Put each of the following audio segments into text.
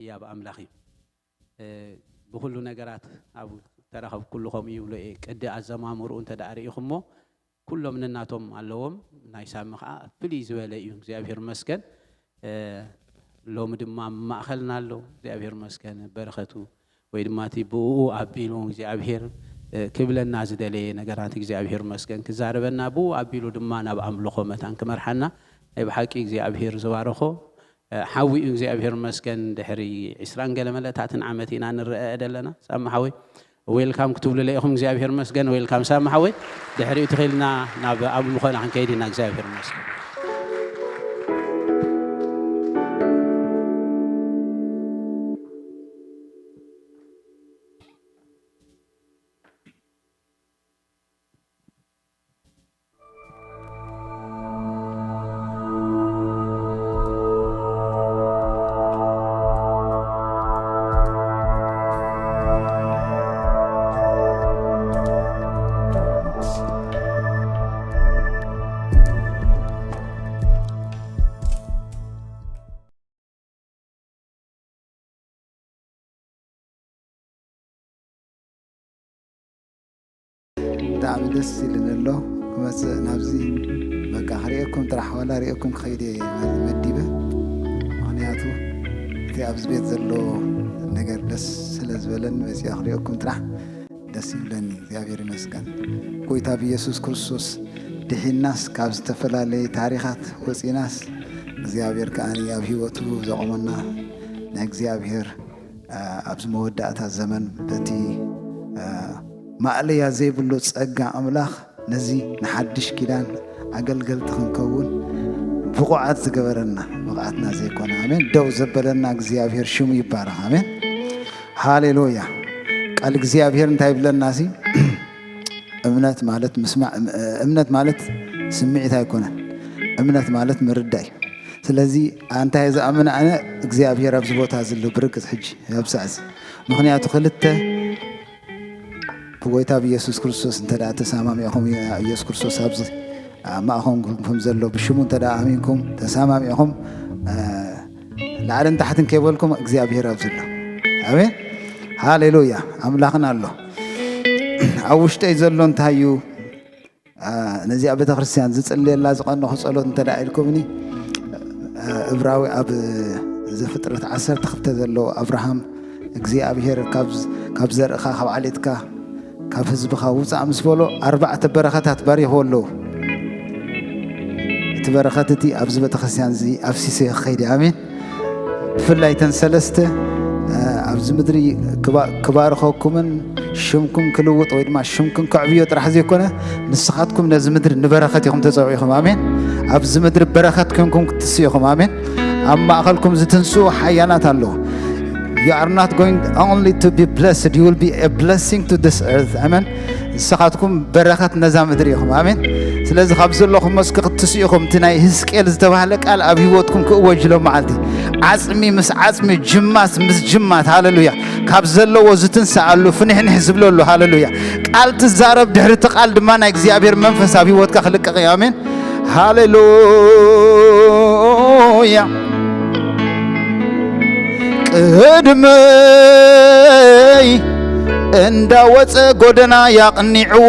ህያብ ኣምላኽ እዩ። እ፣ ብኹሉ ነገራት ኣብ ተረኸብኩሉ ከምኡ ይብሎ እየ። ቅዲ ኣዘማምርኡ እንተ ደኣ ርኢኹሞ፣ ኩሎም ነናቶም ኣለዎም። ናይ ሳሚ ኸዓ ፍልይ ዝበለ እዩ። እግዚኣብሔር ይመስገን። እ፣ ሎሚ ድማ ኣብ ማእኸልና ኣሎ። እግዚኣብሔር ይመስገን። በረኸቱ ወይ ድማ እቲ ብእኡ ኣቢሉ እግዚኣብሔር፣ እ፣ ክብለና ዝደለየ ነገራት እግዚኣብሔር ይመስገን ክዛረበና፣ ብኡ ኣቢሉ ድማ ናብ ኣምልኾ መታን ክመርሓና ናይ ብሓቂ እግዚኣብሔር ዝባረኾ፣ እ፣ ሓዊ እዩ። እግዚኣብሔር ይመስገን። ድሕሪ ዕስራን ገለ መለታትን ዓመት ኢና ንረአ ዘለና። ሳሚ ሓወይ፣ ዌልካም ክትብሉለ ኢኹም። እግዚኣብሔር ይመስገን። ዌልካም ሳሚ ሓወይ። ድሕሪኡ ትኽኢልና ናብ ኣምልኾና ክንከይድ ኢና። እግዚኣብሔር ይመስገን። ብጣዕሚ ደስ ኢሉኒ ኣሎ ክመፅእ ናብዚ። በቃ ክሪኤኩም ጥራሕ፣ ዋላ ሪኤኩም ክኸይድ እየ መዲበ። ምኽንያቱ እቲ ኣብዚ ቤት ዘሎ ነገር ደስ ስለ ዝበለኒ መፂኣ ክሪኤኩም ጥራሕ ደስ ይብለኒ። እግዚኣብሔር ይመስገን። ጎይታ ብኢየሱስ ክርስቶስ ድሒናስ፣ ካብ ዝተፈላለየ ታሪኻት ወፂናስ፣ እግዚኣብሔር ከኣ ኣብ ህይወቱ ዘቆመና ናይ እግዚኣብሔር፣ አ፣ ኣብዚ መወዳእታ ዘመን በቲ፣ አ፣ ማእለያ ዘይብሉ ጸጋ ኣምላኽ ነዚ ንሓድሽ ኪዳን ኣገልገልቲ ክንከውን ብቑዓት ዝገበረና፣ ብቕዓትና ዘይኮነ፣ ኣሜን፣ ደው ዘበለና እግዚኣብሔር ሽሙ ይባረኽ። ኣሜን። ሃሌሉያ። ቃል እግዚኣብሔር እንታይ ይብለና ሲ? እምነት ማለት ምስማዕ፣ እም-፣ እምነት ማለት ስምዒት ኣይኮነን። እምነት ማለት ምርዳእ እዩ። ስለዚ ኣንታይ ዝኣምን ኣነ እግዚኣብሔር ኣብዚ ቦታ ዘሎ ብርግጽ ሕጂ ኣብሳዕ እዚ። ምኽንያቱ ክልተ ብጎይታ ብኢየሱስ ክርስቶስ እንተ ደኣ ተሰማሚዕኹም፣ ኢየሱስ ክርስቶስ ኣብዚ ኣብ ማእኸልኩም ከም ዘሎ ብሽሙ እንተ ደኣ ኣሚንኩም ተሰማሚዕኹም፣ እ፣ ላዕልን ታሕትን ከይበልኩም እግዚኣብሔር ኣብዚ ኣሎ። ኣሜን። ሃሌሉያ። ኣምላኽና ኣሎ። ኣብ ውሽጠይ ዘሎ እንታይ እዩ? አ፣ ነዚኣ ቤተ ክርስቲያን ዝጽልየላ ዝቐነኹ ጸሎት እንተ ደኣ ኢልኩምኒ፣ አ፣ እብራዊ ኣብ ዘፍጥረት ዓሰርተ ክልተ ዘሎ ኣብርሃም እግዚኣብሔር ካብ፣ ካብ ዘርእኻ፣ ካብ ዓሌትካ፣ ካብ ህዝብኻ ውጻእ ምስ በሎ ኣርባዕተ በረኸታት ባሪኽዎ ኣለዉ። እቲ በረኸት እቲ ኣብዚ ቤተ ክርስቲያን እዚ ኣፍሲሰ ክኸይድ እየ። ኣሜን። ብፍላይ እተን ሰለስተ፣ እ፣ ኣብዚ ምድሪ ክባ-፣ ክባርኸኩምን ሽምኩም ክልውጥ ወይ ድማ ሽምኩም ከዕብዮ ጥራሕ ዘይኮነ፣ ንስኻትኩም ነዚ ምድሪ ንበረኸት ኢኹም ተጸውዒኹም። ኣሜን። ኣብዚ ምድሪ በረኸት ኮንኩም ክትስኡ ኢኹም። ኣሜን። ኣብ ማእኸልኩም ዝትንስኡ ሓያላት ኣለዉ። You are not going only to be blessed, you will be a blessing to this earth. ኣሜን። ንስኻትኩም በረኸት ነዛ ምድሪ ኢኹም። ኣሜን። ስለዚ ካብ ዘለኹም መስክ ክትስኡ ኢኹም። እቲ ናይ ህዝቅኤል ዝተባህለ ቃል ኣብ ህይወትኩም ክእወጅ ሎም መዓልቲ። ዓጽሚ ምስ ዓጽሚ፣ ጅማት ምስ ጅማት፣ ሃሌሉያ፣ ካብ ዘለዎ ዝትንስኣሉ፣ ፍንሕንሕ ዝብለሉ፣ ሃሌሉያ። ቃል ትዛረብ፣ ድሕሪ እቲ ቃል ድማ ናይ እግዚኣብሔር መንፈስ ኣብ ህይወትካ ክልቀቕ እዩ። ኣሜን። ሃሌሉያ። ቅድመይ እንዳወፀ ጎደና ያቕኒዕዎ፣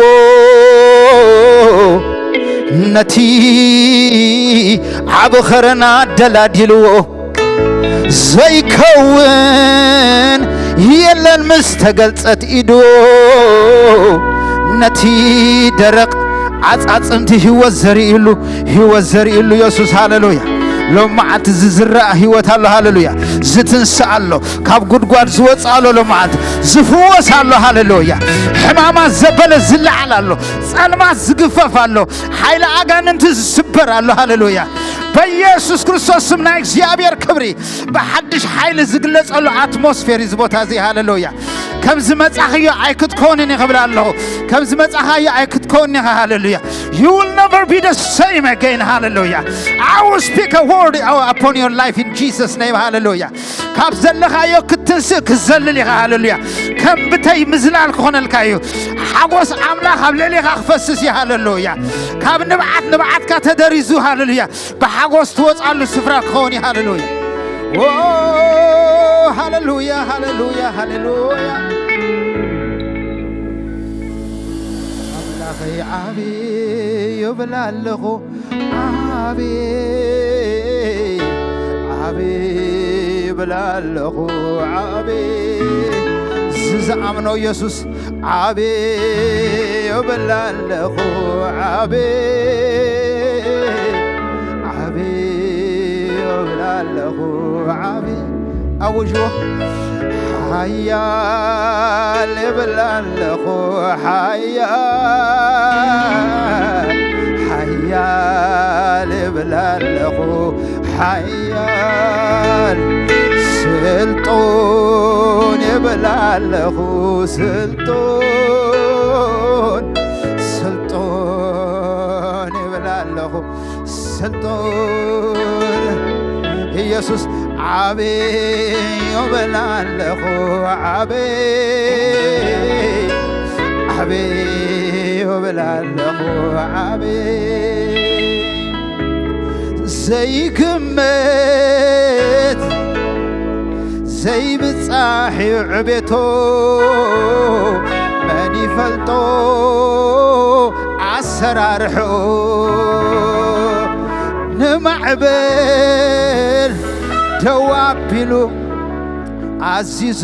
ነቲ ዓብ ኸረና ደላዲልዎ፣ ዘይከውን የለን ምስ ተገልጸት ኢዱ፣ ነቲ ደረቕ ዓጻጽምቲ ህይወት ዘርእሉ፣ ህይወት ዘርእሉ የሱስ። ሃሌሉያ። ሎም መዓልቲ ዝዝራእ ህይወት ኣሎ። ሃሌሉያ። ዝትንስእ ኣሎ። ካብ ጉድጓድ ዝወጽእ ኣሎ። ሎም መዓልቲ ዝፍወስ ኣሎ። ሃሌሉያ። ሕማማት ዘበለ ዝለዓል ኣሎ። ጸልማት ዝግፈፍ ኣሎ። ሓይሊ ኣጋንንቲ ዝስበር ኣሎ። ሃሌሉያ። በኢየሱስ ክርስቶስ ስም ናይ እግዚኣብሔር ክብሪ ብሓድሽ ሓይሊ ዝግለጸሉ ኣትሞስፌር እዩ እዚ ቦታ እዚ። ሃሌሉያ። ከም ዝመጻኽዮ ኣይክትኮንን ኢኺ ክብል ኣለኹ። ከም ዝመጻኻዮ ኣይክትኮንን ኢኻ። ሃሌሉያ። You will never be the same again. ሃሌሉያ። I will speak a word upon your life in Jesus' name. ሃሌሉያ። ካብ ዘለኻዮ ክትንስእ ክትዘልል ኢኻ። ሃሌሉያ። ከም ብተይ ምዝላል ክኾነልካ እዩ። ሓጎስ ኣምላኽ ኣብ ልዕሌኻ ክፈስስ እዩ። ሃሌሉያ። ካብ ንብዓት ንብዓትካ ተደሪዙ። ሃሌሉያ። ብሓጎስ ትወጻሉ ስፍራ ክኸውን እዩ። ሃሌሉያ። ሃሌሉያ፣ ሃሌሉያ፣ ሃሌሉያ። ኣምላኸይ ዓብዪ ይብል ኣለኹ፣ ዓብዪ፣ ዓብዪ ይብል ኣለኹ፣ ዓብዪ። እዚ ዝኣምኖ ኢየሱስ ዓብዪ ይብል ኣለኹ፣ ዓብዪ፣ ዓብዪ ይብል ኣለኹ፣ ዓብዪ። ኣውጅዎ። ሓያል ይብል ኣለኹ፣ ሓያል፣ ሓያል ይብል ኣለኹ፣ ሓያል። ስልጡን ይብል ኣለኹ፣ ስልጡን፣ ስልጡን ይብል ኣለኹ፣ ስልጡን። ኢየሱስ ዓብዪ ይብል ኣለኹ፣ ዓብዪ፣ ዓብዪ ይብል ኣለኹ፣ ዓብዪ። ዘይግመት ዘይብጻሕ እዩ ዕቤቶ፣ መን ይፈልጦ ኣሰራርሕኡ? ንማዕበል ደው ኣቢሉ ኣዚዞ፣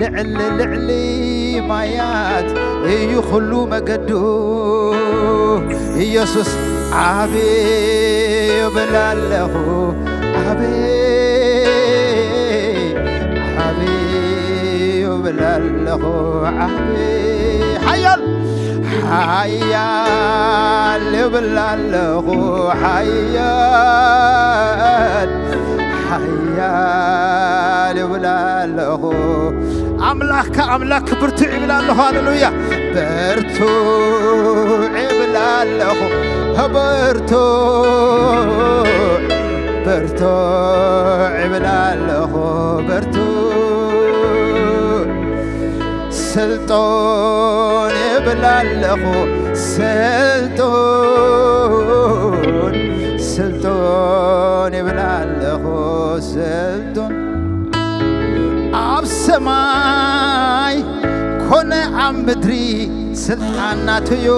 ልዕሊ ልዕሊ ማያት እዩ ኩሉ መገዱ። ኢየሱስ ዓብዪ ይብል ኣለኹ፣ ዓብዪ፣ ዓብዪ ይብል ኣለኹ፣ ዓብዪ። ሓያል፣ ሓያል ይብል ኣለኹ፣ ሓያል፣ ሓያል ይብል ኣለኹ። ኣምላኽካ ኣምላኽ ብርቱዕ ይብል ኣለኹ። ሃሌሉያ። ብርቱዕ ይብል ኣለኹ። ብርቱዕ፣ ብርቱዕ ይብል ኣለኹ። ብርቱዕ። ስልጡን ይብል ኣለኹ። ስልጡን፣ ስልጡን ይብል ኣለኹ። ስልጡን። ኣብ ሰማይ ኮነ ኣብ ምድሪ ስልጣን ናቱ'ዩ።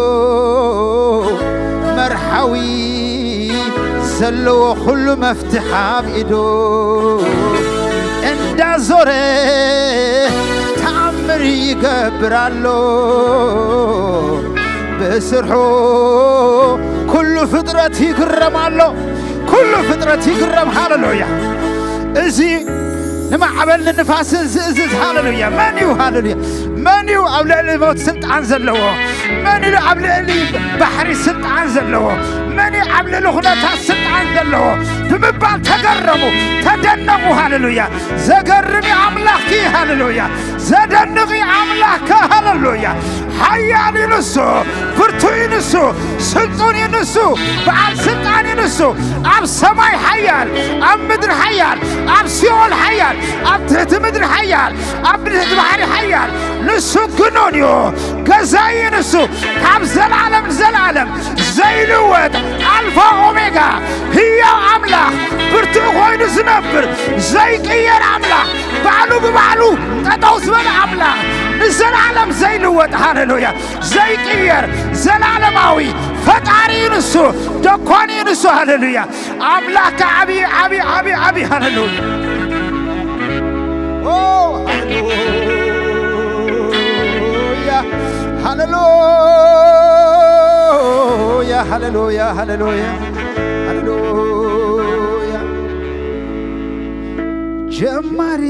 መርሓዊ ዘለዎ ኩሉ መፍትሕ ኣብ ኢዱ። እንዳዞረ ተኣምር ይገብር ኣሎ። ብስርሑ ኩሉ ፍጥረት ይግረም ኣሎ። ኩሉ ፍጥረት ይግረም። ሃሌሉያ። እዚ ንማዕበል ንንፋስን ዝእዝዝ፣ ሃሌሉያ። መን እዩ? ሃሌሉያ። መን እዩ ኣብ ልዕሊ ሞት ስልጣን ዘለዎ? መን እዩ ኣብ ልዕሊ ባሕሪ ስልጣን ዘለዎ? መን እዩ ኣብ ልዕሊ ኩነታት ስልጣን ዘለዎ? ብምባል ተገረሙ፣ ተደነቑ። ሃሌሉያ። ዘገርም እዩ ኣምላኽኪ። ሃሌሉያ። ዘደንቕ እዩ ኣምላኽካ። ሃሌሉያ። ሓያል እዩ ንሱ፣ ብርቱዕ እዩ ንሱ፣ ስልጡን እዩ ንሱ፣ በዓል ስልጣን እዩ ንሱ። ኣብ ሰማይ ሓያል፣ ኣብ ምድሪ ሓያል፣ ኣብ ሲኦል ሓያል፣ ኣብ ትሕቲ ምድሪ ሓያል፣ ኣብ ትሕቲ ባሕሪ ሓያል። ንሱ ግኑን እዩ፣ ገዛኢ እዩ ንሱ። ካብ ዘላለም ንዘላለም ዘይልወጥ፣ ኣልፋ ኦሜጋ፣ ህያው ኣምላኽ፣ ብርቱዕ ኮይኑ ዝነብር፣ ዘይቅየር ኣምላኽ፣ ባዕሉ ብባዕሉ ጠጠው ዝበለ ኣምላኽ፣ ንዘላለም ዘይልወጥ፣ ሃሌሉያ፣ ዘይቅየር፣ ዘላለማዊ ፈጣሪ እዩ ንሱ፣ ደኳን እዩ ንሱ። ሃሌሉያ። ኣምላኽ ዓቢ፣ ዓቢ፣ ዓቢ፣ ዓቢ። ሃሌሉያ። ኦ፣ ሃሌሉያ፣ ሃሌሉያ፣ ሃሌሉያ፣ ሃሌሉያ፣ ሃሌሉያ። ጀማሪ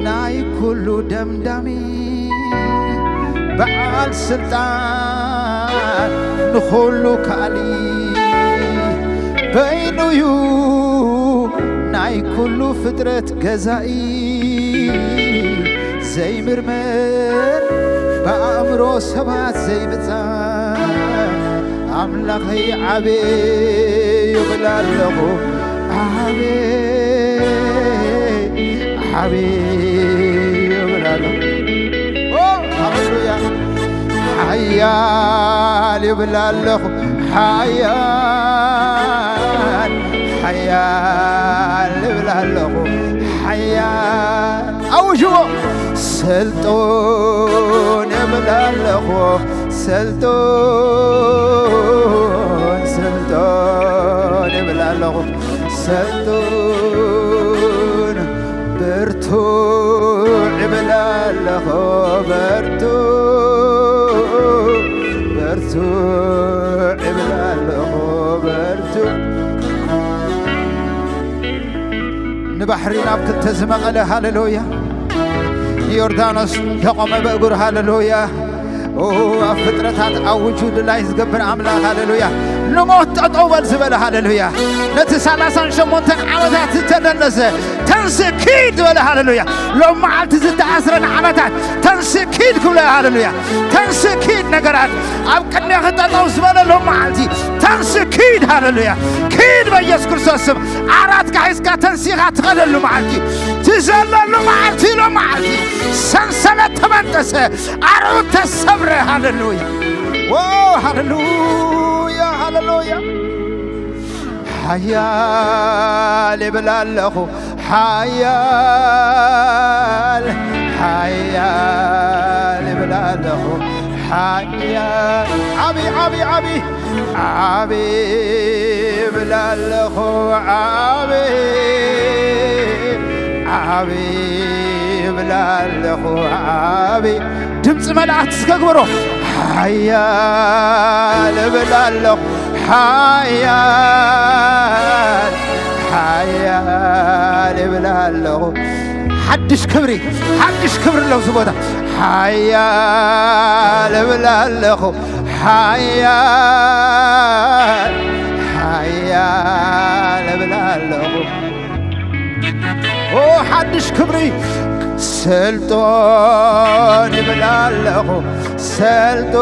ናይ ኩሉ ደምዳሚ፣ በዓል ስልጣን ንኹሉ ካሊ፣ በይኑዩ ናይ ኩሉ ፍጥረት ገዛኢ፣ ዘይምርመር ብኣእምሮ ሰባት ዘይብጻሕ፣ ኣምላኸይ ዓብዪ ይብል ኣለኹ፣ ዓብዪ፣ ዓብዪ ይብል ኣለኹ። ኦ፣ ሃሌሉያ። ሓያል ይብል ኣለኹ፣ ሓያል ሓያል እብል ኣለኹ። ሓያል ኣውጅዎ። ሰልጡን እብል ኣለኹ። ሰልጡን ሰልጡን እብል ኣለኹ። ሰልጡን ብርቱዕ እብል ኣለኹ። በርቱዕ በርቱዕ እብል ኣለኹ። በርቱዕ ንባሕሪ ናብ ክልተ ዝመቐለ። ሃሌሉያ። ንዮርዳኖስ ደቆመ በእግሩ። ሃሌሉያ። ኦ፣ ኣብ ፍጥረታት ኣውጁ ድላይ ዝገብር ኣምላኽ። ሃሌሉያ። ንሞት ጠጠው በል ዝበለ። ሃሌሉያ። ነቲ ሰላሳን ሸሞንተን ዓመታት ዝተደነዘ ተንስእ ኪድ ዝበለ። ሃሌሉያ። ሎም መዓልቲ ዝተኣስረ ንዓመታት ተንስእ ኪድ ክብሎ። ሃሌሉያ። ተንስእ ኪድ ነገራት ኣብ ቅድሜኺ ጠጠው ዝበለ ሎም መዓልቲ ተንስእ ኪድ። ሃሌሉያ። ኪድ በኢየሱስ ክርስቶስ ስም። ዓራትካ ሒዝካ ተንሲኻ ትኸደሉ መዓልቲ እዩ። ትዘለሉ መዓልቲ እዩ። ሎም መዓልቲ ሰንሰለት ተበንጠሰ፣ ኣርዑት ተሰብረ። ሃሌሉያ። ዎ፣ ሃሌሉያ፣ ሃሌሉያ። ሓያል ይብል ኣለኹ። ሓያል ሓያል ይብል ኣለኹ። ሓያል ዓቢ ዓቢ ዓቢ ዓቢ ይብል ኣለኹ። ዓቢ ዓቢ ይብል ኣለኹ። ዓቢ ድምፂ መላእክት እስከ ግበሮ። ሓያል እብል ኣለኹ። ሓያል ሓያል እብል ኣለኹ። ሓድሽ ክብሪ ሓድሽ ክብሪ ኣለዉ እዚ ቦታ። ሓያል እብል ኣለኹ። ሓያል ሓያል እብል ኣለኹ። ኦ ሓድሽ ክብሪ ሰልጦን ይብል ኣለኹ። ሰልጦን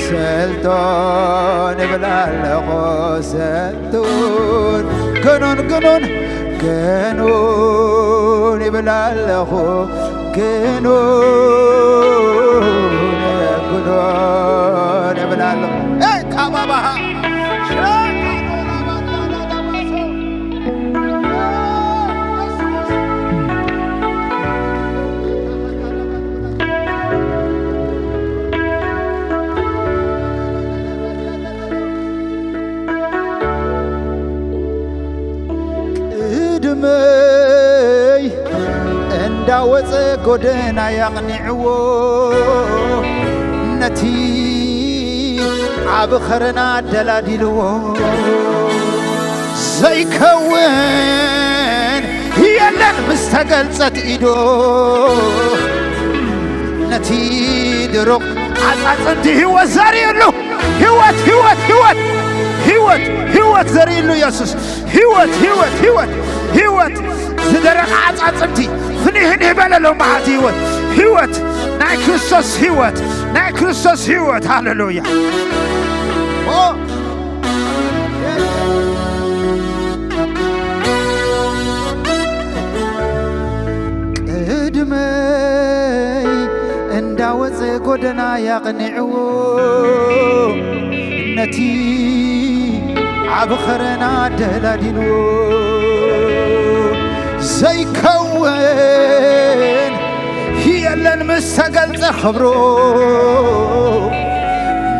ሰልጦን ይብል ኣለኹ። ሰልጦን ገኖን ገኖን ገኖን ይብል ኣለኹ። ገኖን ገኖን ይብል ኣለኹ። ኤ ካባባሃ ቅድመይ እንዳወፀ ጎደና ያቕኒዕዎ ነቲ ዓብ ኸረና ደላዲልዎ ዘይከውን የለን ምስ ተገልጸት ኢዶ ነቲ ድሩቕ ዓጻጽምቲ ህይወት ዘርእሉ ህይወት ህይወት ህይወት ህይወት ህይወት ዘርእሉ ኢየሱስ ህይወት ህይወት ህይወት ህይወት ዝደረቐ ዓጻጽምቲ ፍኒሕኒሕ በለሎም መዓልቲ ህይወት ህይወት ናይ ክርስቶስ ህይወት ናይ ክርስቶስ ህይወት ሃሌሉያ። ኦ ቅድመይ እንዳወፀ ጎደና ያቕኒዕዎ ነቲ ዓብ ኸረና ደላዲልዎ ዘይከውን የለን ምስ ተገልጸ ኽብሩ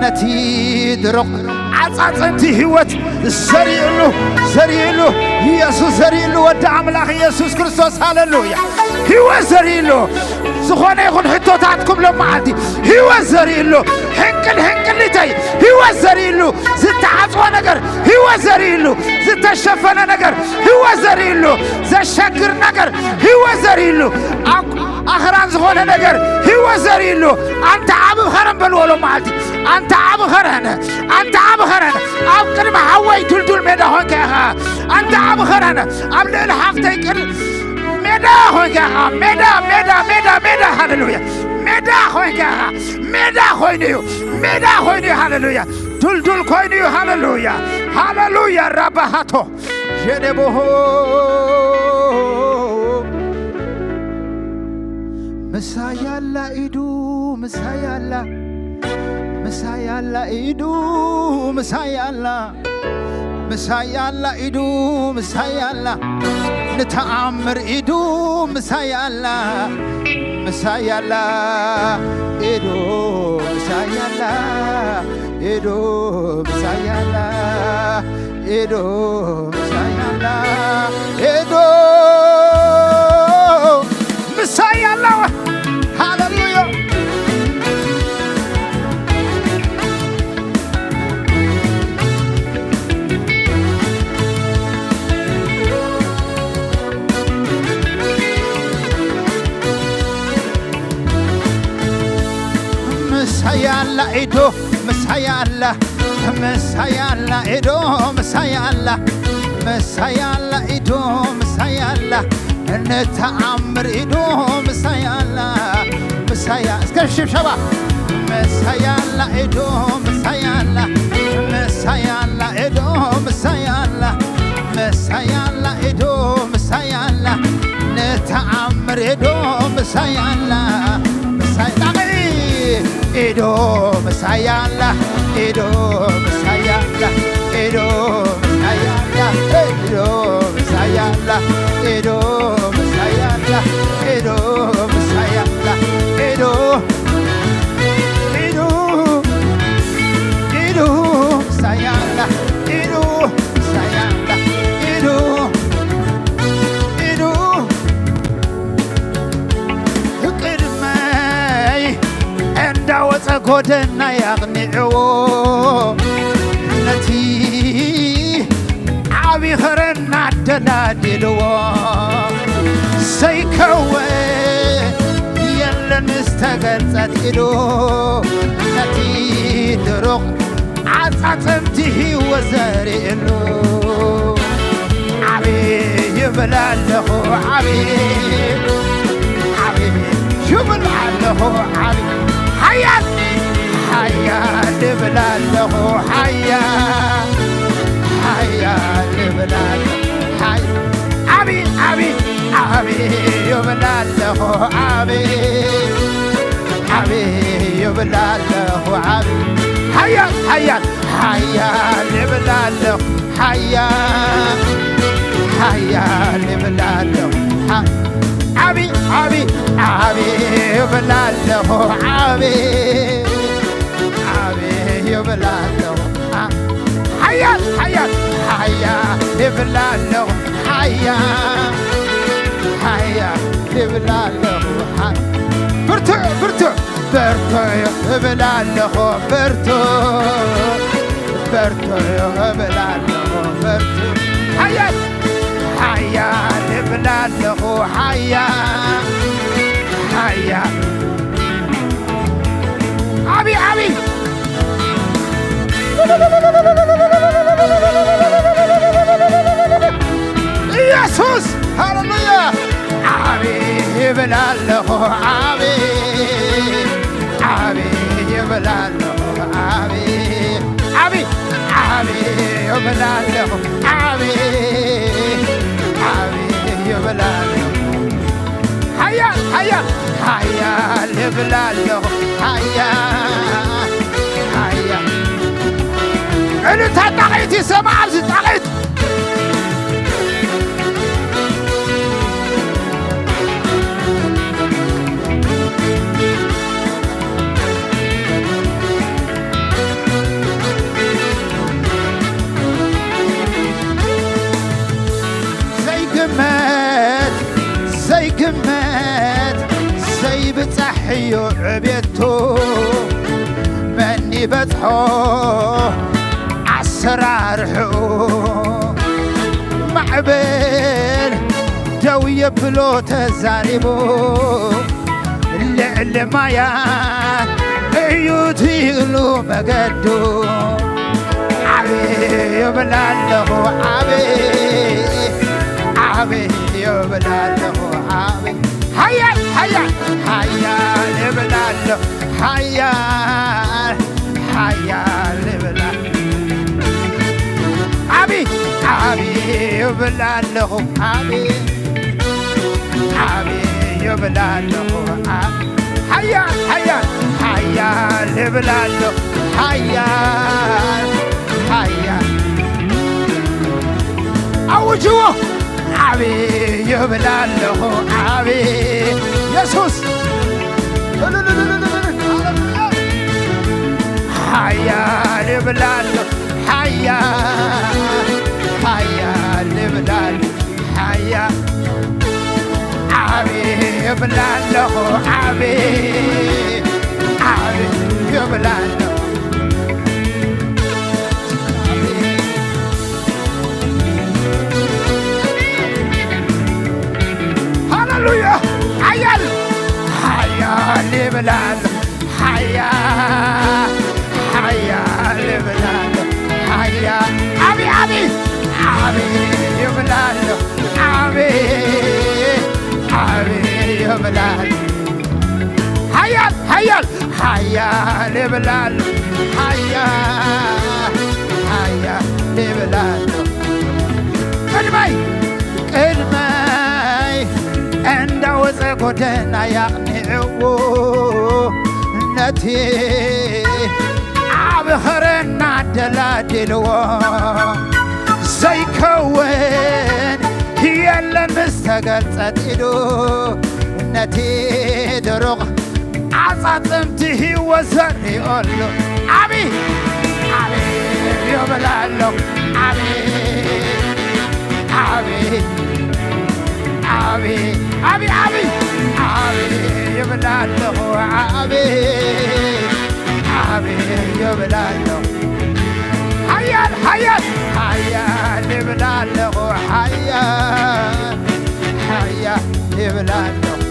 ነቲ ድሩቕ ዓጻጽምቲ ህይወት ዘርእሉ ዘርእሉ ኢየሱስ ዘርእሉ ወዲ ኣምላኽ ኢየሱስ ክርስቶስ ሃሌሉያ ህይወት ዘርእሉ ዝኾነ ይኹን ሕቶታትኩም ሎም መዓልቲ ህይወት ዘርእሉ ሕንቅል ሕንቅሊተይ ህይወት ዘርእሉ ዝተዓጽወ ነገር ህይወት ዘርእሉ ዝተሸፈነ ነገር ህይወት ዘርእሉ ዘሸግር ነገር ህይወት ዘርእሉ ኣክ- ኣኽራን ዝኾነ ነገር ህይወት ዘርእሉ ኣንታ ዓብ ኸረን በልዎ ሎም መዓልቲ ኣንታ ዓብ ኸረን ኣንታ ዓብ ኸረን ኣብ ቅድሚ ሓወይ ዱልዱል ሜዳ ኾንካ ኢኻ ኣንታ ዓብ ኸረን ኣብ ልዕሊ ሓፍተይ ቅል ሜዳ ኾንካ ኢኻ ሜዳ ሜዳ ሜዳ ሜዳ ሃሌሉያ ሜዳ ኾንካ ኢኻ ሜዳ ኾይኑ እዩ ሜዳ ኾይኑ እዩ ሃሌሉያ ዱልዱል ኮይኑ እዩ ሃሌሉያ ሃሌሉያ ራባሃቶ ጀደቦሆ ምሳይ ኣላ ኢዱ ምሳይ ኣላ ምሳይ ኣላ ኢዱ፣ ምሳይ ኣላ፣ ምሳይ ኣላ ኢዱ፣ ምሳይ ኣላ፣ ንተኣምር ኢዱ ምሳይ ኣላ፣ ምሳይ ኣላ ኢዱ፣ ምሳይ ኣላ ኢዱ፣ ምሳይ ኣላ ኢዱ፣ ምሳይ ኣላ ኢዱ፣ ምሳይ ኣላ። ሃሌሉያ። ምሳይ ኣላ ኢዱ፣ ምሳይ ኣላ፣ ምሳይ ኣላ ኢዱ፣ ምሳይ ኣላ፣ ምሳይ ኣላ ኢዱ፣ ምሳይ ኣላ፣ ንተኣምር ኢዱ፣ ምሳይ ኣላ፣ ምሳይ ኣ-፣ እስከ ሽብሸባ። ምሳይ ኣላ ኢዱ፣ ምሳይ ኣላ፣ ምሳይ ኣላ ኢዱ፣ ምሳይ ኣላ፣ ምሳይ ኣላ ኢዱ፣ ምሳይ ኣላ፣ ንተኣምር ኢዱ፣ ምሳይ ኣላ፣ ምሳይ ጣቂ ኢዱ፣ ምሳይ ኣላ ኢዱ፣ ምሳይ ኣላ ኢዱ፣ ምሳይ ኣላ ኢዱ፣ ምሳይ ኣላ ኢዱ፣ ምሳይ ኣላ ኢዱ፣ ምሳይ ኣላ ኢዱ፣ ኢዱ፣ ኢዱ፣ ምሳይ ኣላ ኢዱ፣ ምሳይ ኣላ ኢዱ፣ ኢዱ። ቅድመይ እንዳወፀ ጎደናይ ኣቕኒዕዎ፣ ነቲ ዓብዪ ኸረን ኣደላዲልዎ። ዘይከወ የለን ዝተገልጸት ኢዱ፣ ነቲ ድሩቕ ዓጻጸምቲ ህይወት ዘርእሉ። ዓቢ ይብል ኣለኹ፣ ዓቢ፣ ዓቢ ይብል ኣለኹ፣ ዓቢ። ሓያል፣ ሓያል ይብል ኣለኹ፣ ሓያል፣ ሓያል ይብል ኣለኹ፣ ሓያል። ዓቢ፣ ዓቢ፣ ዓቢ ይብል ኣለኹ፣ ዓቢ፣ ዓቢ ይብል ኣለኹ፣ ዓቢ። ሓያል፣ ሓያል፣ ሓያል ይብል ኣለኹ፣ ሓያል፣ ሓያል ይብል ኣለኹ፣ ሓ-፣ ዓቢ፣ ዓቢ፣ ዓቢ ይብል ኣለኹ፣ ዓቢ፣ ዓቢ ይብል ኣለኹ፣ ዓ-፣ ሓያል፣ ሓያል፣ ሓያል ይብል ኣለኹ፣ ሓያል፣ ሓያል ይብል ኣለኹ፣ ሓ-፣ ብርቱዕ፣ ብርቱዕ፣ ብርቱዕ እብል ኣለኹ፣ ብርቱዕ፣ ብርቱዕ እብል ኣለኹ፣ ብርቱዕ፣ ሓያል፣ ሓያል እብል ኣለኹ፣ ሓያል፣ ሓያል። ዓቢ፣ ዓቢ። ኢየሱስ፣ ሃሌሉያ። ዓቢ ይብል ኣለኹ፣ ዓቢ፣ ዓቢ ይብል ኣለኹ፣ ዓቢ፣ ዓቢ፣ ዓቢ ይብል ኣለኹ፣ ዓቢ፣ ዓቢ ይብል ኣለኹ። ሓያል፣ ሓያል፣ ሓያል ይብል ኣለኹ። ሓያል፣ ሓያል። እልልታ ጣቒት ይሰማዕ ኣብዚ ጣቒት። ዘይግመት፣ ዘይግመት፣ ዘይብጻሕ እዩ ዕቤቱ። መን ይበጽሖ ኣሰራርሕኡ? ማዕበል ደው የብሎ ተዛሪቡ። ልዕሊ ማያት እዩ ትይሉ መገዱ። ዓቢ ይብል ኣለኹ፣ ዓቢ፣ ዓቢ ይብል ኣለኹ፣ ዓቢ። ሓያል፣ ሓያል፣ ሓያል ይብል ኣለኹ፣ ሓያል፣ ሓያል ይብል ኣለኹ። ዓቢ፣ ዓቢ ይብል ኣለኹ፣ ዓቢ። ዓቢ ይብል ኣለኹ፣ ዓ-፣ ሓያል፣ ሓያል፣ ሓያል ይብል ኣለኹ፣ ሓያል፣ ሓያል። ኣውጅዎ! ዓቢ ይብል ኣለኹ፣ ዓቢ የሱስ። ሓያል ይብል ኣለኹ፣ ሓያል፣ ሓያል ይብል ኣለኹ። ሓያ ዓቢ ይብል ኣለኹ፣ ዓቢ፣ ዓቢ ይብል ኣለኹ። ሃሌሉያ! ሓያል፣ ሓያል ይብል ኣለኹ። ሓያል፣ ሓያል ይብል ኣሎ። ሓያል፣ ዓቢ፣ ዓቢ፣ ዓቢ ይብል ኣሎ። ዓቢ፣ ዓቢ ይብል ኣሎ። ሓያል፣ ሓያል፣ ሓያል ይብል ኣሎ። ሓያል፣ ሓያል ይብል ኣሎ። ቅድመይ፣ ቅድመይ እንዳወፀ ጎደና ያቕኒዕዎ ነቲ ዓቢ ኸረና ደላዲልዎ ዘይከውን የለን ምስ ተገልጸት ኢዱ ነቲ ድሩቕ ዓጻጽምቲ ህይወት ዘሪኦሉ ዓቢ ዓቢ ይብል ኣሎ ዓቢ ዓቢ ዓቢ ዓቢ ዓቢ ዓቢ ይብል ኣለኹ ዓቢ ዓቢ ይብል ኣለኹ ሓያል ሓያል ሓያል ይብል ኣለኹ ሓያል ሓያል ይብል ኣለኹ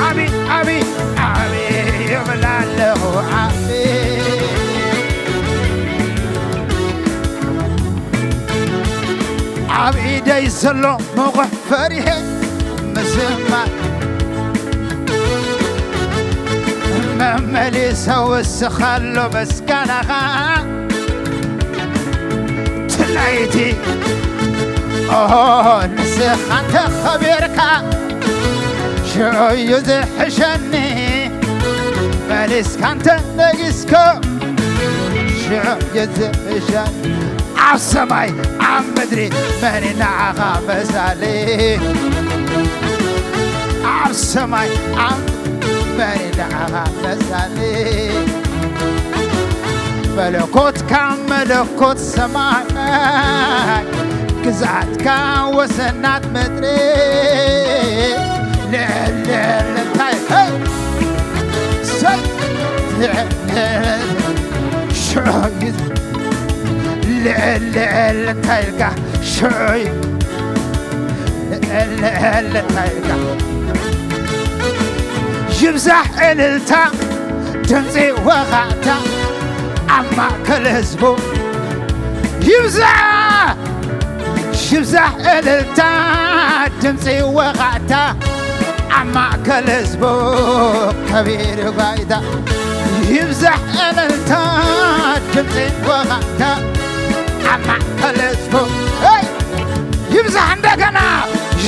ዓቢ ዓቢ ዓቢ ይብል ኣለኹ ዓቢ ኣብ ኢደይ ዘሎ መቑሕ ፈሪሐ ምዝማር መመሊሰ ወስኻሎ ምስጋናኻ ትላይቲ ኦሆ ንስኻ እንተኸቢርካ ሽዑ እዩ ዝሕሸኒ መሊስካ እንተ ነጊስካ ሽዑ እዩ ዝሕሸኒ ኣብ ሰማይ ኣብ ምድሪ መን ንዓኻ መሳሊ ኣብ ሰማይ ኣብ መን ንዓኻ መሳሊ መለኮትካ መለኮት ሰማይ ግዛትካ ወሰናት ምድሪ ልዕልልታይ ሰይ ሽዑ ልዕልልታይ ኢልካ ሽዑ ልዕልልታይ ኢልካ ይብዛሕ እልልታ ድምፂ ወኻዕታ ኣብ ማእከል ህዝቡ ይብዛሕ ይብዛሕ እልልታ ድምፂ ወኻዕታ ኣብ ማእከል ህዝቡ ከቢሩ ባይታ ይብዛሕ እልልታ ድምፂ ወኻዕታ ኣብ ማእከል ህዝቡ ይብዛሕ እንደገና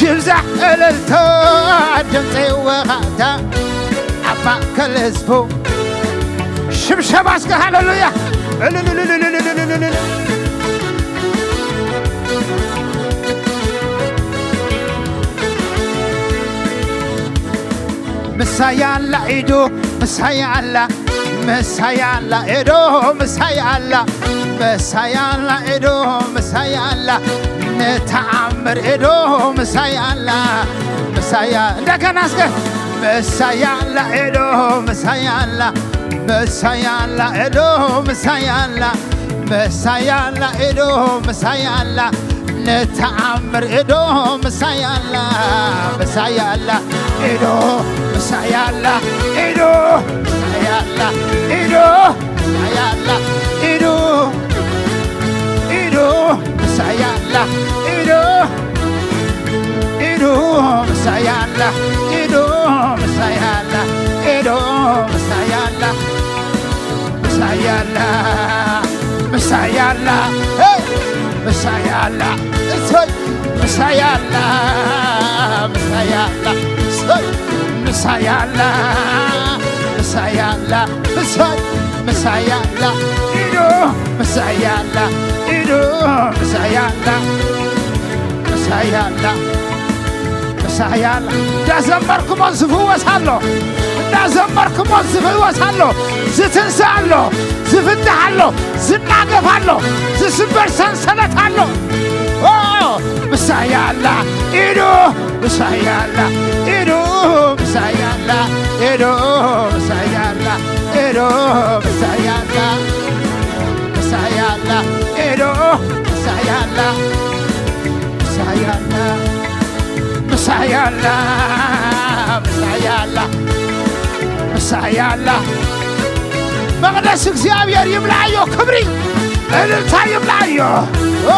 ይብዛሕ እልልታ ድምፂ ወኻዕታ ኣብ ማእከል ህዝቡ ሽብሸባ እስከ ሃለሉያ ምሳይ ኣላ ኢዱ ምሳይ ኣላ ምሳይ ኣላ ኢዱ ምሳይ ኣላ ምሳይ ኣላ ኢዱ ምሳይ ኣላ ንተኣምር ኢዱ ምሳይ ኣላ ምሳይ እንደገና እስከ ምሳይ ኣላ ኢዱ ምሳይ ኣላ ምሳይ ኣላ ኢዱ ምሳይ ኣላ ምሳይ ኣላ ኢዱ ምሳይ ኣላ ንተኣምር ኢዶ ምሳይ ኣላ ምሳይ ኣላ ኢዶ ምሳይ ኣላ ኢዶ ምሳይ ኣላ ኢዶ ምሳይ ኣላ ኢዶ ኢዶ ምሳይ ኣላ ኢዶ ኢዶ ምሳይ ኣላ ኢዶ ምሳይ ኣላ ኢዶ ምሳይ ኣላ ምሳይ ኣላ ምሳይ ኣላ ሄይ! ምሳይ ኣላ እሰይ ምሳይ ኣላ ምሳይ ኣላ እሰይ ምሳይ ኣላ ምሳይ ኣላ፣ ምሳይ፣ ምሳይ ኣላ፣ ኢዱ፣ ምሳይ ኣላ፣ ኢዱ፣ ምሳይ ኣላ፣ ምሳይ ኣላ፣ ምሳይ ኣላ። እንዳዘመርኩሞ ዝፍወስ ኣሎ፣ እንዳዘመርኩሞ ዝፍወስ ኣሎ፣ ዝትንሳ ኣሎ፣ ዝፍታሕ ኣሎ፣ ዝናገፍ ኣሎ፣ ዝስበር ሰንሰለት ኣሎ። ኦ፣ ምሳይ ኣላ፣ ኢዱ፣ ምሳይ ኣላ፣ ኢዱ፣ ምሳይ ኣላ፣ ኢዱ፣ ምሳይ ኣላ፣ ኢዱ፣ ምሳይ ኣላ፣ ምሳይ ኣላ፣ ኢዱ፣ ምሳይ ኣላ፣ ምሳይ ኣላ፣ ምሳይ ኣላ፣ ምሳይ ኣላ፣ ምሳይ ኣላ። መቕደስ እግዚኣብሔር ይምላእዮ ክብሪ፣ እልልታ ይምላእዮ። ኦ፣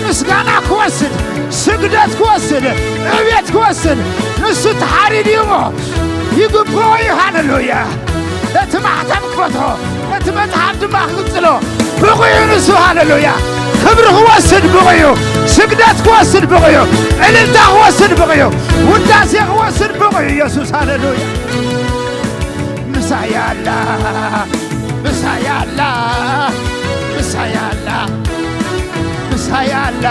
ምስጋና ክወስድ፣ ስግደት ክወስድ፣ ዕብየት ክወስድ፣ ንሱ ተሓሪዱ እዩ እሞ ይግብኦ እዩ። ሃሌሉያ። ነቲ ማሕተም ክፈትሖ፣ ነቲ መጽሓፍ ድማ ክቕጽሎ ብቑዩ ንሱ። ሃሌሉያ። ክብሪ ክወስድ ብቑዩ፣ ስግደት ክወስድ ብቑዩ፣ እልልታ ክወስድ ብቑዩ፣ ውዳሴ ክወስድ ብቑዩ ኢየሱስ። ሃሌሉያ። ምሳይ ኣላ፣ ምሳይ ኣላ፣ ምሳይ ኣላ፣ ምሳይ ኣላ፣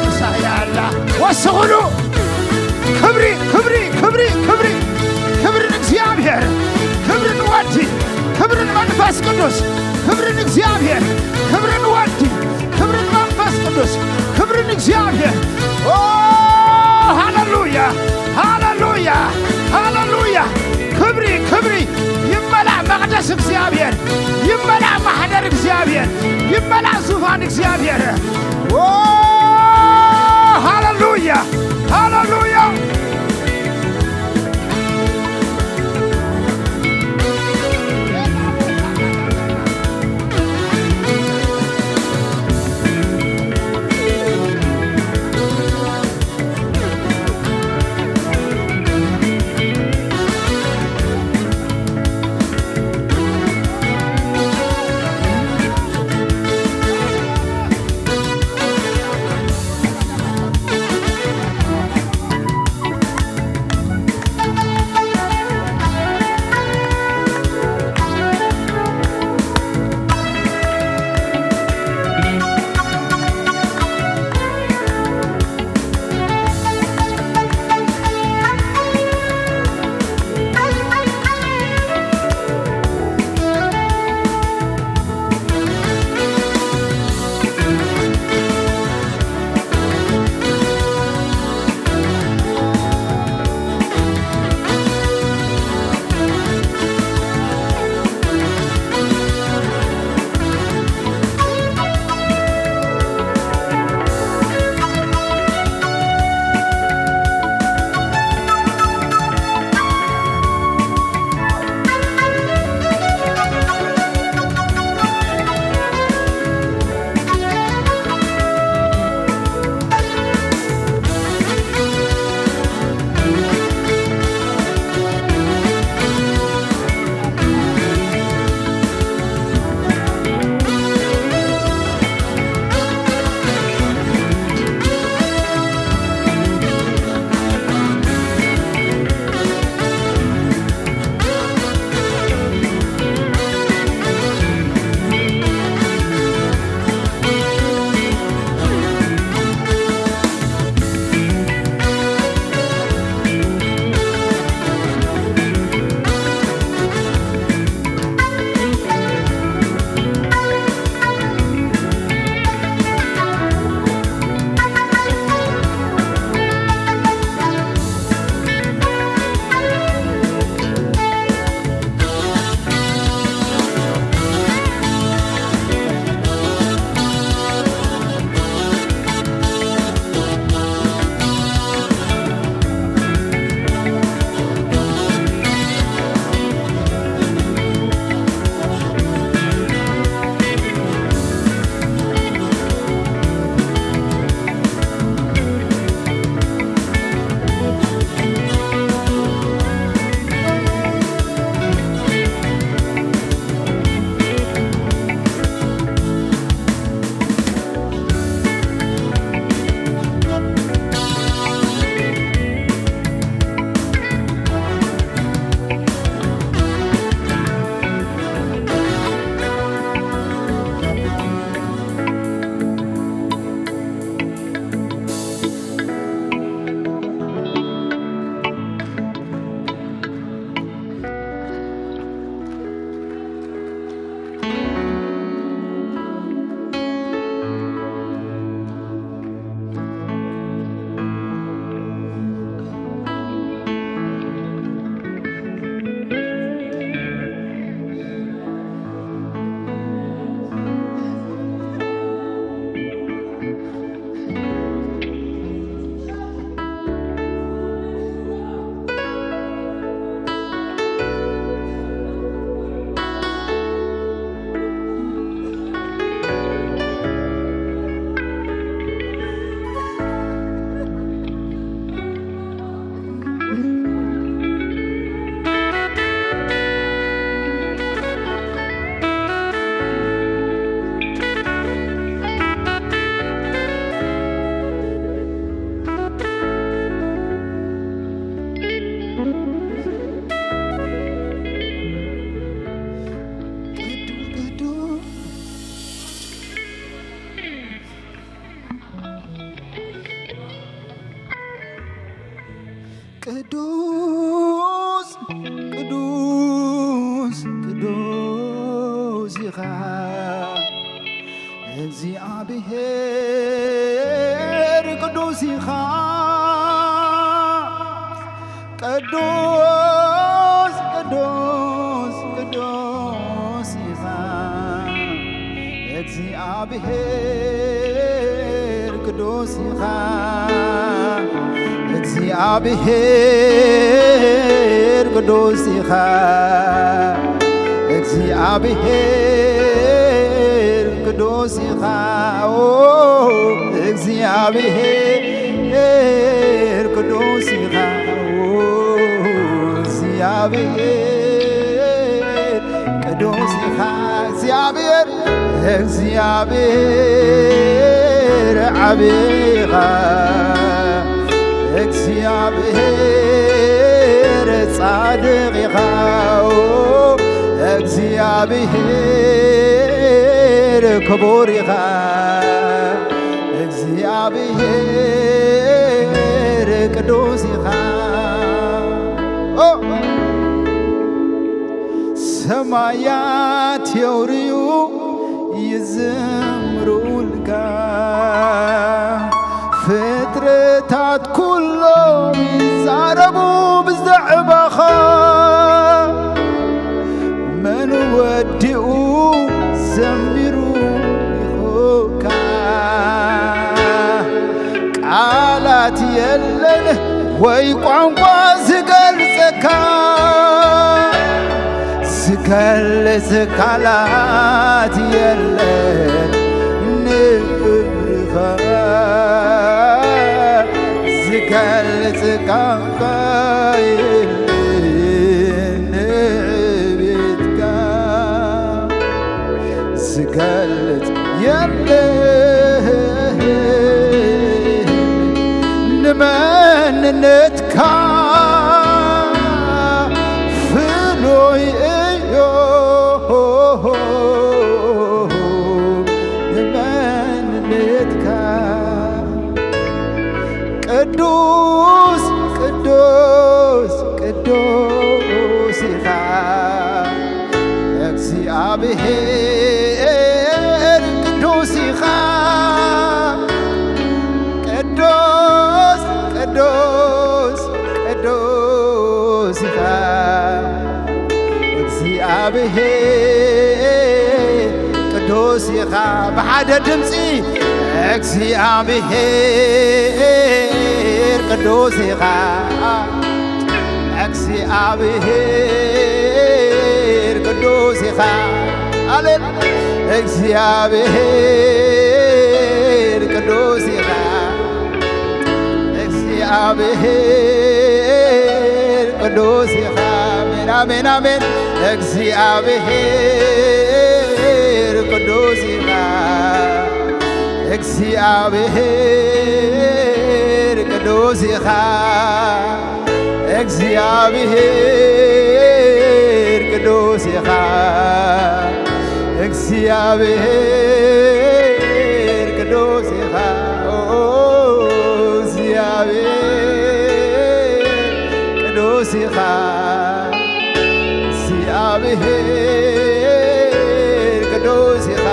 ምሳይ ኣላ። ወስኹሉ። ክብሪ፣ ክብሪ፣ ክብሪ፣ ክብሪ፣ ክብሪ ንእግዚኣብሔር፣ ክብሪ ንወዲ፣ ክብሪ ንመንፈስ ቅዱስ፣ ክብሪ ንእግዚኣብሔር፣ ክብሪ ንወዲ፣ ክብሪ ንመንፈስ ቅዱስ፣ ክብሪ ንእግዚኣብሔር። ኦ፣ ሃሌሉያ፣ ሃሌሉያ፣ ሃሌሉያ። ክብሪ፣ ክብሪ ይመላእ መቕደስ እግዚኣብሔር፣ ይመላእ ማሕደር እግዚኣብሔር፣ ይመላእ ዙፋን እግዚኣብሔር። ኦ፣ ሃሌሉያ፣ ሃሌሉያ። ቅዱስ ቅዱስ ቅዱስ ኢኻ እግዚኣብሔር፣ ቅዱስ ኢኻ። ቅዱስ ቅዱስ ቅዱስ ኢኻ እግዚኣብሔር፣ ቅዱስ ኢኻ። እግዚኣብሔር ቅዱስ ኢኻ። እግዚኣብሔር ቅዱስ ኢኻ። ኦ፣ እግዚኣብሔር ቅዱስ ኢኻ። ኦ፣ እግዚኣብሔር ቅዱስ ኢኻ። እግዚኣብሔር፣ እግዚኣብሔር ዓቢ ኢኻ። እግዚኣብሔር ጻድቕ ኢኻ። ኦ፣ እግዚኣብሔር ክቡር ኢኻ። እግዚኣብሔር ቅዱስ ኢኻ። ኦ፣ ሰማያት የውርዩ ይዝምሩልካ፣ ፍጥረታት ኩሎም ይዛረቡ ብዛዕባኻ። መን ወዲኡ ዘሚሩ ይኹካ? ቃላት የለን ወይ ቋንቋ ዝገልጸካ፣ ዝገልጽ ቃላት የለን ንክብርኻ፣ ዝገልጽ ቋንቋ የለን ንዕቤትካ። ዝገልጽ የለን ንመንነትካ፣ ፍሉይ እዩ ንመንነትካ። ቅዱስ ቅዱስ ቅዱስ ኢኻ እግዚኣብሔር፣ ቅዱስ ኢኻ። ቅዱስ ቅዱስ ቅዱስ ኢኻ እግዚኣብሔር፣ ቅዱስ ኢኻ። ብሓደ ድምፂ እግዚኣብሔር ቅዱስ ኢኻ፣ እግዚኣብሔር ቅዱስ ኢኻ። ኣሌ እግዚኣብሔር ቅዱስ ኢኻ። እግዚኣብሔር ቅዱስ ኢኻ። ኣሜን፣ ኣሜን፣ ኣሜን። እግዚኣብሔር ቅዱስ ኢኻ። እግዚኣብሔር ቅዱስ ኢኻ። እግዚኣብሔር ቅዱስ ኢኻ። እግዚኣብሔር ቅዱስ ኢኻ። ኦ፣ እግዚኣብሔር ቅዱስ ኢኻ። እግዚኣብሔር ቅዱስ ኢኻ።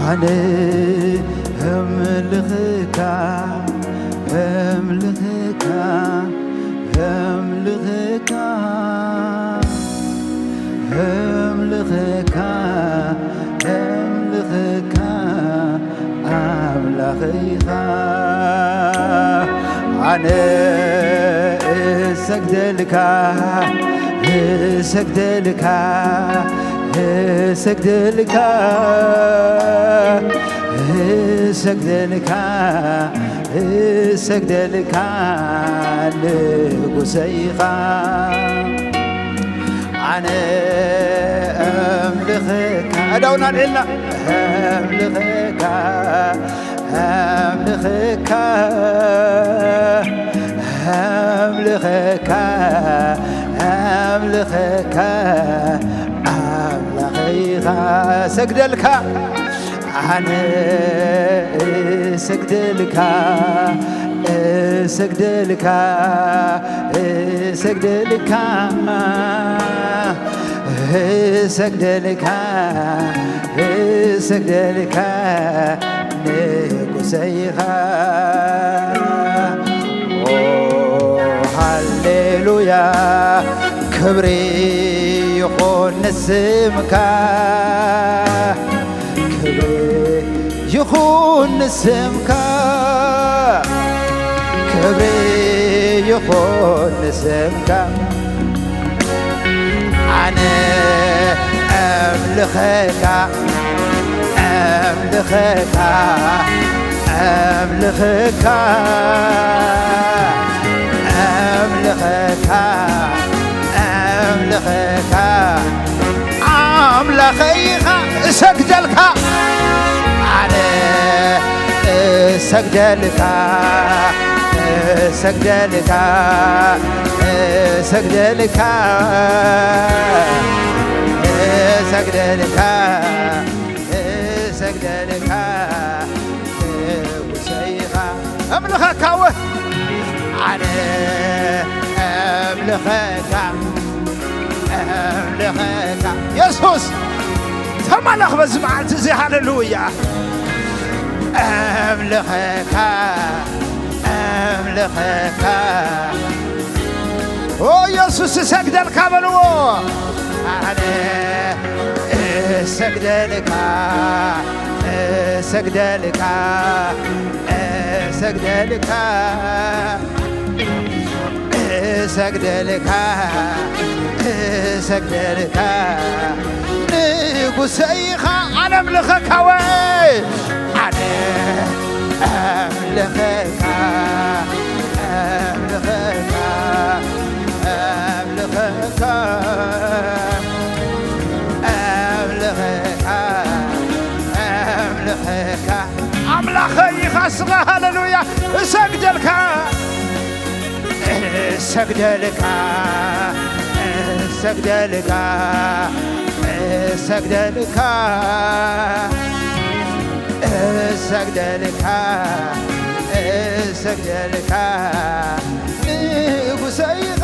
ኣነ እምልኽካ፣ እምልኽካ፣ እምልኽካ፣ እምልኽካ፣ እምልኽካ ኣምላኸይ ኢኻ። ኣነ እሰግደልካ፣ እሰግደልካ፣ እሰግደልካ፣ እሰግደልካ፣ እሰግደልካ ንጉሰይ ኢኻ። ኣነ እምልኽካ፣ ኣእዳውና ኣልዒልና፣ እምልኽካ፣ እምልኽካ፣ እምልኽካ፣ እምልኽካ ኣምላኸይ ኢኻ። እሰግደልካ፣ ኣነ እሰግደልካ፣ እሰግደልካ፣ እሰግደልካ፣ እሰግደልካ፣ እሰግደልካ ንጉሰይ ኢኻ። ኦ ሃሌሉያ፣ ክብሪ ይኹን ንስምካ፣ ክብሪ ይኹን ንስምካ፣ ክብሪ ይኹን ንስምካ። ኣነ እምልኸካ፣ እምልኸካ፣ እምልኸካ፣ እምልኸካ፣ እምልኸካ ኣምላኸይ ኢኻ። እሰግደልካ፣ ኣነ እሰግደልካ፣ እሰግደልካ፣ እሰግደልካ፣ እሰግደልካ፣ እሰግደልካ ንጉሰይ ኢኻ። እምልኸካ እወ፣ ኣነ እምልኸካ፣ እምልኸካ። የሱስ ተመለኽ በዚ መዓልቲ እዚ፣ ሃሌሉያ። እምልኸካ፣ እምልኸካ። ኦ የሱስ እሰግደልካ በልዎ። ኣነ እሰግደልካ፣ እሰግደልካ፣ እሰግደልካ፣ እሰግደልካ፣ እሰግደልካ ንጉሰይ ኢኻ። ኣነ እምልኸካ ወይ ኣነ እምልኸካ፣ እምልኸካ፣ እምልኸካ፣ እምልኸካ፣ እምልኸካ ኣምላኸይ ኢኻ ስኻ። ሃሌሉያ እሰግደልካ። እሰግደልካ፣ እሰግደልካ፣ እሰግደልካ፣ እሰግደልካ፣ እሰግደልካ ንጉሰይ ኢኻ።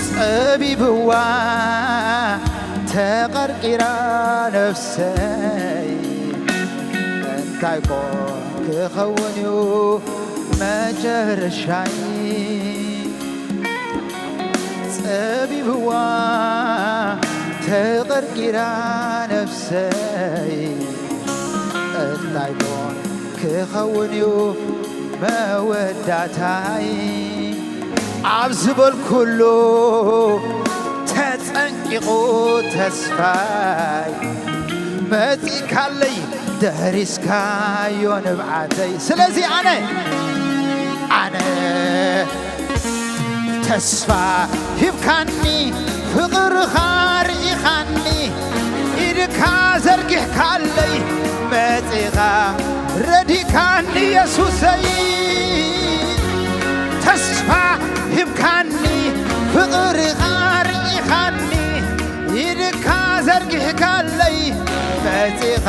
ጸቢብዋ ተቐርቂራ ነፍሰይ፣ እንታይ ኮን ክኸውን እዩ መጨረሻይ? ጸቢብዋ ተቐርቂራ ነፍሰይ፣ እንታይ ኮን ክኸውን እዩ መወዳእታይ? ኣብ ዝበልኩሉ ተጸንቂቑ ተስፋይ፣ መጺእካለይ ደሪስካዮ ንብዓተይ። ስለዚ ኣነ፣ ኣነ ተስፋ ሂብካኒ፣ ፍቕርኻ ርኢኻኒ፣ ኢድካ ዘርጊሕካለይ መጺኻ ረዲካኒ የሱሰይ። ተስፋ ሂብካኒ፣ ፍቕርኻ ርኢኻኒ፣ ኢድካ ዘርጊሕካለይ፣ መጺኻ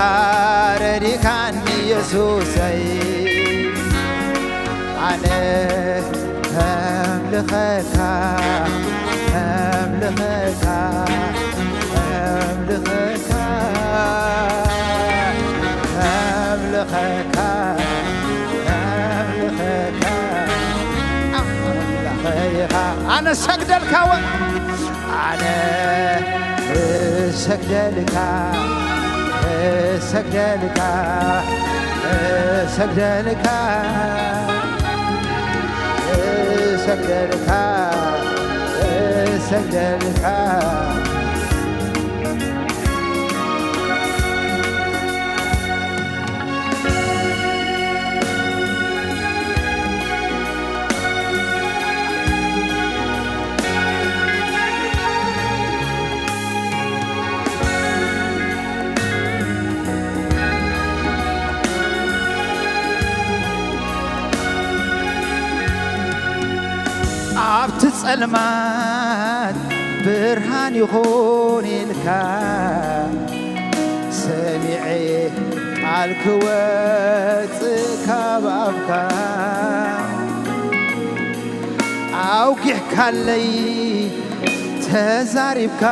ረዲኻኒ የሱሰይ። ኣነ ከምልኸካ፣ ከምልኸካ፣ ከምልኸካ፣ ከምልኸካ፣ ከምልኸካ ኣምላኸይ ኢኻ። ኣነ ሰግደልካ ወ-፣ ኣነ እሰግደልካ፣ እሰግደልካ፣ እሰግደልካ፣ እሰግደልካ፣ እሰግደልካ። ኣብቲ ጸልማት ብርሃን ይኹን ኢልካ ሰሚዐ ቃል ክወጽእ ካብ ኣፍካ ኣውጊሕካለይ ተዛሪብካ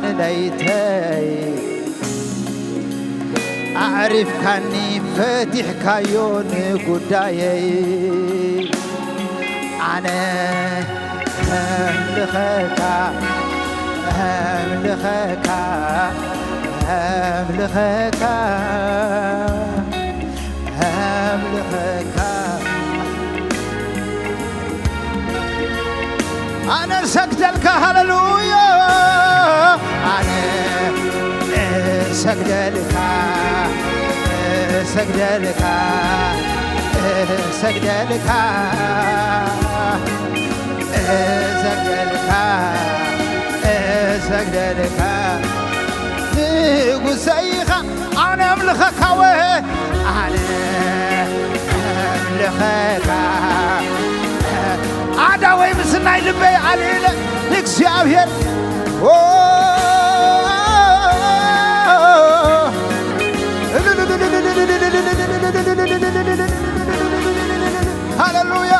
ንለይተይ ኣዕሪፍካኒ ፈቲሕካዮ ንጉዳየይ ኣነ ከምልኸካ ከምልኸካ ከምልኸካ ከምልኸካ ኣነ ሰግደልካ ሃሌሉያ ኣነ እሰግደልካ እሰግደልካ እሰግደልካ እሰግደልካ እሰግደልካ ንጉሰይኻ ኣነ ኣምልኸካ ወ ኣነ ኣምልኸካ ኣዳወይ ምስ ናይ ልበይ ኣልዒለ ንእግዚኣብሔር ሃሌሉያ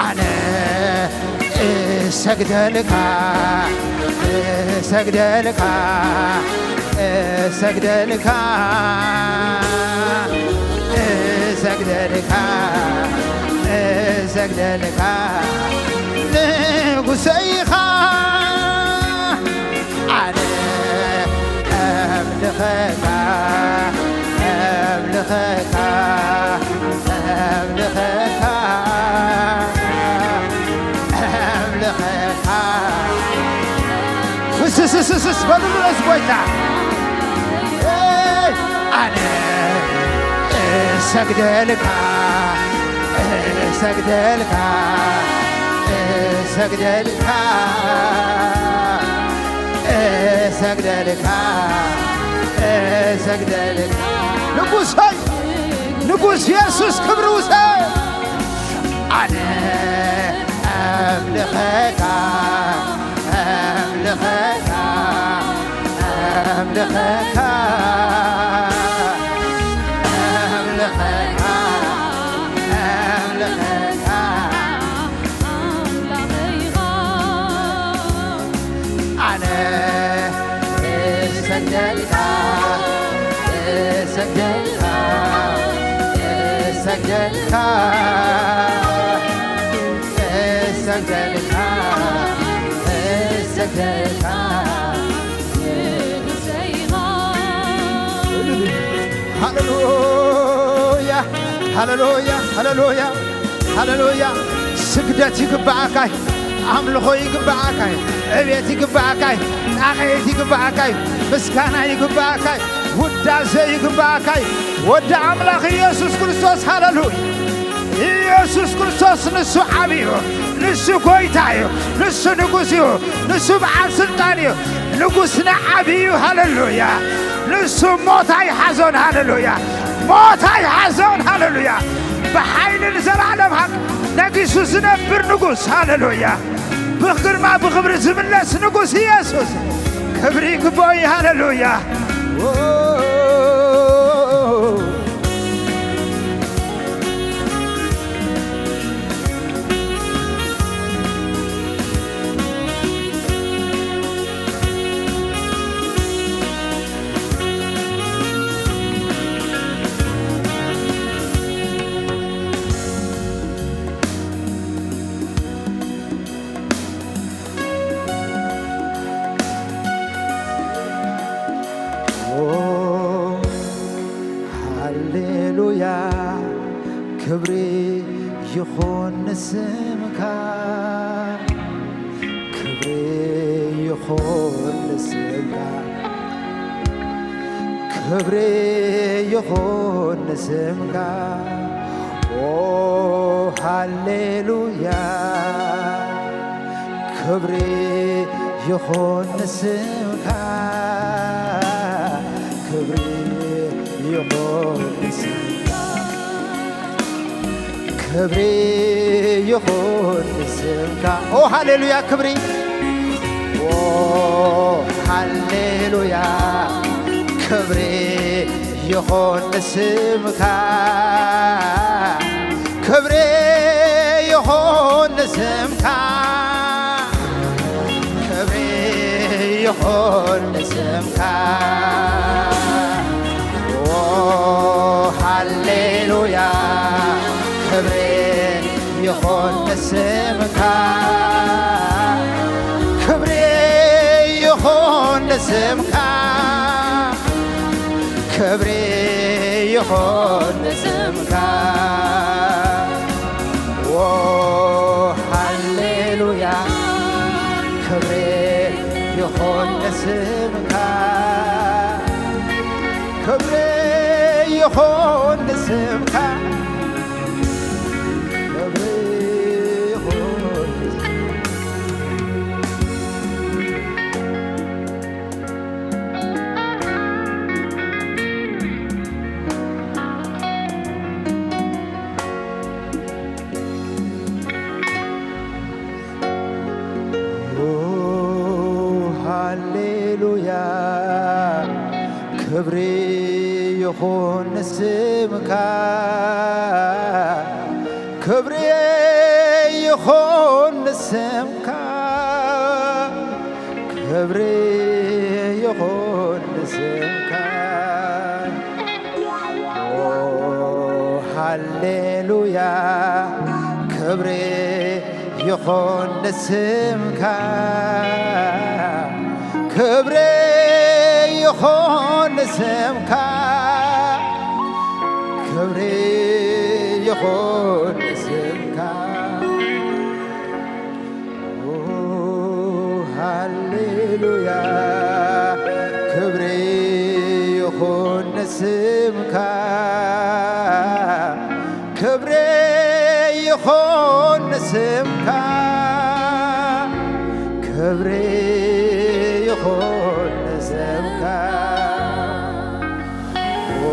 ኣነ እሰግደልካ እሰግደልካ እሰግደልካ እሰግደልካ እሰግደልካ ንጉሰይኻ ኣነ እምልኸካ እምልኸካ እምልኸካ እምልኸካ ፍስስስስ በሉሉ ነዚ ጎይታ ኣነ እሰግደልካ እሰግደልካ እሰግደልካ እሰግደልካ እሰግደልካ ንጉሰይ ንጉስ የሱስ ክብሪ ውሰድ ኣነ ኣምልኸካ ኣምልኸካ ኣምልኸካ ኣምልኸካ ኣምልኸካ ኣነ እሰግደልካ እሰግደልካ እሰግደልካ እሰግደልካ እሰግደልካ ሃሌሉያ ሃሌሉያ ሃሌሉያ ሃሌሉያ ስግደት ይግብኣካ እዩ ኣምልኾ ይግብኣካ እዩ ዕቤት ይግብኣካ እዩ ጣቕዒት ይግብኣካ እዩ ምስጋና ይግብኣካ እዩ ውዳሴ ይግብኣካ እዩ ወዲ ኣምላኽ ኢየሱስ ክርስቶስ ሃሌሉያ ኢየሱስ ክርስቶስ ንሱ ዓብዩ ንሱ ጎይታ እዩ ንሱ ንጉስ እዩ ንሱ በዓል ስልጣን እዩ ንጉስና ዓብዩ ሃሌሉያ ንሱ ሞት ኣይሓዞን ሃሌሉያ ሞት ኣይሓዞን ሃሌሉያ ብሓይሊ ንዘለዓለም ሃቅ ነጊሱ ዝነብር ንጉስ፣ ሃሌሉያ። ብግርማ ብኽብሪ ዝምለስ ንጉስ ኢየሱስ፣ ክብሪ ይግባኦ እዩ። ሃሌሉያ። ኦ፣ ሃሌሉያ፣ ክብሪ ይኹን ንስምካ፣ ክብሪ ይኹን ንስምካ፣ ክብሪ ይኹን ንስምካ። ኦ፣ ሃሌሉያ፣ ክብሪ ይኹን ንስምካ፣ ክብሪ ይኹን ንስምካ፣ ክብሪ ይኹን ንስምካ። ኦ፣ ሃሌሉያ፣ ክብሪ፣ ኦ፣ ሃሌሉያ፣ ክብሪ ይኹን ንስምካ፣ ክብሪ ይኹን ንስምካ፣ ክብሪ ይኹን ንስምካ። ኦ፣ ሃሌሉያ፣ ክብሪ ይኹን ንስምካ፣ ክብሪ ይኹን ንስምካ፣ ክብሪ ይኹን ንስምካ። ዎ፣ ሃሌሉያ፣ ክብሪ ይኹን ንስምካ፣ ክብሪ ይኹን ንስምካ፣ ክብሪ ይኹን። ኦ፣ ሃሌሉያ፣ ክብሪ ይኹን ንስምካ፣ ክብሪ ይኹን ንስምካ፣ ክብሪ ይኹን ንስምካ። ኦ፣ ሃሌሉያ፣ ክብሪ ይኹን ንስምካ፣ ክብሪ ይኹን ንስምካ፣ ክብሪ ይኹን ንስምካ። ኦ፣ ሃሌሉያ፣ ክብሪ ይኹን ንስምካ፣ ክብሪ ይኹን ንስምካ፣ ክብሪ ይኹን ንስምካ። ኦ፣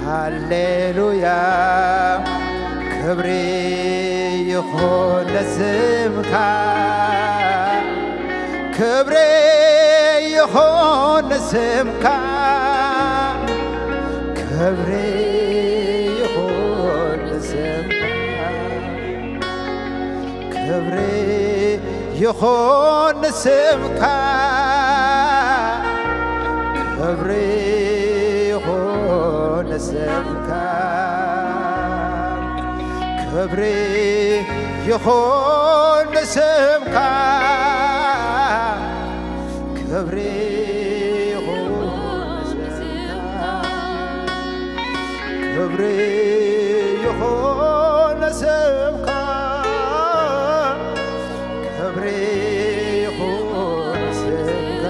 ሃሌሉያ፣ ክብሪ ይኹን ንስምካ፣ ክብሪ ይኹን ንስምካ፣ ክብሪ ይኹን ንስምካ። ክብሪ ይኹን ንስምካ፣ ክብሪ ይኹን ንስምካ፣ ክብሪ ይኹን ንስምካ፣ ክብሪ ይኹን ንስምካ። ክብሪ ይኹን ንስምካ፣ ክብሪ ይኹን ንስምካ።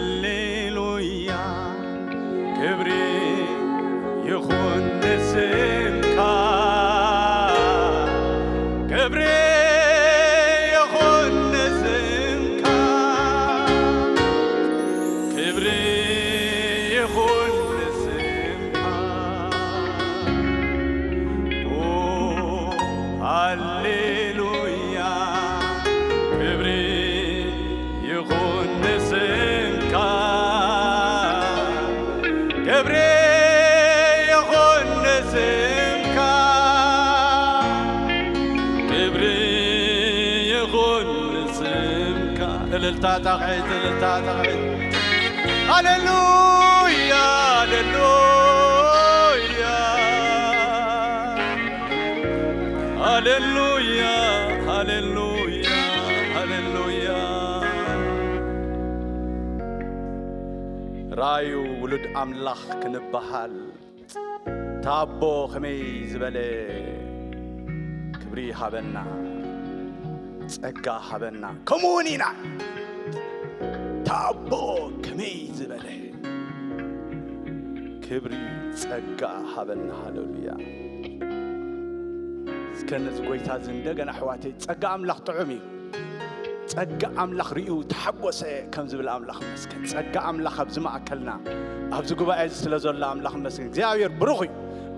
ሃሌሉያ፣ ክብሪ ይኹን ንስምካ፣ ክብሪ ይኹን ንስምካ፣ ክብሪ ይኹን ንስምካ። ኦ፣ ሃሌሉያ፣ ክብሪ ይኹን ንስምካ፣ ክብሪ ይኹን ንስምካ፣ ክብሪ ይኹን ንስምካ። እልልታ ጣቕዒት፣ እልልታ ጣቕዒት። ሃሌሉያ፣ ሃሌሉያ፣ ሃሌሉያ፣ ሃሌሉያ፣ ሃሌሉያ። ራእዩ ውሉድ ኣምላኽ ክንበሃል፣ ታቦ ከመይ ዝበለ ክብሪ ሃበና፣ ጸጋ ሃበና። ከምኡ እውን ኢና። ታቦ ከመይ ዝበለ ክብሪ ጸጋ ሃበና። ሃሌሉያ። እስከ ነዚ ጎይታ እዚ እንደገና፣ ኣሕዋተይ፣ ጸጋ ኣምላኽ ጥዑም እዩ። ጸጋ ኣምላኽ ርእዩ ተሓጎሰ ከም ዝብል ኣምላኽ መስገን። ጸጋ ኣምላኽ ኣብዚ ማእከልና፣ ኣብዚ ጉባኤ እዚ ስለ ዘሎ ኣምላኽ መስገን። እግዚኣብሔር ብሩኽ እዩ።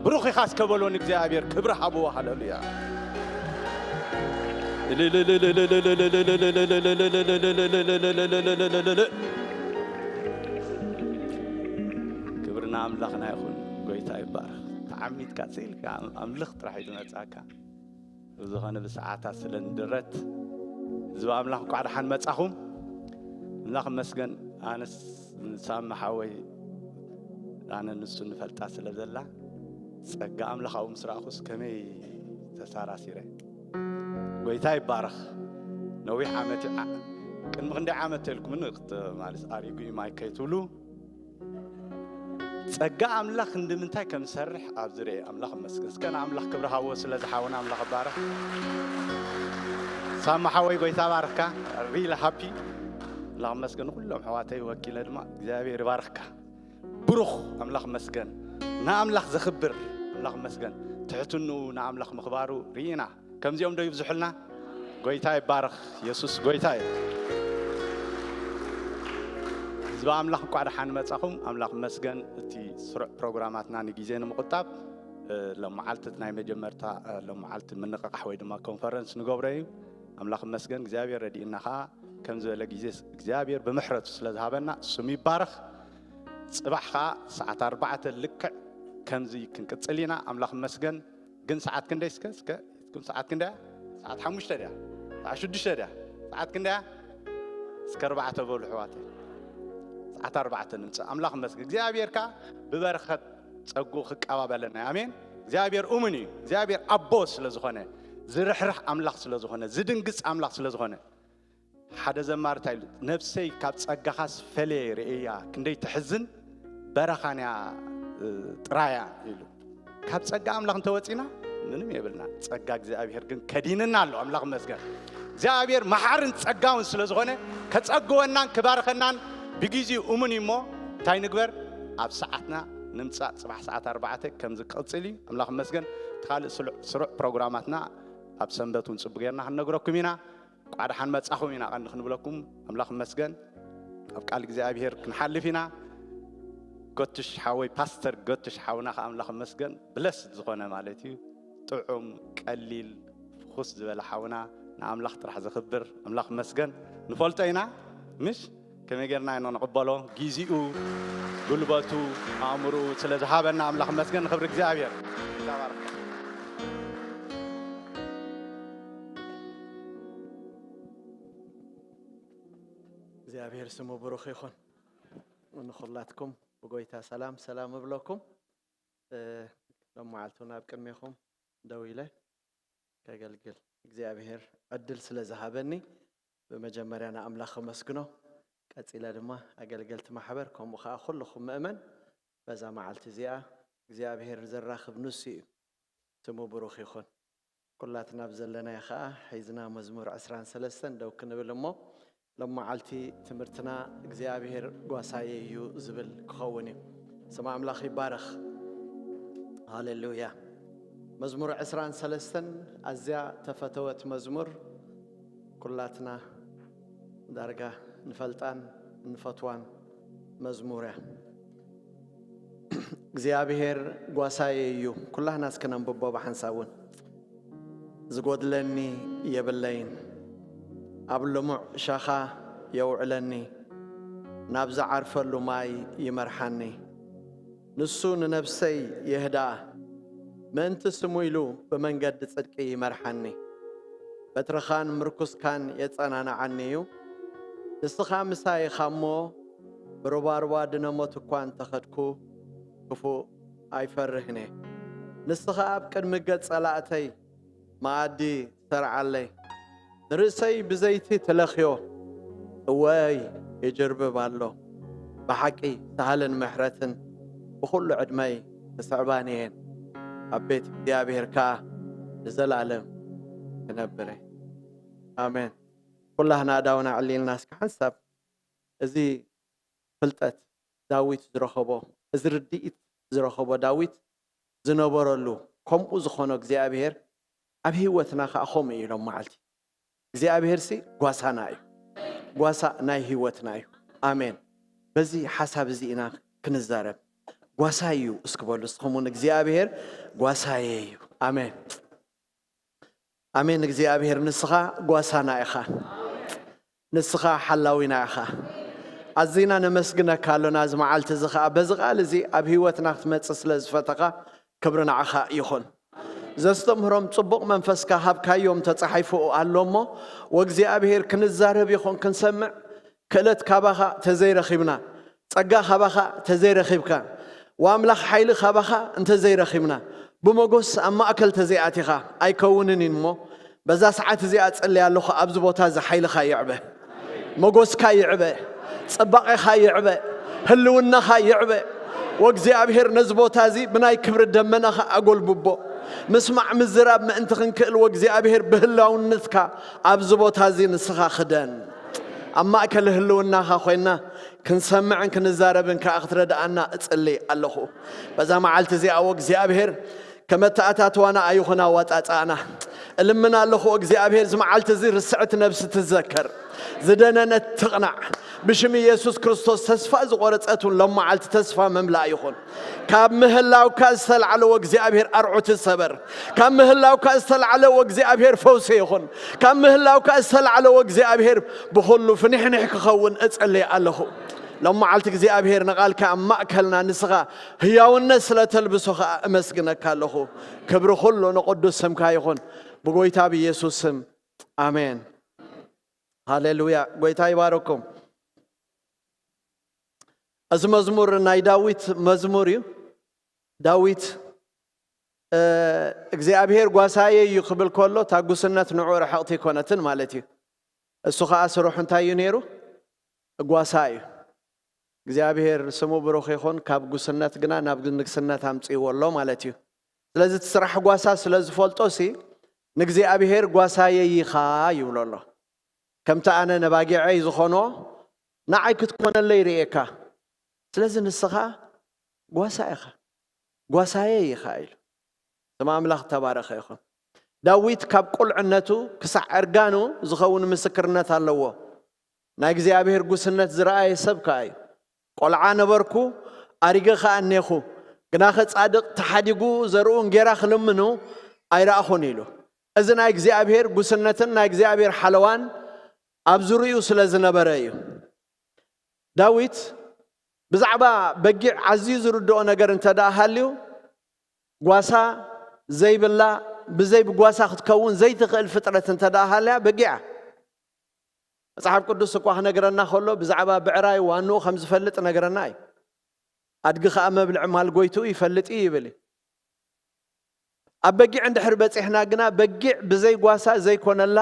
ብሩኽ ኢኻ እስከ በሎ ንእግዚኣብሔር ክብሪ ሃብዎ። ሃሌሉያ። ክብሪ ንኣምላኽና ይኹን። ጎይታ ይባረኽ። ተዓሚትካ ስኢልካ ኣምልኽ ጥራሕ እዩ ዝመጽኣካ። ብዝኾነ ብሰዓታት ስለ ንድረት ህዝቢ ኣምላኽ እንኳዕ ደሓን መጻኹም። ኣምላኽ መስገን። ኣነስ ንሳሚ ሓወይ ኣነ ንሱ ንፈልጣ ስለ ዘላ ጸጋ ኣምላኽ ኣብኡ ምስ ረኣኹስ ከመይ ተሳራሲረ። ጎይታ ይባረኽ። ነዊሕ ዓመት እዩ። ዓ-፣ ቅድሚ ክንደይ ዓመት ተልኩምኒ ክት-፣ ማለት ኣሪጉ እዩ ማይ ከይትብሉ ጸጋ ኣምላኽ እንድምንታይ ከም ዝሰርሕ ኣብ ዝርአ ኣምላኽ መስገን። እስከ ንኣምላኽ ክብሪ ሃቦ ስለ ዝሓወና ኣምላኽ ይባረኽ። ሳማ ሓወይ ጎይታ ባርኽካ። ሪል ሃፒ ኣምላኽ መስገን። ኩሎም ኣሕዋተይ ወኪለ ድማ እግዚኣብሔር ይባርኽካ። ብሩኽ ኣምላኽ መስገን። ንኣምላኽ ዘኽብር ኣምላኽ መስገን። ትሕትንኡ ንኣምላኽ ምኽባሩ ርኢና። ከምዚኦም ዶ ይብዝሑልና? ጎይታ ይባረኽ። የሱስ ጎይታ እዩ። ህዝቢ ኣምላኽ እንኳዕ ደሓን መጻኹም። ኣምላኽ መስገን። እቲ ስሩዕ ፕሮግራማትና ንግዜ ንምቑጣብ፣ እ፣ ሎመዓልቲ እቲ ናይ መጀመርታ፣ እ፣ ሎመዓልቲ ምንቕቓሕ ወይ ድማ ኮንፈረንስ ንገብሮ እዩ። ኣምላኽ መስገን። እግዚኣብሔር ረዲእና ኸዓ ከም ዝበለ ግዜ እግዚኣብሔር ብምሕረቱ ስለ ዝሃበና ስሙ ይባረኽ። ጽባሕ ኸዓ ሰዓት ኣርባዕተ ልክዕ ከምዚ ክንቅጽል ኢና። ኣምላኽ መስገን። ግን ሰዓት ክንደይ እስከ፣ እስከ፣ እስኩም ሰዓት ክንደያ? ሰዓት ሓሙሽተ ድያ? ሰዓት ሽዱሽተ ድያ? ሰዓት ክንደያ? እስከ ኣርባዕተ በሉ ኣሕዋተይ። ሰዓት ኣርባዕተ ንምጽእ። ኣምላኽ መስገን። እግዚኣብሔር ከኣ ብበረኸት ጸጉኡ ክቀባበለና እዩ። ኣሜን። እግዚኣብሔር እሙን እዩ። እግዚኣብሔር ኣቦ ስለ ዝኾነ፣ ዝርሕርሕ ኣምላኽ ስለ ዝኾነ፣ ዝድንግጽ ኣምላኽ ስለ ዝኾነ፣ ሓደ ዘማሪ እንታይ ኢሉ? "ነፍሰይ ካብ ጸጋኻስ ፈለየ ርእያ፣ ክንደይ ትሕዝን፣ በረኻንያ፣ እ፣ ጥራያ" ኢሉ። ካብ ጸጋ ኣምላኽ እንተወጺና ምንም የብልና። ጸጋ እግዚኣብሔር ግን ከዲንና ኣሎ። ኣምላኽ መስገን። እግዚኣብሔር መሓርን ጸጋውን ስለ ዝኾነ፣ ከጸግወናን ክባርኸናን ብግዜኡ እሙን እዩ እሞ፣ እንታይ ንግበር? ኣብ ሰዓትና ንምጻእ። ጽባሕ ሰዓት ኣርባዕተ ከም ዝቅጽል እዩ። ኣምላኽ መስገን። እቲ ካልእ ስሉዕ-፣ ስሩዕ ፕሮግራማትና ኣብ ሰንበት እውን ጽቡቅ ጌርና ክንነግረኩም ኢና። እንቋዕ ደሓን መጻኹም ኢና ቀንዲ ክንብለኩም። ኣምላኽ መስገን። ኣብ ቃል እግዚኣብሔር ክንሓልፍ ኢና። ገቱሽ ሓወይ፣ ፓስተር ገቱሽ ሓውና ከኣ ኣምላኽ መስገን። ብለስድ ዝኾነ ማለት እዩ። ጥዑም፣ ቀሊል፣ ፍኹስ ዝበለ ሓውና፣ ንኣምላኽ ጥራሕ ዘኽብር ኣምላኽ መስገን። ንፈልጦ ኢና፣ ምሽ? ከመይ ጌርና ኢና ንቕበሎ? ጊዜኡ፣ ጉልበቱ፣ ኣእምሮኡ ስለ ዝሃበና ኣምላኽ መስገን። ንኽብሪ እግዚኣብሔር። ተባረኽ። እግዚኣብሔር ስሙ ብሩኽ ይኹን። ንኹላትኩም ብጎይታ ሰላም ሰላም እብለኩም። እ፣ ሎም መዓልቲ እውን ኣብ ቅድሜኹም ደው ኢለ ከገልግል እግዚኣብሔር ዕድል ስለ ዝሃበኒ ብመጀመርያ ንኣምላኽ ከመስግኖ፣ ቀጺለ ድማ ኣገልገልቲ ማሕበር፣ ከምኡ ኸኣ ኩልኹም ምእመን በዛ መዓልቲ እዚኣ እግዚኣብሔር ዘራኽብ ንሱ እዩ። ስሙ ብሩኽ ይኹን። ኩላትና ብዘለናዮ ኸዓ ሒዝና መዝሙር ዕስራን ሰለስተን ደው ክንብል እሞ፣ ሎም መዓልቲ ትምህርትና እግዚኣብሔር ጓሳየ እዩ ዝብል ክኸውን እዩ። ስም ኣምላኽ ይባረኽ። ሃሌሉያ። መዝሙር ዕስራን ሰለስተን ኣዝያ ተፈተወት መዝሙር፣ ኩላትና ዳርጋ ንፈልጣን ንፈትዋን መዝሙር እያ። እግዚኣብሔር ጓሳየ እዩ። ኩላህና እስከ ነንብቦ ብሓንሳብ እውን። ዝጎድለኒ የብለይን፣ ኣብ ልሙዕ ሻኻ የውዕለኒ፣ ናብ ዝዓርፈሉ ማይ ይመርሓኒ። ንሱ ንነብሰይ የህድኣ፣ ምእንቲ ስሙ ኢሉ ብመንገዲ ጽድቂ ይመርሓኒ። በትርኻን ምርኩስካን የጸናንዓኒ እዩ። ንስኻ ምሳይ ኢኻ እሞ፣ ብሩባሩባ ድነ ሞት እኳ እንተኸድኩ፣ ክፉእ ኣይፈርህን እየ። ንስኻ ኣብ ቅድሚ ገጽ ጸላእተይ መኣዲ ትሰርዓለይ። ንርእሰይ ብዘይቲ ትለኽዮ፣ እወይ ይጅርብብ ኣሎ። ብሓቂ ሳህልን ምሕረትን ብኹሉ ዕድመይ ክስዕባኒ እየን። ኣብ ቤት እግዚኣብሔር ከኣ ንዘለኣለም ክነብር እየ። ኣሜን። ኩላህና ኣእዳውና ኣዕሊልና እስኪ ሓንሳብ እዚ ፍልጠት ዳዊት ዝረኸቦ፣ እዚ ርድኢት ዝረኸቦ ዳዊት ዝነበረሉ፣ ከምኡ ዝኾኖ እግዚኣብሔር ኣብ ህይወትና ከኣ ከምኡ እዩ። ሎም መዓልቲ እግዚኣብሔርሲ ጓሳና እዩ። ጓሳ ናይ ህይወትና እዩ። ኣሜን። በዚ ሓሳብ እዚ ኢና ክንዛረብ። ጓሳ እዩ እስኪ በሉ እስኹም እውን፣ እግዚኣብሔር ጓሳየ እዩ። ኣሜን። ኣሜን። እግዚኣብሔር ንስኻ ጓሳና ኢኻ። ንስኻ ሓላዊና ኢኻ። ኣዚና ነመስግነካ ኣሎና እዚ መዓልቲ እዚ ኸኣ። በዚ ቃል እዚ ኣብ ህይወትና ክትመጽእ ስለ ዝፈተኻ ክብሪ ንዓኻ ይኹን። ዘስተምህሮም ጽቡቕ መንፈስካ ሃብካዮም ተጻሒፉ ኣሎ እሞ፣ ወእግዚኣብሔር ክንዛረብ ይኹን ክንሰምዕ ክእለት ካባኻ ተዘይረኺብና፣ ጸጋ ካባኻ ተዘይረኺብካ፣ ወኣምላኽ ሓይሊ ካባኻ እንተዘይረኺብና፣ ብመጎስ ኣብ ማእከል ተዘይኣቲኻ ኣይከውንን እዩ እሞ፣ በዛ ሰዓት እዚኣ እጽሊ ኣለኹ፣ ኣብዚ ቦታ እዚ ሓይልኻ ይዕበ፣ መጎስካ ይዕበ፣ ጽባቐኻ ይዕበ፣ ህልውናኻ ይዕበ። ወእግዚኣብሔር ነዚ ቦታ እዚ ብናይ ክብሪ ደመናኻ ኣጎልብቦ። ምስማዕ ምዝራብ ምእንቲ ክንክእል ወእግዚኣብሔር ብህላውነትካ ኣብዚ ቦታ እዚ ንስኻ ክደን። ኣብ ማእከል ህልውናኻ ኮይና ክንሰምዕን ክንዛረብን ከኣ ክትረድኣና እጽሊ ኣለኹ። በዛ መዓልቲ እዚኣ ወእግዚኣብሔር ከም ኣተኣታትዋና ኣይኹን ኣወጻጽኣና። እልምን ኣለኹ እግዚኣብሔር፣ እዚ መዓልቲ እዚ ርስዕቲ ነብሲ ትዘከር፣ ዝደነነት ትቕናዕ። ብሽም ኢየሱስ ክርስቶስ ተስፋ ዝቖረጸት እውን ሎም መዓልቲ ተስፋ ምምላእ ይኹን። ካብ ምህላውካ ዝተላዕለ ወእግዚኣብሔር ኣርዑት ይሰበር። ካብ ምህላውካ ዝተላዕለ ወእግዚኣብሔር ፈውሲ ይኹን። ካብ ምህላውካ ዝተላዕለ ወእግዚኣብሔር ብኹሉ ፍንሕንሕ ክኸውን እጽሊ ኣለኹ። ሎም መዓልቲ እግዚኣብሔር ንቓልካ ኣብ ማእከልና ንስኻ ህያውነት ስለ ተልብሶ ኸኣ እመስግነካ ኣለኹ። ክብሪ ኩሉ ንቕዱስ ስምካ ይኹን። ብጎይታ ብኢየሱስ ስም። ኣሜን። ሃሌሉያ። ጎይታ ይባረኩም። እዚ መዝሙር ናይ ዳዊት መዝሙር እዩ። ዳዊት፣ እ፣ እግዚኣብሔር ጓሳየ እዩ ክብል ከሎ፣ እታ ጉስነት ንዕኡ ርሕቕቲ ኣይኮነትን ማለት እዩ። እሱ ኸኣ ስርሑ እንታይ እዩ ነይሩ? ጓሳ እዩ። እግዚኣብሔር ስሙ ብሩኽ ይኹን። ካብ ጉስነት ግና ናብ ንግስነት ኣምጽእዎ ኣሎ ማለት እዩ። ስለዚ እቲ ስራሕ ጓሳ ስለ ዝፈልጦ ሲ፣ ንእግዚኣብሔር ጓሳየ ኢኻ ይብሎ ኣሎ። ከምቲ ኣነ ነባጊዐይ ዝኾኖ፣ ንዓይ ክትኮነለይ ርእየካ። ስለዚ ንስኻ ጓሳ ኢኻ፣ ጓሳየ ኢኻ ኢሉ። ስም ኣምላኽ ተባረኸ ይኹን። ዳዊት ካብ ቁልዕነቱ ክሳዕ እርጋኑ ዝኸውን ምስክርነት ኣለዎ። ናይ እግዚኣብሔር ጉስነት ዝረኣየ ሰብ ከኣ እዩ። ቆልዓ ነበርኩ፣ ኣሪገ ኸኣ እኔኹ፣ ግናኸ ጻድቕ ተሓዲጉ ዘርኡ እንጌራ ክልምኑ ኣይረኣኹን ኢሉ። እዚ ናይ እግዚኣብሔር ጉስነትን ናይ እግዚኣብሔር ሓለዋን ኣብ ዙርይኡ ስለ ዝነበረ እዩ። ዳዊት ብዛዕባ በጊዕ ኣዝዩ ዝርድኦ ነገር እንተ ደኣ ሃልዩ፣ ጓሳ ዘይብላ፣ ብዘይ ብጓሳ ክትከውን ዘይትኽእል ፍጥረት እንተ ደኣ ሃልያ በጊዕ እያ። መጽሓፍ ቅዱስ እኳ ክነግረና ከሎ፣ ብዛዕባ ብዕራይ ዋንኡ ከም ዝፈልጥ ነገረና እዩ። ኣድጊ ኸኣ መብልዒ ማል ጎይትኡ ይፈልጥ እዩ ይብል እዩ። ኣብ በጊዕ እንድሕር በጺሕና ግና፣ በጊዕ ብዘይ ጓሳ ዘይኮነላ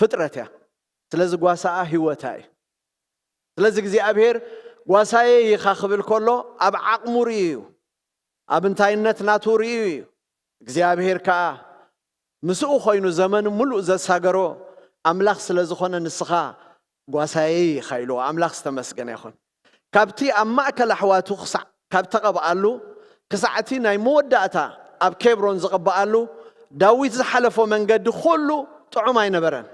ፍጥረት እያ። ስለዚ ጓሳኣ ህይወታ እዩ። ስለዚ እግዚኣብሔር ጓሳየ ኢኻ ክብል ከሎ፣ ኣብ ዓቕሙ ርእዩ እዩ። ኣብ እንታይነት ናቱ ርእዩ እዩ። እግዚኣብሔር ከኣ ምስኡ ኮይኑ ዘመኑ ምሉእ ዘሳገሮ ኣምላኽ ስለ ዝኾነ፣ ንስኻ ጓሳየይ ኢኻ ኢልዎ። ኣምላኽ ዝተመስገነ ይኹን። ካብቲ ኣብ ማእከል ኣሕዋቱ ክሳዕ ካብ ተቐብኣሉ፣ ክሳዕ እቲ ናይ መወዳእታ ኣብ ኬብሮን ዝቕብኣሉ፣ ዳዊት ዝሓለፎ መንገዲ ኩሉ ጥዑም ኣይነበረን።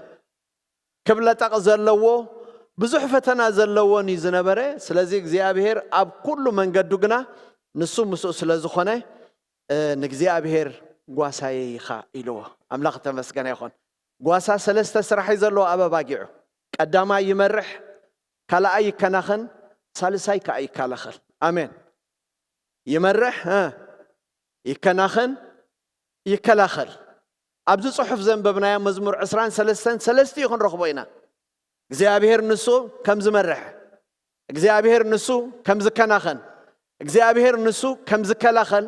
ክብለጠቕ ዘለዎ፣ ብዙሕ ፈተና ዘለዎን እዩ ዝነበረ። ስለዚ እግዚኣብሔር ኣብ ኩሉ መንገዱ ግና ንሱ ምስኡ ስለ ዝኾነ፣ እ፣ ንእግዚኣብሔር ጓሳየ ኢኻ ኢልዎ። ኣምላኽ ተመስገነ ይኹን። ጓሳ ሰለስተ ስራሕ እዩ ዘለዎ ኣብ ኣባጊዑ። ቀዳማይ ይመርሕ፣ ካልኣይ ይከናኸን፣ ሳልሳይ ከኣ ይከላኸል። ኣሜን። ይመርሕ፣ እ፣ ይከናኸን፣ ይከላኸል። ኣብዚ ጽሑፍ ዘንበብናዮ መዝሙር ዕስራን ሰለስተን ሰለስቲኡ ክንረኽቦ ኢና። እግዚኣብሔር ንሱ ከም ዝመርሕ፣ እግዚኣብሔር ንሱ ከም ዝከናኸን፣ እግዚኣብሔር ንሱ ከም ዝከላኸል፣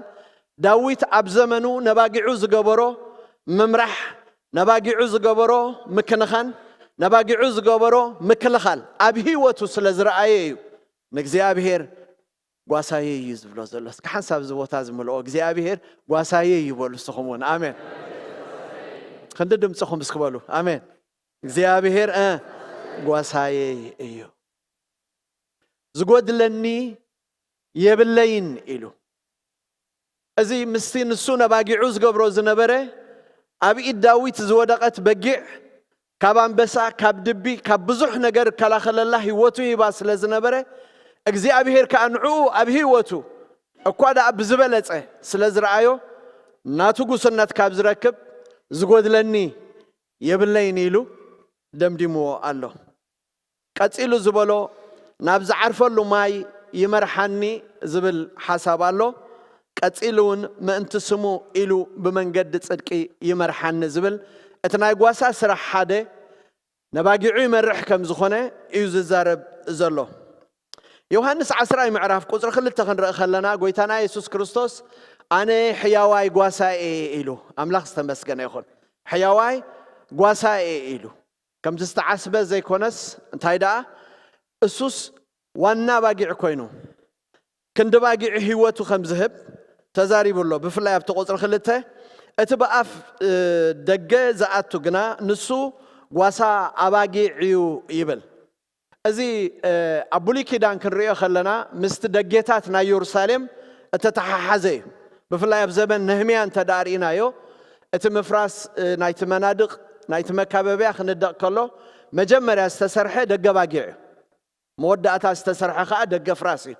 ዳዊት ኣብ ዘመኑ ነባጊዑ ዝገበሮ ምምራሕ፣ ነባጊዑ ዝገበሮ ምክንኻን፣ ነባጊዑ ዝገበሮ ምክልኻል ኣብ ህይወቱ ስለ ዝረኣየ እዩ ንእግዚኣብሔር ጓሳየ እዩ ዝብሎ ዘሎ። እስኪ ሓንሳብ እዚ ቦታ ዝምልኦ እግዚኣብሔር ጓሳየ እዩ በሉ። ንስኹም እውን ኣሜን። ክንዲ ድምፅኹም እስኪ በሉ ኣሜን። እግዚኣብሔር፣ እ፣ ጓሳየ እዩ፣ ዝጎድለኒ የብለይን ኢሉ። እዚ ምስቲ ንሱ ነባጊዑ ዝገብሮ ዝነበረ፣ ኣብ ኢድ ዳዊት ዝወደቐት በጊዕ፣ ካብ ኣንበሳ፣ ካብ ድቢ፣ ካብ ብዙሕ ነገር እከላኸለላ ህይወቱ ሂባ ስለ ዝነበረ፣ እግዚኣብሔር ከኣ ንዕኡ ኣብ ህይወቱ እኳ ደኣ ብዝበለጸ ስለ ዝረኣዮ፣ ናቱ ጉስነት ካብ ዝረክብ፣ ዝጎድለኒ የብለይን ኢሉ ደምዲምዎ ኣሎ። ቀጺሉ ዝበሎ፣ ናብ ዝዓርፈሉ ማይ ይመርሓኒ ዝብል ሓሳብ ኣሎ። ቀጺሉ እውን ምእንቲ ስሙ ኢሉ ብመንገዲ ጽድቂ ይመርሓኒ ዝብል፣ እቲ ናይ ጓሳ ስራሕ ሓደ፣ ነባጊዑ ይመርሕ ከም ዝኾነ እዩ ዝዛረብ ዘሎ። ዮሃንስ ዓስራይ ምዕራፍ ቁጽሪ ክልተ ክንርኢ ከለና፣ ጎይታና የሱስ ክርስቶስ፣ "ኣነ ሕያዋይ ጓሳኤ" ኢሉ። ኣምላኽ ዝተመስገነ ይኹን። ሕያዋይ ጓሳኤ ኢሉ። ከምቲ ዝተዓስበ ዘይኮነስ፣ እንታይ ደኣ፣ እሱስ ዋና ባጊዕ ኮይኑ፣ ክንዲ ባጊዕ ህይወቱ ከም ዝህብ ተዛሪቡ ኣሎ። ብፍላይ ኣብቲ ቁጽሪ ክልተ፣ "እቲ ብኣፍ፣ እ፣ ደገ ዝኣቱ ግና ንሱ ጓሳ ኣባጊዕ እዩ" ይብል። እዚ፣ እ፣ ኣብ ብሉይ ኪዳን ክንርእዮ ከለና፣ ምስቲ ደጌታት ናይ የሩሳሌም እተተሓሓዘ እዩ። ብፍላይ ኣብ ዘመን ነህምያ እንተ ደኣ ርኢናዮ፣ እቲ ምፍራስ፣ እ፣ ናይቲ መናድቕ፣ ናይቲ መካበብያ ክንደቕ ከሎ፣ መጀመርያ ዝተሰርሐ ደገ ባጊዕ እዩ። መወዳእታ ዝተሰርሐ ኸኣ ደገ ፍራስ እዩ።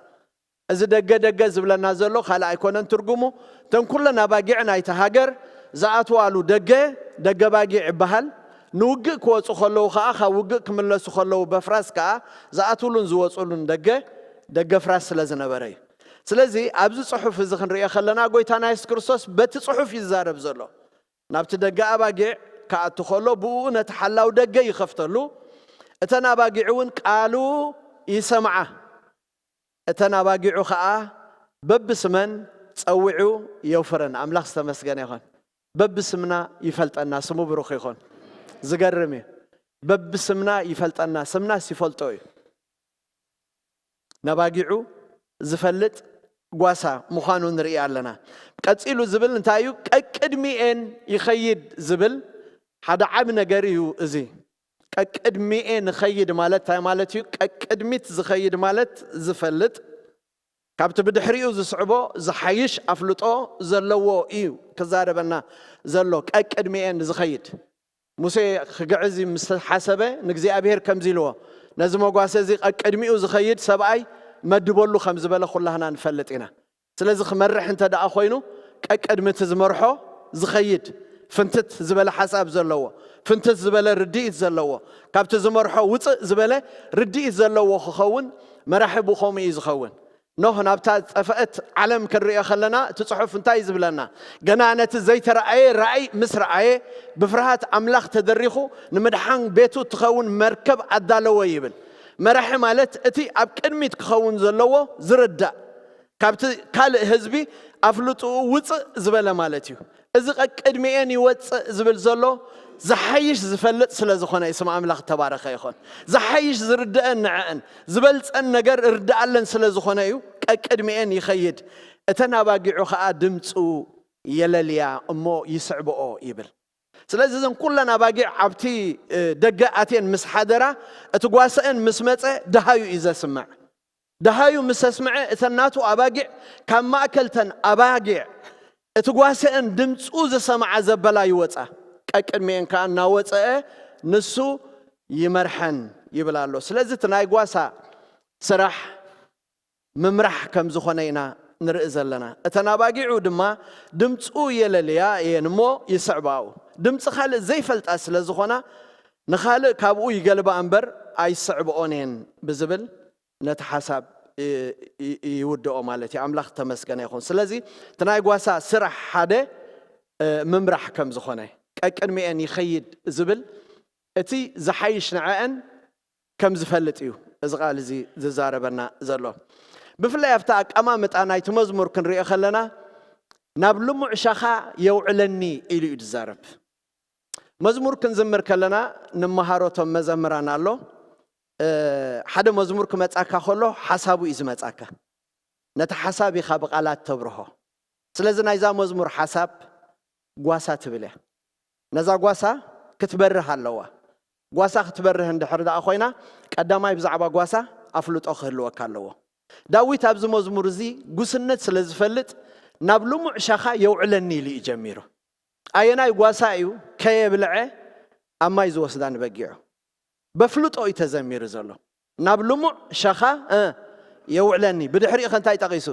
እዚ ደገ ደገ ዝብለና ዘሎ ካልእ ኣይኮነን ትርጉሙ። እተን ኩለን ኣባጊዕ ናይቲ ሃገር ዝኣትዋሉ ደገ፣ ደገ ባጊዕ ይበሃል። ንውግእ ክወጹ ከለዉ ኸኣ፣ ካብ ውግእ ክምለሱ ከለዉ በፍራስ ከኣ ዝኣትውሉን ዝወጹሉን ደገ፣ ደገ ፍራስ ስለ ዝነበረ እዩ። ስለዚ ኣብዚ ጽሑፍ እዚ ክንርእዮ ከለና፣ ጎይታና የሱስ ክርስቶስ በቲ ጽሑፍ እዩ ዝዛረብ ዘሎ። ናብቲ ደገ ኣባጊዕ ክኣቱ ከሎ፣ ብእኡ ነቲ ሓላው ደገ ይኸፍተሉ፣ እተን ኣባጊዕ እውን ቃሉ ይሰምዓ። እተን ኣባጊዑ ኸኣ በብስመን ጸዊዑ የውፍረን። ኣምላኽ ዝተመስገነ ይኹን። በብስምና ይፈልጠና፣ ስሙ ብሩኽ ይኹን። ዝገርም እዩ። በብስምና ይፈልጠና፣ ስምናስ ይፈልጦ እዩ። ነባጊዑ ዝፈልጥ ጓሳ ምዃኑ ንርኢ ኣለና። ቀጺሉ ዝብል እንታይ እዩ? ቀቅድሚኤን ይኸይድ ዝብል ሓደ ዓቢ ነገር እዩ እዚ። ቀቅድሚኤን ይኸይድ ማለት እንታይ ማለት እዩ? ቀቅድሚት ዝኸይድ ማለት ዝፈልጥ፣ ካብቲ ብድሕሪኡ ዝስዕቦ ዝሓይሽ ኣፍልጦ ዘለዎ እዩ ክዛረበና ዘሎ። ቀቅድሚኤን ዝኸይድ፣ ሙሴ ክግዕዝ ምስ ሓሰበ፣ ንእግዚኣብሔር ከምዚ ኢልዎ፣ "ነዚ መጓሰ እዚ ቀቅድሚኡ ዝኸይድ ሰብኣይ መድበሉ" ከም ዝበለ ኩላህና ንፈልጥ ኢና። ስለዚ ክመርሕ እንተ ደኣ ኮይኑ፣ ቀቅድሚ እቲ ዝመርሖ ዝኸይድ፣ ፍንትት ዝበለ ሓሳብ ዘለዎ፣ ፍንትት ዝበለ ርድኢት ዘለዎ፣ ካብቲ ዝመርሖ ውጽእ ዝበለ ርድኢት ዘለዎ ክኸውን፣ መራሒ ብኸምኡ እዩ ዝኸውን። ኖህ ናብታ ዝጠፍአት ዓለም ክንርእዮ ከለና፣ እቲ ጽሑፍ እንታይ እዩ ዝብለና? ገና ነቲ ዘይተረኣየ ራእይ ምስ ረኣየ፣ ብፍርሃት ኣምላኽ ተደሪኹ፣ ንምድሓን ቤቱ እትኸውን መርከብ ኣዳለወ ይብል። መራሒ ማለት እቲ ኣብ ቅድሚት ክኸውን ዘለዎ ዝርዳእ፣ ካብቲ ካልእ ህዝቢ ኣፍልጥኡ ውጽእ ዝበለ ማለት እዩ። እዚ ቀቅድሚኤን ይወጽእ ዝብል ዘሎ ዝሓይሽ ዝፈልጥ ስለ ዝኾነ እዩ። ስም ኣምላኽ ተባረኸ ይኹን። ዝሓይሽ ዝርድአን ንዕአን ዝበልጸን ነገር እርድኣለን ስለ ዝኾነ እዩ ቀቅድሚኤን ይኸይድ። እተን ኣባጊዑ ኸኣ ድምፁ የለልያ እሞ ይስዕብኦ ይብል። ስለዚ እዘን ኩለን ኣባጊዕ ኣብቲ ደገ ኣትየን ምስ ሓደራ፣ እቲ ጓሳኤን ምስ መጸ፣ ደሃዩ እዩ ዘስምዕ። ደሃዩ ምስ ኣስምዐ፣ እተን ናቱ ኣባጊዕ ካብ ማእከል ተን ኣባጊዕ እቲ ጓሳኤን ድምፁ ዝሰምዓ ዘበላ ይወፃ። ቀቅድሚኤን ከዓ እናወፀአ ንሱ ይመርሐን ይብል ኣሎ። ስለዚ እቲ ናይ ጓሳ ስራሕ ምምራሕ ከም ዝኾነ ኢና ንርኢ ዘለና። እተን ኣባጊዑ ድማ ድምፁ የለልያ እየን እሞ ይስዕባኡ። ድምፂ ካልእ ዘይፈልጣ ስለ ዝኾና ንኻልእ ካብኡ ይገልባ እምበር ኣይስዕብኦን እየን ብዝብል ነቲ ሓሳብ ይውድኦ ማለት እዩ። ኣምላኽ ተመስገነ ይኹን። ስለዚ እቲ ናይ ጓሳ ስራሕ ሓደ ምምራሕ ከም ዝኾነ፣ ቀቅድሚኤን ይኸይድ ዝብል እቲ ዝሓይሽ ንዐአን ከም ዝፈልጥ እዩ እዚ ቃል እዚ ዝዛረበና ዘሎ። ብፍላይ ኣብቲ ኣቀማምጣ ናይቲ መዝሙር ክንሪኦ ከለና ናብ ልሙዕ ሻኻ የውዕለኒ ኢሉ እዩ ዝዛረብ። መዝሙር ክንዝምር ከለና ንመሃሮ እቶም መዘምራን ኣሎ። ሓደ መዝሙር ክመጻካ ከሎ ሓሳቡ እዩ ዝመጻካ። ነቲ ሓሳብ ኢኻ ብቓላት ተብርሆ። ስለዚ ናይዛ መዝሙር ሓሳብ ጓሳ ትብል እያ። ነዛ ጓሳ ክትበርህ ኣለዋ። ጓሳ ክትበርህ እንድሕር ደኣ ኮይና፣ ቀዳማይ ብዛዕባ ጓሳ ኣፍልጦ ክህልወካ ኣለዎ። ዳዊት ኣብዚ መዝሙር እዚ ጉስነት ስለ ዝፈልጥ፣ ናብ ልሙዕ ሻኻ የውዕለኒ ኢሉ እዩ ጀሚሩ። ኣየናይ ጓሳ እዩ ከየብልዐ ኣብ ማይ ዝወስዳ ንበጊዑ? በፍልጦ እዩ ተዘሚሩ ዘሎ። ናብ ልሙዕ ሻኻ የውዕለኒ። ብድሕሪኡ ከ እንታይ ጠቒሱ?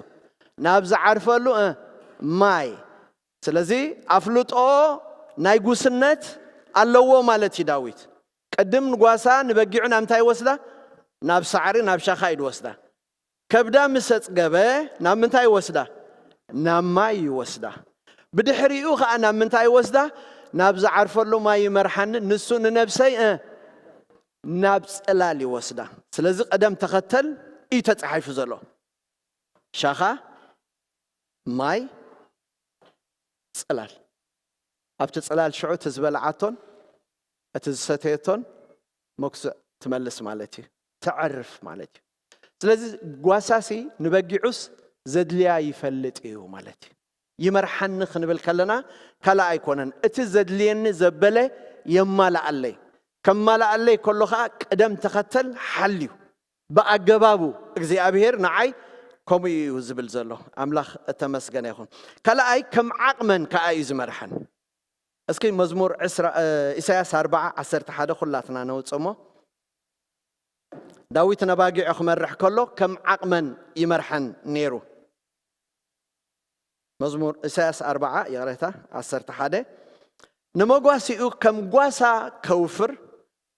ናብ ዝዓርፈሉ ማይ። ስለዚ ኣፍልጦ ናይ ጉስነት ኣለዎ ማለት እዩ ዳዊት። ቅድም ንጓሳ ንበጊዑ ናብ ምንታይ ይወስዳ? ናብ ሳዕሪ፣ ናብ ሻኻ እዩ ዝወስዳ። ከብዳ ምስ ኣጽገበ ናብ ምንታይ ይወስዳ? ናብ ማይ ይወስዳ። ብድሕሪኡ ኸኣ ናብ ምንታይ ይወስዳ? ናብ ዝዓርፈሉ ማይ ይመርሓኒ፣ ንሱ ንነብሰይ ናብ ጽላል ይወስዳ። ስለዚ ቀደም ተኸተል እዩ ተጻሒፉ ዘሎ። ሻኻ፣ ማይ፣ ጽላል። ኣብቲ ጽላል ሽዑ እቲ ዝበልዓቶን እቲ ዝሰተየቶን መኩስዕ ትመልስ ማለት እዩ። ተዕርፍ ማለት እዩ። ስለዚ ጓሳሲ ንበጊዑስ ዘድልያ ይፈልጥ እዩ ማለት እዩ። ይመርሓኒ ክንብል ከለና ካልእ ኣይኮነን። እቲ ዘድልየኒ ዘበለ የማልኣለይ። ከማልኣለይ ከሎ ኸኣ ቅደም ተኸተል ሓልዩ ብኣገባቡ እግዚኣብሔር ንዓይ ከምኡ እዩ ዝብል ዘሎ። ኣምላኽ እተመስገነ ይኹን። ካልኣይ ከም ዓቕመን ከኣ እዩ ዝመርሐን። እስኪ መዝሙር ዕስራ፣ እ፣ ኢሳያስ ኣርብዓ ዓሰርተ ሓደ ኩላትና ነውጽእ እሞ፣ ዳዊት ነባጊዑ ክመርሕ ከሎ ከም ዓቕመን ይመርሐን ነይሩ። መዝሙር ኢሳያስ ኣርብዓ፣ ይቕሬታ፣ ዓሰርተ ሓደ፣ ንመጓሲኡ ከም ጓሳ ከውፍር፣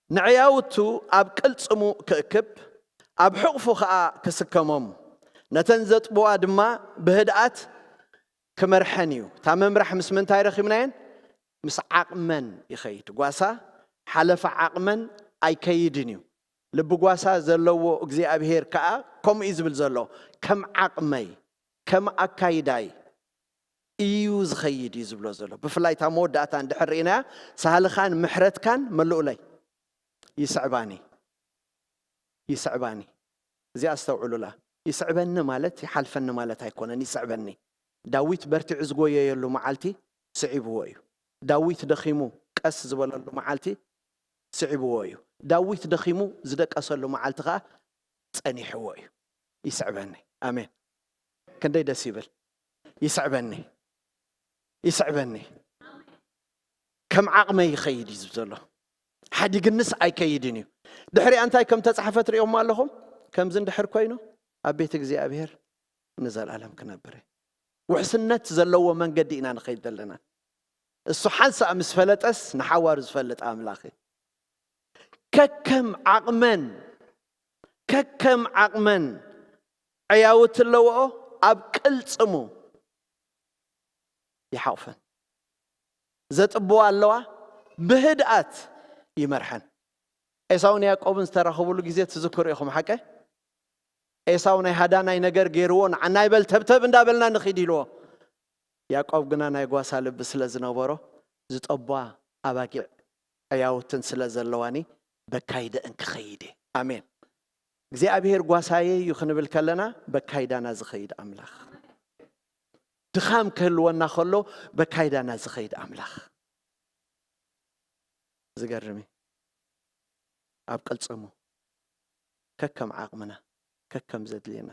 ንዕያውቱ ኣብ ቅልጽሙ ክእክብ፣ ኣብ ሕቑፉ ኸኣ ክስከሞም፣ ነተን ዘጥብዋ ድማ ብህድኣት ክመርሐን እዩ። እታ ምምራሕ ምስ ምንታይ ረኺብናየን? ምስ ዓቕመን ይኸይድ። ጓሳ ሓለፋ ዓቕመን ኣይከይድን እዩ። ልቢ ጓሳ ዘለዎ እግዚኣብሄር ከኣ ከምኡ እዩ ዝብል ዘሎ። ከም ዓቕመይ፣ ከም ኣካይዳይ እዩ ዝኸይድ እዩ ዝብሎ ዘሎ። ብፍላይ እታ መወዳእታ እንድሕር ርኢናያ፣ ሳህልኻን ምሕረትካን መልኡለይ። ይስዕባኒ፣ ይስዕባኒ። እዚኣ ኣስተውዕሉላ። ይስዕበኒ ማለት ይሓልፈኒ ማለት ኣይኮነን። ይስዕበኒ። ዳዊት በርቲዑ ዝጎየየሉ መዓልቲ ስዒብዎ እዩ። ዳዊት ደኺሙ ቀስ ዝበለሉ መዓልቲ ስዒብዎ እዩ። ዳዊት ደኺሙ ዝደቀሰሉ መዓልቲ ኸኣ ጸኒሕዎ እዩ። ይስዕበኒ። ኣሜን። ክንደይ ደስ ይብል። ይስዕበኒ፣ ይስዕበኒ። ከም ዓቕመይ ይኸይድ እዩ ዝብል ዘሎ። ሓዲግንስ ኣይከይድን እዩ። ድሕሪኣ እንታይ ከም ተጻሕፈ ትርእዮሞ ኣለኹም? ከምዚ እንድሕር ኮይኑ ኣብ ቤት እግዚኣብሔር ንዘለኣለም ክነብር እየ። ውሕስነት ዘለዎ መንገዲ ኢና ንኸይድ ዘለና። እሱ ሓንሳእ ምስ ፈለጠስ ንሓዋሩ ዝፈልጥ ኣምላኽ እዩ። ከከም ዓቕመን፣ ከከም ዓቕመን ዕያውቲ ኣለዎ፣ ኣብ ቅልጽሙ ይሓቑፈን። ዘጥብዋ ኣለዋ፣ ብህድኣት ይመርሐን። ኤሳውን ያዕቆብን ዝተራኸቡሉ ግዜ ትዝክሩ ኢኹም፣ ሓቀ? ኤሳው ናይ ሃዳናይ ነገር ገይርዎ፣ ንዓናይ በል ተብተብ እንዳበልና ንኺድ ኢልዎ። ያዕቆብ ግና ናይ ጓሳ ልቢ ስለ ዝነበሮ፣ ዝጠቧ ኣባጊዕ ዕያውትን ስለ ዘለዋኒ፣ በካይደእን ክኸይድ እየ። ኣሜን። እግዚኣብሔር ጓሳየ እዩ ክንብል ከለና፣ በካይዳና ዝኸይድ ኣምላኽ። ድኻም ክህልወና ከሎ፣ በካይዳና ዝኸይድ ኣምላኽ። ዝገርም እዩ። ኣብ ቅልጽሙ ከከም ዓቕምና፣ ከከም ዘድልየና።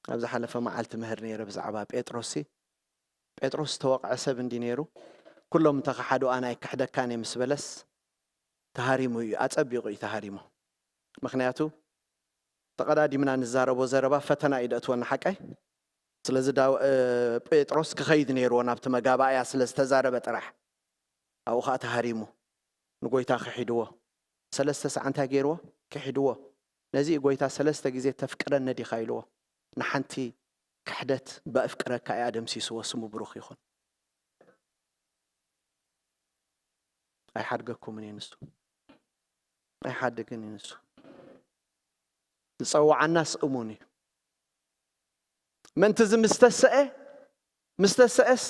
ኣብ ዝሓለፈ መዓልቲ ምህር ነይረ ብዛዕባ ጴጥሮስ። ጴጥሮስ ዝተወቕዐ ሰብ እንዲ ነይሩ፣ ኩሎም እንተኸሓዱ ኣነ ኣይክሕደካን እየ ምስ በለስ ተሃሪሙ እዩ፣ ኣጸቢቑ እዩ ተሃሪሙ። ምኽንያቱ ተቐዳዲምና ንዛረቦ ዘረባ ፈተና እዩ ደእትወና ሓቀይ። ስለዚ ዳው-፣ እ፣ ጴጥሮስ ክኸይድ ነይርዎ ናብቲ መጋባእያ ስለ ዝተዛረበ ጥራሕ። ኣብኡ ኸኣ ተሃሪሙ። ንጎይታ ክሒድዎ። ሰለስተ ሰዓት እንታይ ገይርዎ? ክሒድዎ። ነዚ እዩ ጎይታ ሰለስተ ግዜ "ተፍቅረኒ ዲኻ?" ኢልዎ። ንሓንቲ ክሕደት "በእፍቅረካ" እያ ደምሲስዎ። ስሙ ብሩኽ ይኹን። ኣይሓድገኩምን እዩ ንሱ። ኣይሓድግን እዩ ንሱ። ዝጸውዓናስ እሙን እዩ። ምእንቲ እዚ ምስ ተሰአ፣ ምስ ተሰአስ፣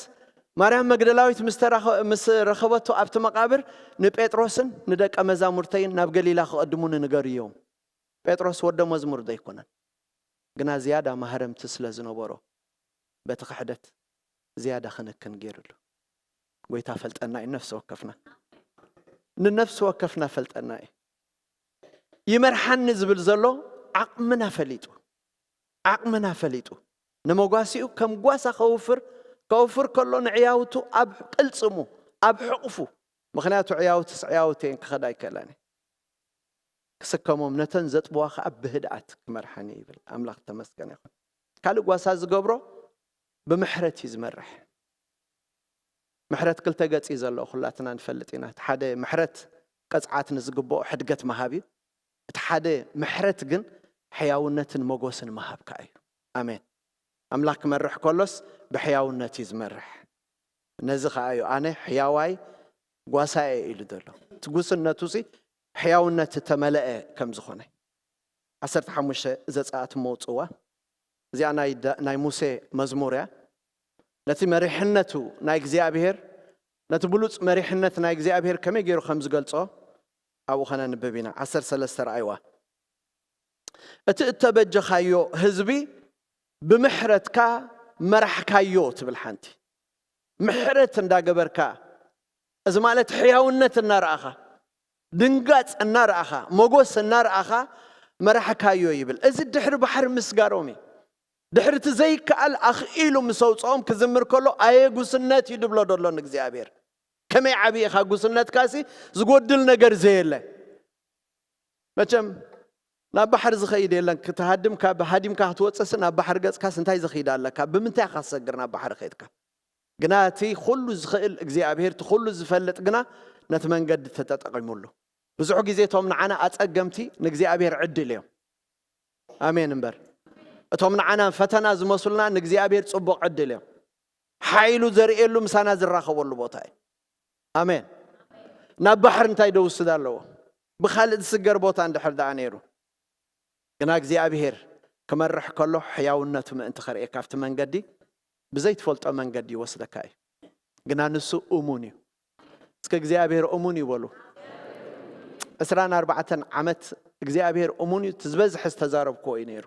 ማርያም መግደላዊት ምስ ተራኸ-፣ ምስ ረኸበቶ ኣብቲ መቓብር ንጴጥሮስን ንደቀ መዛሙርተይን "ናብ ገሊላ ክቐድሙኒ ንገርዮም።" ጴጥሮስ ወደ መዝሙር ዘይኮነን፣ ግና ዝያዳ ማህረምቲ ስለ ዝነበሮ በቲ ክሕደት ዝያዳ ክንክን ገይሩሉ። ጎይታ ፈልጠና እዩ፣ ነፍሲ ወከፍና። ንነፍሲ ወከፍና ፈልጠና እዩ። ይመርሓኒ ዝብል ዘሎ ዓቕምና ፈሊጡ፣ ዓቕምና ፈሊጡ፣ ንመጓሲኡ ከም ጓሳ ከውፍር፣ ከውፍር ከሎ ንዕያውቱ ኣብ ቅልጽሙ፣ ኣብ ሕቑፉ። ምኽንያቱ ዕያውትስ ዕያውት እየን፣ ክኸዳ ኣይክእላን እየ። ክስከሞም፣ ነተን ዘጥብዋ ኸኣ ብህድኣት ክመርሓኒ ይብል። ኣምላኽ ተመስገን ይኹን። ካልእ ጓሳ ዝገብሮ ብምሕረት እዩ ዝመርሕ። ምሕረት ክልተ ገጽ እዩ ዘለዎ፣ ኩላትና ንፈልጥ ኢና። እቲ ሓደ ምሕረት ቅጽዓት ንዝግብኦ ሕድገት ምሃብ እዩ። እቲ ሓደ ምሕረት ግን ሕያውነትን መጎስን ምሃብ ከኣ እዩ። ኣሜን። ኣምላኽ ክመርሕ ከሎስ ብሕያውነት እዩ ዝመርሕ። ነዚ ኸኣ እዩ ኣነ ሕያዋይ ጓሳየ ኢሉ ዘሎ። እቲ ጉስነቱ ሲ ሕያውነት እተመለአ ከም ዝኾነ። ዓሰርተ ሓሙሽተ ዘጸኣት መውጽዋ። እዚኣ ናይ ዳ-፣ ናይ ሙሴ መዝሙር እያ። ነቲ መሪሕነቱ ናይ እግዚኣብሔር፣ ነቲ ብሉጽ መሪሕነት ናይ እግዚኣብሔር ከመይ ገይሩ ከም ዝገልጾ ኣብኡ ኸነንብብ ኢና። ዓሰርተ ሰለስተ ረኣይዋ። "እቲ እተበጀኻዮ ህዝቢ ብምሕረትካ መራሕካዮ" ትብል ሓንቲ። ምሕረት እንዳገበርካ፣ እዚ ማለት ሕያውነት እናረኣኻ፣ ድንጋጽ እናረኣኻ፣ መጎስ እናረኣኻ መራሕካዮ ይብል። እዚ ድሕሪ ባሕሪ ምስጋሮም እዩ። ድሕሪ እቲ ዘይከኣል ኣኽኢሉ ምስ ኣውጽኦም ክዝምር ከሎ፣ ኣየ ጉስነት እዩ ድብሎ ደሎ ንእግዚኣብሔር። ከመይ ዓቢ ኢኻ ጉስነትካሲ ዝጎድል ነገር ዘየለ። መቸም ናብ ባሕሪ ዝኸይድ የለን። ክትሃድም ካብ ሃዲምካ ክትወጽእስ ናብ ባሕሪ ገጽካስ እንታይ ዘኽይድ ኣለካ? ብምንታይ ኢኻ ትሰግር ናብ ባሕሪ ከይድካ? ግና እቲ ኩሉ ዝኽእል እግዚኣብሔር፣ እቲ ኩሉ ዝፈልጥ ግና ነቲ መንገዲ ተጠቂሙሉ። ብዙሕ ግዜ እቶም ንዓና ኣጸገምቲ ንእግዚኣብሔር ዕድል እዮም። ኣሜን እምበር። እቶም ንዓና ፈተና ዝመስሉና ንእግዚኣብሔር ጽቡቕ ዕድል እዮም። ሓይሉ ዘርእየሉ ምሳና ዝራኸበሉ ቦታ እዩ። ኣሜን። ናብ ባሕሪ እንታይ ደውስድ ኣለዎ? ብኻልእ ዝስገር ቦታ እንድሕር ደኣ ነይሩ። ግና እግዚኣብሔር ክመርሕ ከሎ ሕያውነቱ ምእንቲ ከርእየካ ኣብቲ መንገዲ ብዘይትፈልጦ መንገዲ ይወስደካ እዩ። ግና ንሱ እሙን እዩ። እስከ እግዚኣብሔር እሙን እዩ በሉ። ዕስራን ኣርባዕተን ዓመት እግዚኣብሔር እሙን እዩ። እቲ ዝበዝሐ ዝተዛረብክዎ እዩ ነይሩ።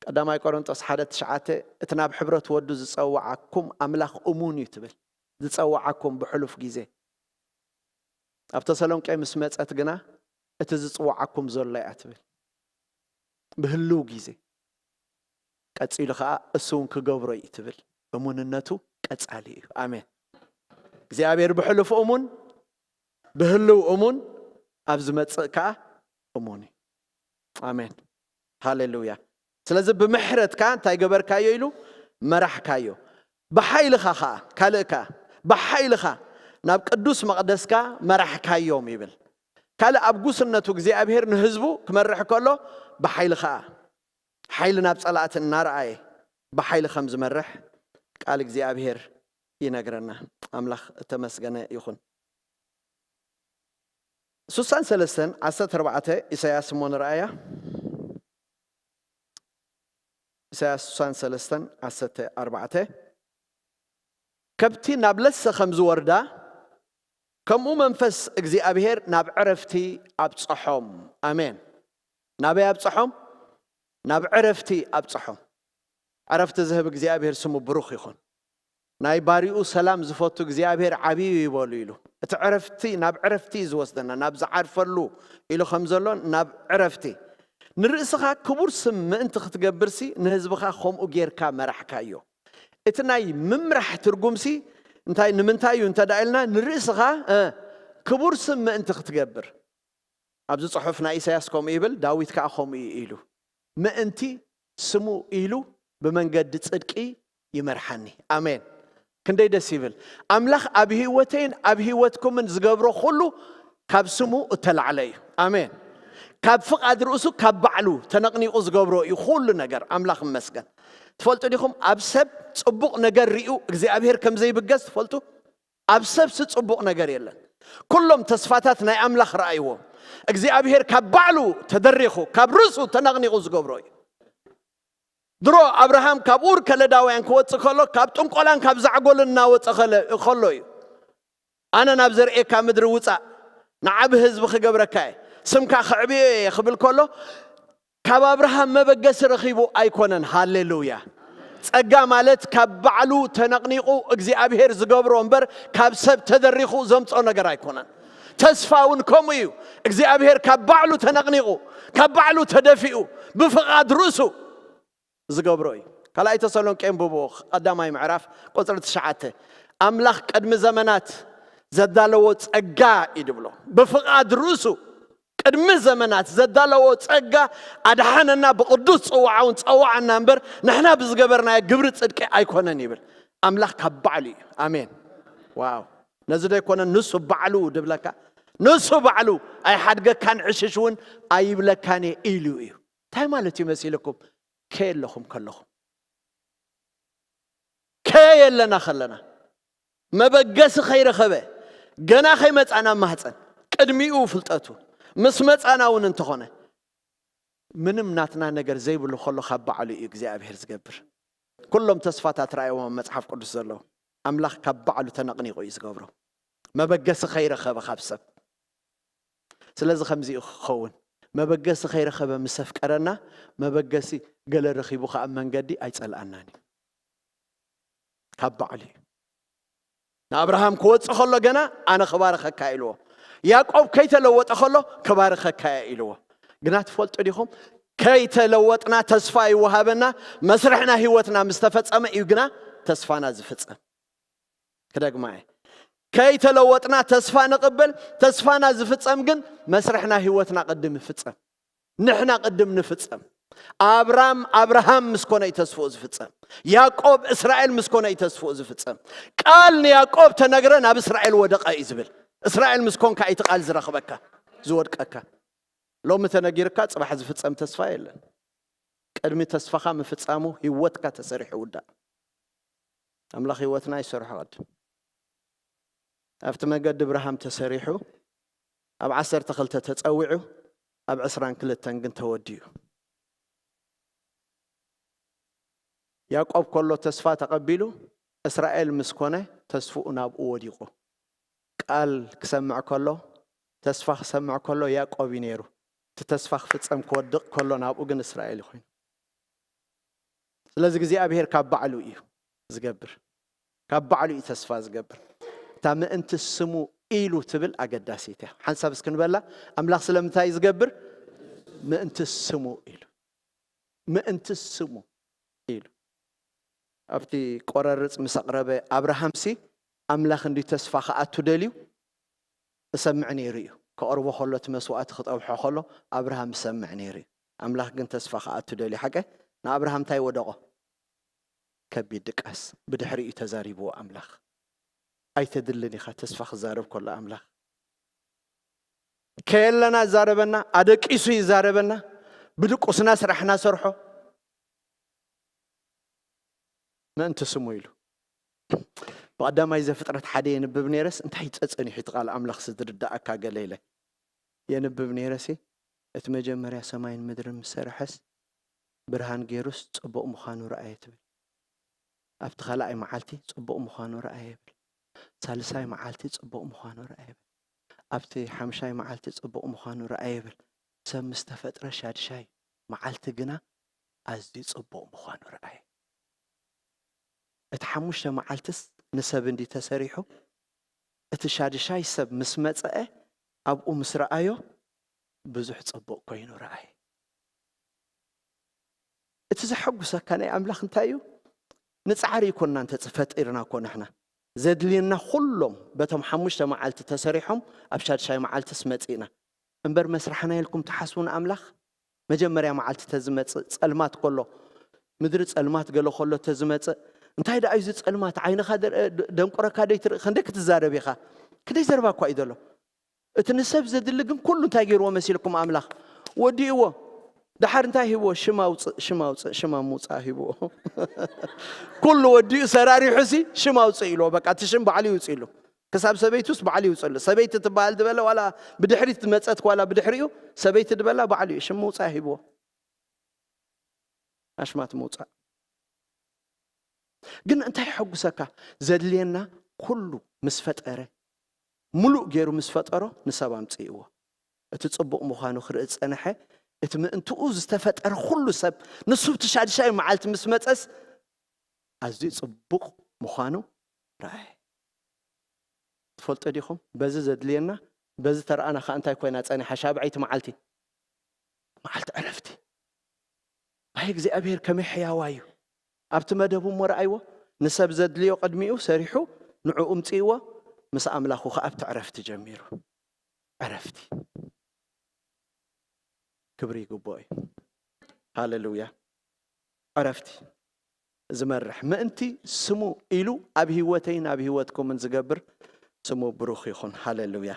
ቀዳማይ ቆሮንጦስ ሓደ ትሽዓተ፣ እቲ ናብ ሕብረት ወዱ ዝጸውዓኩም ኣምላኽ እሙን እዩ ትብል። ዝጸውዓኩም ብሕሉፍ ግዜ። ኣብ ተሰሎንቄ ምስ መጸት ግና እቲ ዝጽውዓኩም ዘሎ እያ ትብል። ብህልው ግዜ። ቀጺሉ ኸኣ እሱ እውን ክገብሮ እዩ ትብል። እሙንነቱ ቀጻሊ እዩ። ኣሜን። እግዚኣብሔር ብሕሉፍ እሙን፣ ብህልው እሙን፣ ኣብ ዝመጽእ ከኣ እሙን እዩ። ኣሜን። ሃሌሉያ። ስለዚ ብምሕረትካ እንታይ ገበርካዮ ኢሉ? መራሕካዮ። ብሓይልኻ ኸኣ፣ ካልእ ከኣ፣ ብሓይልኻ ናብ ቅዱስ መቕደስካ መራሕካዮም ይብል። ካልእ ኣብ ጉስነቱ እግዚኣብሔር ንህዝቡ ክመርሕ ከሎ ብሓይሊ ኸኣ፣ ሓይሊ ናብ ጸላእቲ እናረኣየ ብሓይሊ ከም ዝመርሕ ቃል እግዚኣብሔር ይነግረና። ኣምላኽ እተመስገነ ይኹን። ሱሳን ሰለስተን ዓሰርተ ኣርባዕተ ኢሳያስ እሞ ንረኣያ። ኢሳያስ ሱሳን ሰለስተን ዓሰርተ ኣርባዕተ፣ ከብቲ ናብ ለሰ ከም ዝወርዳ፣ ከምኡ መንፈስ እግዚኣብሔር ናብ ዕረፍቲ ኣብጽሖም። ኣሜን። ናበይ ኣብጽሖም? ናብ ዕረፍቲ ኣብጽሖም። ዕረፍቲ ዝህብ እግዚኣብሔር ስሙ ብሩኽ ይኹን። ናይ ባሪኡ ሰላም ዝፈቱ እግዚኣብሔር ዓብዩ ይበሉ ኢሉ። እቲ ዕረፍቲ ናብ ዕረፍቲ እዩ ዝወስደና፣ ናብ ዝዓርፈሉ ኢሉ ከም ዘሎ ናብ ዕረፍቲ። ንርእስኻ ክቡር ስም ምእንቲ ክትገብርሲ ንህዝብኻ ከምኡ ጌርካ መራሕካዮ። እቲ ናይ ምምራሕ ትርጉምሲ እንታይ፣ ንምንታይ እዩ እንተ ደኣ ኢልና፣ ንርእስኻ እ፣ ክቡር ስም ምእንቲ ክትገብር። ኣብዚ ጽሑፍ ናይ ኢሳያስ ከምኡ ይብል፣ ዳዊት ከኣ ከምኡ እዩ ኢሉ፣ ምእንቲ ስሙ ኢሉ ብመንገዲ ጽድቂ ይመርሓኒ። ኣሜን። ክንደይ ደስ ይብል። ኣምላኽ ኣብ ህይወተይን ኣብ ህይወትኩምን ዝገብሮ ኩሉ ካብ ስሙ እተላዕለ እዩ። ኣሜን። ካብ ፍቓድ ርእሱ፣ ካብ ባዕሉ ተነቕኒቑ ዝገብሮ እዩ ኩሉ ነገር። ኣምላኽ ይመስገን። ትፈልጡ ዲኹም፣ ኣብ ሰብ ጽቡቕ ነገር ሪኡ እግዚኣብሔር ከም ዘይብገስ ትፈልጡ? ኣብ ሰብሲ ጽቡቕ ነገር የለን። ኩሎም ተስፋታት ናይ ኣምላኽ ረኣይዎም። እግዚኣብሔር ካብ ባዕሉ ተደሪኹ፣ ካብ ርእሱ ተነቕኒቑ ዝገብሮ እዩ። ድሮ ኣብርሃም ካብ ኡር ከለዳውያን ክወጽእ ከሎ፣ ካብ ጥንቆላን ካብ ዛዕጎልን እናወጸ ከለ-፣ ከሎ እዩ። "ኣነ ናብ ዘርእየካ ምድሪ ውጻእ፣ ንዓቢ ህዝቢ ክገብረካ እየ፣ ስምካ ከዕብዮ እየ" ክብል ከሎ፣ ካብ ኣብርሃም መበገሲ ረኺቡ ኣይኮነን። ሃሌሉያ! ጸጋ ማለት ካብ ባዕሉ ተነቕኒቑ እግዚኣብሔር ዝገብሮ እምበር፣ ካብ ሰብ ተደሪኹ ዘምጾ ነገር ኣይኮነን። ተስፋ እውን ከምኡ እዩ። እግዚኣብሔር ካብ ባዕሉ ተነቕኒቑ፣ ካብ ባዕሉ ተደፊኡ፣ ብፍቓድ ርእሱ ዝገብሮ እዩ። ካልኣይ ተሰሎንቄ እንብብዎ፣ ቀዳማይ ምዕራፍ ቁጽሪ ትሽዓተ። ኣምላኽ ቅድሚ ዘመናት ዘዳለዎ ጸጋ እዩ ድብሎ። ብፍቓድ ርእሱ ቅድሚ ዘመናት ዘዳለዎ ጸጋ ኣድሓነና፣ ብቕዱስ ጽዋዓ እውን ጸዋዓና እምበር፣ ንሕና ብዝገበርናዮ ግብሪ ጽድቂ ኣይኮነን ይብል። ኣምላኽ ካብ ባዕሉ እዩ። ኣሜን። ዋው! ነዚ ዶ ኣይኮነን ንሱ ባዕሉ ድብለካ? ንሱ ባዕሉ ኣይሓድገካን፣ ዕሽሽ እውን ኣይብለካን እየ ኢሉ እዩ። እንታይ ማለት እዩ መሲልኩም? ከየለኹም ከለኹም፣ ከየለና ከለና፣ መበገሲ ከይረኸበ፣ ገና ከይመጻና ማህፀን፣ ቅድሚኡ ፍልጠቱ፣ ምስ መጻና እውን እንተኾነ፣ ምንም ናትና ነገር ዘይብሉ ከሎ፣ ካብ ባዕሉ እዩ እግዚኣብሔር ዝገብር። ኩሎም ተስፋታት ረኣይዎም ኣብ መጽሓፍ ቅዱስ ዘለዉ፣ ኣምላኽ ካብ ባዕሉ ተነቕኒቑ እዩ ዝገብሮ፣ መበገሲ ከይረኸበ ካብ ሰብ። ስለዚ ከምዚ እዩ ክኸውን። መበገሲ ከይረኸበ ምስ ኣፍቀረና፣ መበገሲ ገለ ረኺቡ ከኣ ኣብ መንገዲ ኣይጸልኣናን እዩ። ካብ ባዕሉ እዩ። ንኣብርሃም ክወጽእ ከሎ ገና ኣነ ክባርኸካ እየ ኢልዎ። ያዕቆብ ከይተለወጠ ከሎ ክባርኸካ እየ ኢልዎ። ግና ትፈልጡ ዲኹም? ከይተለወጥና ተስፋ ይወሃበና። መስርሕና ህይወትና ምስ ተፈጸመ እዩ ግና ተስፋና ዝፍጸም። ክደግማ እየ። ከይተለወጥና ተስፋ ንቕበል። ተስፋና ዝፍጸም ግን መስርሕና ህይወትና ቅድም ይፍጸም። ንሕና ቅድም ንፍጸም። ኣብራም ኣብርሃም ምስ ኮነ እዩ ተስፍኡ ዝፍጸም። ያዕቆብ እስራኤል ምስ ኮነ እዩ ተስፍኡ ዝፍጸም። ቃል ንያዕቆብ ተነግረ፣ ናብ እስራኤል ወደቐ እዩ ዝብል። እስራኤል ምስ ኮንካ እዩ እቲ ቃል ዝረኽበካ፣ ዝወድቀካ። ሎሚ ተነጊርካ ጽባሕ ዝፍጸም ተስፋ የለን። ቅድሚ ተስፋኻ ምፍጻሙ ህይወትካ ተሰሪሑ ይውዳእ። ኣምላኽ ህይወትና ይሰርሖ ቅድም። ኣብቲ መገዲ ብርሃም ተሰሪሑ፣ ኣብ ዓሰርተ ክልተ ተጸዊዑ፣ ኣብ ዕስራን ክልተን ግን ተወዲኡ። ያዕቆብ ከሎ ተስፋ ተቐቢሉ፣ እስራኤል ምስ ኮነ ተስፍኡ ናብኡ ወዲቑ። ቃል ክሰምዕ ከሎ፣ ተስፋ ክሰምዕ ከሎ ያዕቆብ እዩ ነይሩ። እቲ ተስፋ ክፍጸም ክወድቕ ከሎ ናብኡ ግን እስራኤል ኮይኑ። ስለዚ እግዚኣብሔር ካብ ባዕሉ እዩ ዝገብር። ካብ ባዕሉ እዩ ተስፋ ዝገብር። እታ ምእንቲ ስሙ ኢሉ ትብል ኣገዳሲት እያ። ሓንሳብ እስኪ ንበላ፣ ኣምላኽ ስለምንታይ እዩ ዝገብር? ምእንቲ ስሙ ኢሉ። ምእንቲ ስሙ ኢሉ። ኣብቲ ቆረርጽ ምስ ኣቕረበ፣ ኣብርሃምሲ ኣምላኽ እንዲ ተስፋ ክኣቱ ደልዩ እሰምዕ ነይሩ እዩ። ከቕርቦ ከሎ፣ እቲ መስዋእቲ ክጠብሖ ከሎ ኣብርሃም እሰምዕ ነይሩ እዩ። ኣምላኽ ግን ተስፋ ክኣቱ ደልዩ። ሓቀ ንኣብርሃም እንታይ ወደቖ? ከቢድ ድቃስ። ብድሕሪኡ ተዛሪብዎ ኣምላኽ። ኣይተድልን ኢኻ ተስፋ ክዛረብ ከሎ ኣምላኽ። ከየለና ይዛረበና፣ ኣደቂሱ ይዛረበና፣ ብድቁስና ስራሕና ሰርሖ። ምእንቲ ስሙ ኢሉ። ብቐዳማይ ዘፍጥረት ሓደ የንብብ ነይረስ፣ እንታይ ጸጸኒሑ እቲ ቃል ኣምላኽሲ ዝርድኣካ ገለ ኢለ የንብብ ነይረሲ፣ እቲ መጀመርያ ሰማይን ምድርን ምስ ሰርሐስ፣ ብርሃን ገይሩስ ጽቡቕ ምዃኑ ረኣየ ትብል። ኣብቲ ካልኣይ መዓልቲ ጽቡቕ ምዃኑ ረኣየ ይብል። ሳልሳይ መዓልቲ ጽቡቕ ምዃኑ ረኣየ ይብል። ኣብቲ ሓምሻይ መዓልቲ ጽቡቕ ምዃኑ ረኣየ ይብል። ሰብ ምስ ተፈጥረ ሻድሻይ መዓልቲ ግና ኣዝዩ ጽቡቕ ምዃኑ ረኣየ። እቲ ሓሙሽተ መዓልትስ ንሰብ እንዲ ተሰሪሑ፣ እቲ ሻድሻይ ሰብ ምስ መጸአ ኣብኡ ምስ ረኣዮ ብዙሕ ጽቡቕ ኮይኑ ረኣየ። እቲ ዘሐጉሰካ ናይ ኣምላኽ እንታይ እዩ? ንጻዕሪ ይኮንና እንተ ፈጢርና እኮ ንሕና ዘድልየና ኩሎም በቶም ሓሙሽተ መዓልቲ ተሰሪሖም ኣብ ሻድሻይ መዓልትስ መጺእና እምበር መስራሕና ኢልኩም ትሓስቡ ንኣምላኽ? መጀመርያ መዓልቲ ተዝመጽእ ጸልማት ከሎ ምድሪ ጸልማት ገለ ከሎ ተዝመጽእ እንታይ ደኣ እዩ እዚ ጸልማት ዓይንኻ ደር- ደንቁረካ ደይትርኢ ክንደይ ክትዛረብ ኢኻ? ክንደይ ዘረባ እኳ እዩ ዘሎ። እቲ ንሰብ ዘድሊ ግን ኩሉ እንታይ ገይርዎ መሲልኩም ኣምላኽ ወዲእዎ። ደሓር እንታይ ሂብዎ? ሽም ኣውፅእ ሽም ኣውፅእ ሽም ኣብ ምውፃእ ሂብዎ። ኩሉ ወዲኡ ሰራሪሑ ሲ ሽም ኣውፅእ ኢልዎ። በቃ እቲ ሽም ባዕሉ ይውፅእ ኢሉ ክሳብ ሰበይቱስ ባዕሉ ይውፅእ ኢሉ። ሰበይቲ ትበሃል ዝበለ ዋላ ብድሕሪት ዝመፀት ዋላ ብድሕሪኡ ሰበይቲ ዝበላ ባዕሉ እዩ ሽም ምውፃእ ሂብዎ። ኣሽማት ምውፃእ ግን እንታይ የሐጉሰካ? ዘድልየና ኩሉ ምስ ፈጠረ፣ ሙሉእ ገይሩ ምስ ፈጠሮ ንሰብ ኣምፅእዎ። እቲ ፅቡቕ ምዃኑ ክርኢ ዝፀንሐ፣ እቲ ምእንትኡ ዝተፈጠረ ኩሉ ሰብ ንሱ ብቲ ሻድሻይ መዓልቲ ምስ መፀስ ኣዝዩ ፅቡቕ ምዃኑ ረኣየ። ትፈልጡ ዲኹም? በዚ ዘድልየና በዚ ተረኣና ከዓ እንታይ ኮይና ፀኒሓ? ሻብዐይቲ መዓልቲ መዓልቲ ዕረፍቲ። ኣይ እግዚኣብሔር ከመይ ሕያዋ እዩ። ኣብቲ መደቡ እሞ ረኣይዎ። ንሰብ ዘድልዮ ቅድሚኡ ሰሪሑ ንዕኡ ምፅእዎ። ምስ ኣምላኹ ከዓ ኣብቲ ዕረፍቲ ጀሚሩ። ዕረፍቲ ክብሪ ይግብኦ እዩ። ሃሌሉያ። ዕረፍቲ ዝመርሕ ምእንቲ ስሙ ኢሉ ኣብ ህይወተይን ኣብ ህይወትኩምን ዝገብር ስሙ ብሩኽ ይኹን። ሃሌሉያ።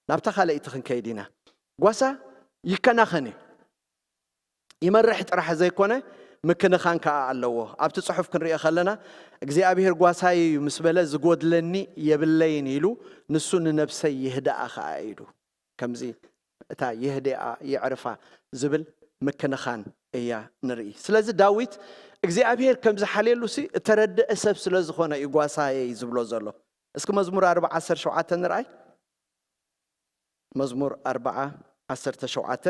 ናብታ ካልኣይቲ ክንከይድ ኢና። ጓሳ ይከናኸን እዩ። ይመርሕ ጥራሕ ዘይኮነ ምክንኻን ከዓ ኣለዎ። ኣብቲ ጽሑፍ ክንሪኦ ከለና እግዚኣብሔር ጓሳይ እዩ ምስ በለ ዝጎድለኒ የብለይን ኢሉ ንሱ ንነብሰይ ይህድኣ ከዓ ኢሉ ከምዚ እታ የህድኣ የዕርፋ ዝብል ምክንኻን እያ ንርኢ። ስለዚ ዳዊት እግዚኣብሔር ከም ዝሓልየሉ ሲ እተረድአ ሰብ ስለ ዝኾነ እዩ ጓሳየይ ዝብሎ ዘሎ። እስኪ መዝሙር ኣርብዓ ዓሰርተ ሸውዓተ ንርኣይ። መዝሙር ኣርብዓ ዓሰርተ ሸውዓተ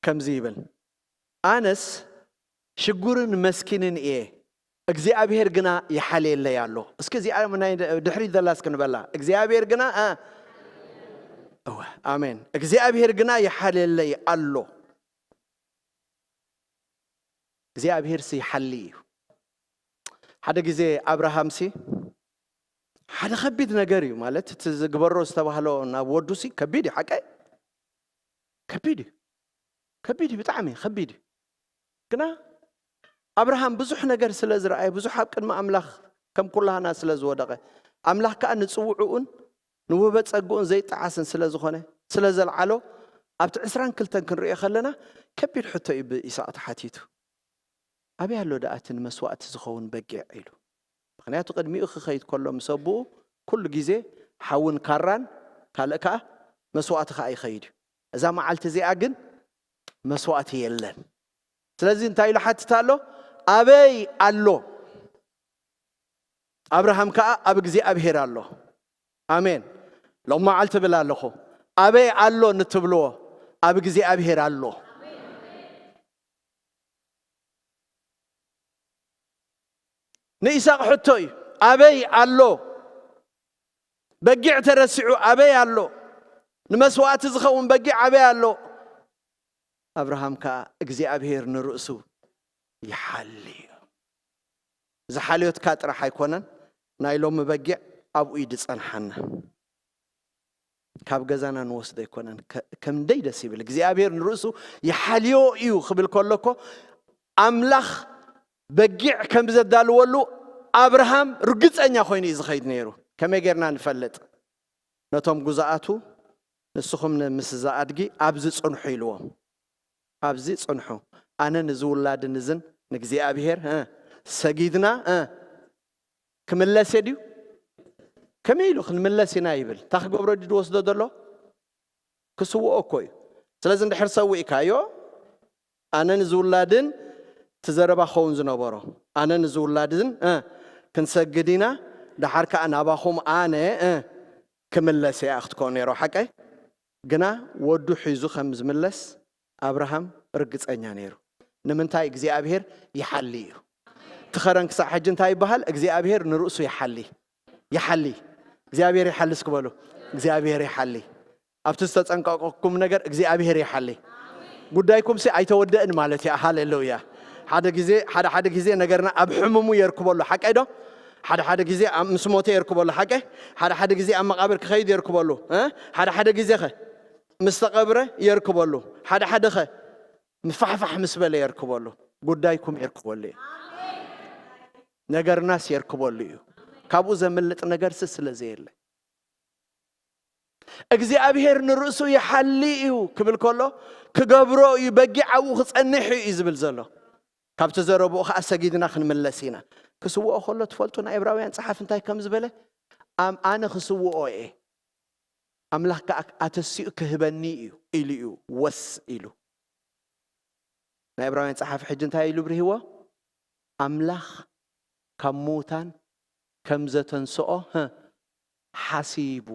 ከምዚ ይብል፣ ኣነስ ሽጉርን መስኪንን እየ፣ እግዚኣብሔር ግና ይሓልየለይ ኣሎ። እስኪ እዚኣ ናይ ድሕሪት ዘላ እስኪ ንበላ። እግዚኣብሔር ግና እ፣ እወ፣ ኣሜን። እግዚኣብሔር ግና ይሓልየለይ ኣሎ። እግዚኣብሔር ሲ ይሓሊ እዩ። ሓደ ግዜ ኣብርሃም ሲ ሓደ ከቢድ ነገር እዩ ማለት እቲ ዝግበሮ ዝተባህሎ ናብ ወዱ ሲ ከቢድ እዩ። ሓቀይ ከቢድ እዩ። ከቢድ እዩ፣ ብጣዕሚ ከቢድ እዩ። ግና ኣብርሃም ብዙሕ ነገር ስለ ዝረኣየ ብዙሕ ኣብ ቅድሚ ኣምላኽ ከም ኩላህና ስለ ዝወደቐ ኣምላኽ ከዓ ንፅውዕኡን ንውህበ ጸግኡን ዘይጠዓስን ስለ ዝኾነ ስለ ዘልዓሎ ኣብቲ ዕስራን ክልተን ክንሪኦ ከለና ከቢድ ሕቶ እዩ ብኢሳቅ ተሓቲቱ። ኣበይ ኣሎ ደኣ እቲ ንመስዋእቲ ዝኸውን በጊዕ ኢሉ። ምኽንያቱ ቅድሚኡ ክኸይድ ከሎ ምስ ኣቦኡ ኩሉ ግዜ ሓውን ካራን ካልእ ከኣ መስዋእቲ ከኣ ይኸይድ እዩ። እዛ መዓልቲ እዚኣ ግን መስዋእቲ የለን። ስለዚ እንታይ ኢሉ ሓትት ኣሎ? ኣበይ ኣሎ? ኣብርሃም ከኣ ኣብ እግዚኣብሔር ኣሎ። ኣሜን። ሎም መዓልቲ እብል ኣለኹ፣ ኣበይ ኣሎ ንትብልዎ ኣብ እግዚኣብሔር ኣሎ። ንኢሳቅ ሕቶ እዩ፣ ኣበይ ኣሎ? በጊዕ ተረሲዑ ኣበይ ኣሎ? ንመስዋእቲ ዝኸውን በጊዕ ኣበይ ኣሎ? ኣብርሃም ከኣ እግዚኣብሔር ንርእሱ ይሓሊ እዩ። ዝሓልዮትካ ጥራሕ ኣይኮነን፣ ናይ ሎሚ በጊዕ ኣብኡ እዩ ዝጸንሓና። ካብ ገዛና ንወስዶ ኣይኮነን። ከ- ከምደይ ደስ ይብል እግዚኣብሔር ንርእሱ ይሓልዮ እዩ ክብል ከሎ እኮ ኣምላኽ በጊዕ ከም ዘዳልወሉ ኣብርሃም ርግጸኛ ኮይኑ እዩ ዝኸይድ ነይሩ። ከመይ ጌርና ንፈልጥ? ነቶም ጉዛኣቱ ንስኹም ን- ምስ እዛ ኣድጊ ኣብዚ ጽንሑ ኢልዎም። ኣብዚ ጽንሑ፣ ኣነ ንዝውላድን እዝን ንእግዚኣብሔር እ፣ ሰጊድና እ፣ ክምለስ እየ ድዩ? ከመይ ኢሉ ክንምለስ ኢና ይብል? እታ ክገብሮ ድዩ ዝወስዶ ዘሎ? ክስውኦ እኮ እዩ። ስለዚ እንድሕር ሰዊእካዮ ኣነ ንዝውላድን እቲ ዘረባ ክኸውን ዝነበሮ ኣነ ንዝውላድን እ፣ ክንሰግድ ኢና፣ ደሓር ከዓ ናባኹም ኣነ እ፣ ክምለስ እያ ክትኮ ነይሮ ሓቀይ። ግና ወዱ ሒዙ ከም ዝምለስ ኣብርሃም ርግጸኛ ነይሩ። ንምንታይ እግዚኣብሔር ይሓሊ እዩ። ትኸረን ክሳዕ ሕጂ እንታይ ይበሃል እግዚኣብሔር ንርእሱ ይሓሊ። ይሓሊ እግዚኣብሔር ይሓሊ እስክበሉ እግዚኣብሔር ይሓሊ። ኣብቲ ዝተጸንቀቀኩም ነገር እግዚኣብሔር ይሓሊ። ጉዳይኩም ሲ ኣይተወደእን ማለት እያ። ሃሌሉያ። ሓደ ግዜ ሓደ ሓደ ግዜ ነገርና ኣብ ሕሙሙ የርክበሉ ሓቀይ ዶ? ሓደ ሓደ ግዜ ኣብ ምስ ሞተ የርክበሉ ሓቀይ። ሓደ ሓደ ግዜ ኣብ መቓብር ክኸይድ የርክበሉ እ ሓደ ሓደ ግዜ ኸ ምስ ተቐብረ የርክበሉ ሓደ ሓደ ኸ ምፋሕፋሕ ምስ በለ የርክበሉ። ጉዳይኩም የርክበሉ እዩ። ነገርናስ የርክበሉ እዩ። ካብኡ ዘምልጥ ነገርሲ ስለ ዘየለ እግዚኣብሔር ንርእሱ ይሓሊ እዩ ክብል ከሎ ክገብሮ እዩ። በጊዕ ኣብኡ ክጸንሕ እዩ ዝብል ዘሎ። ካብቲ ዘረብኡ ከዓ ሰጊድና ክንምለስ ኢና። ክስውኦ ከሎ ትፈልጡ ናይ ዕብራውያን ጸሓፍ እንታይ ከም ዝበለ ኣም ኣነ ክስውኦ እየ ኣምላኽ ከዓ ኣተሲኡ ክህበኒ እዩ ኢሉ እዩ ወስ ኢሉ። ናይ ዕብራውያን ጸሓፊ ሕጂ እንታይ ኢሉ ብርሂዎ? ኣምላኽ ካብ ምዉታን ከም ዘተንስኦ ሓሲቡ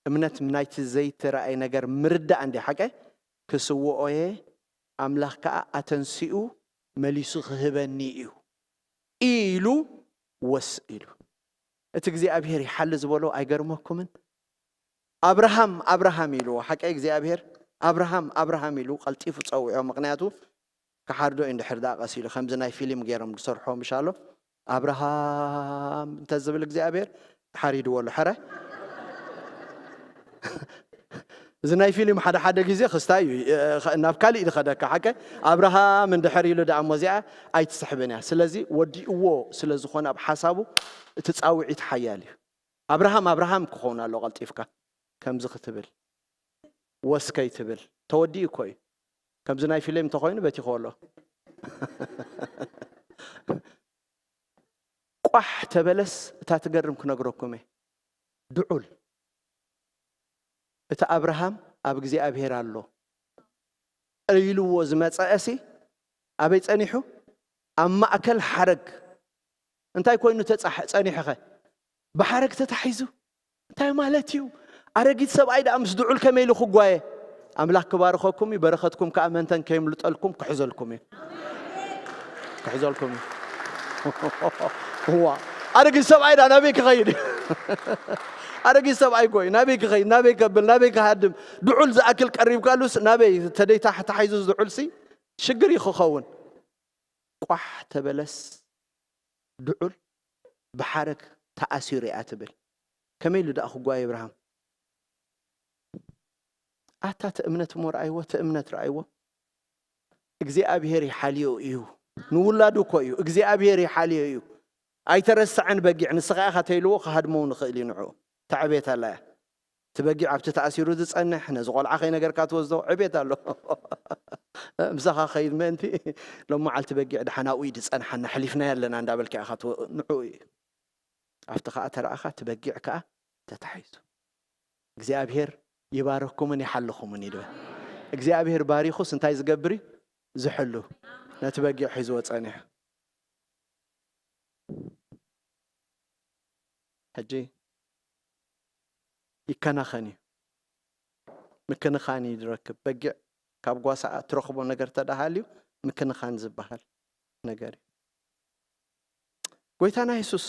እምነት ናይቲ ዘይተረኣየ ነገር ምርዳእ እንዲ ሓቀ ክስውኦየ ኣምላኽ ከዓ ኣተንሲኡ መሊሱ ክህበኒ እዩ ኢሉ ወስ ኢሉ። እቲ እግዚኣብሔር ይሓሊ ዝበሎ ኣይገርመኩምን? ኣብርሃም ኣብርሃም ኢልዎ ሓቀይ እግዚኣብሔር ኣብርሃም ኣብርሃም ኢሉ ቀልጢፉ ጸውዖ። ምክንያቱ ክሓርዶ እዩ እንድሕር ደኣ ቀሲሉ ከምዚ ናይ ፊልም ገይሮም ዝሰርሖ ምሻሎ ኣብርሃም እንተዝብል እግዚኣብሔር ሓሪድዎ ኣሎ። ሕረ እዚ ናይ ፊልም ሓደ ሓደ ግዜ ክስታይ እዩ ናብ ካሊእ ዝኸደካ ሓቀ ኣብርሃም እንድሕር ኢሉ ደኣ እሞ እዚኣ ኣይትስሕብን እያ። ስለዚ ወዲእዎ ስለ ዝኾነ ኣብ ሓሳቡ እቲ ጻውዒት ሓያል እዩ። ኣብርሃም ኣብርሃም ክኸውን ኣሎ ቀልጢፍካ ከምዚ ክትብል ወስከይ ትብል ተወዲኡ እኮ እዩ። ከምዚ ናይ ፊልም እንተኮይኑ በቲኮ ኣሎ ቋሕ ተበለስ እታ ትገርም ክነግረኩም እየ። ድዑል እቲ ኣብርሃም ኣብ እግዚኣብሔር ኣሎ ኢልዎ ዝመፀ እሲ ኣበይ ፀኒሑ? ኣብ ማእከል ሓረግ እንታይ ኮይኑ ተጻሕ- ጸኒሑ ኸ? ብሓረግ ተታሒዙ እንታይ ማለት እዩ? ኣረጊት ሰብኣይ ደኣ ምስ ድዑል ከመይ ኢሉ ክጓየ? ኣምላኽ ክባርኸኩም እዩ፣ በረኸትኩም ከኣ መንተን ከየምልጠልኩም ክሕዘልኩም እዩ። ክሕዘልኩም እዩ። ዋ ኣረጊት ሰብኣይ ደኣ ናበይ ክኸይድ እዩ? ኣረጊት ሰብኣይ እኮ እዩ ናበይ ክኸይድ ናበይ ከብል ናበይ ክሃድም? ድዑል ዝኣክል ቀሪብካሉስ ናበይ ተደይታ ተታሒዙ ዝድዑልሲ ሽግር እዩ ክኸውን። ቋሕ ተበለስ ድዑል ብሓረግ ተኣሲሩ እያ ትብል። ከመይ ኢሉ ደኣ ክጓየ ኣብርሃም? ኣታ እቲ እምነት እሞ ረኣይዎ እቲ እምነት ረኣይዎ። እግዚኣብሔር ይሓልዮ እዩ። ንውላዱ እኮ እዩ እግዚኣብሔር ይሓልዮ እዩ። ኣይተረስዐን በጊዕ ንስኻ ኢኻ ተይልዎ ክሃድሞ እውን ይኽእል እዩ ንዕኡ። ተዕቤት ኣላ እያ። እቲ በጊዕ ኣብቲ ተኣሲሩ ዝጸንሕ ነዚ ቆልዓ ከይነገርካ ትወስዶ ዕቤት ኣሎ። ምሳኻ ኸይድ ምእንቲ ሎም መዓልቲ በጊዕ ደሓን ኣብኡ እዩ ዝጸንሓና ኣሕሊፍናዮ ኣለና እንዳበልካ ኢኻ ትወ- ንዕኡ እዩ። ኣብቲ ኸኣ ተረኣኻ እቲ በጊዕ ከኣ ተታሒዙ እግዚኣብሔር ይባርኩምን ይሓልኹምን ይድበ እግዚኣብሔር ባሪኹስ እንታይ ዝገብር እዩ? ዝሕሉ ነቲ በጊዕ ሒዝዎ ጸኒሑ ሕጂ ይከናኸን እዩ። ምክንኻን እዩ ዝረክብ። በጊዕ ካብ ጓሳኣ እትረኽቦ ነገር ተዳሃልዩ ምክንኻን ዝበሃል ነገር እዩ። ጎይታና የሱስ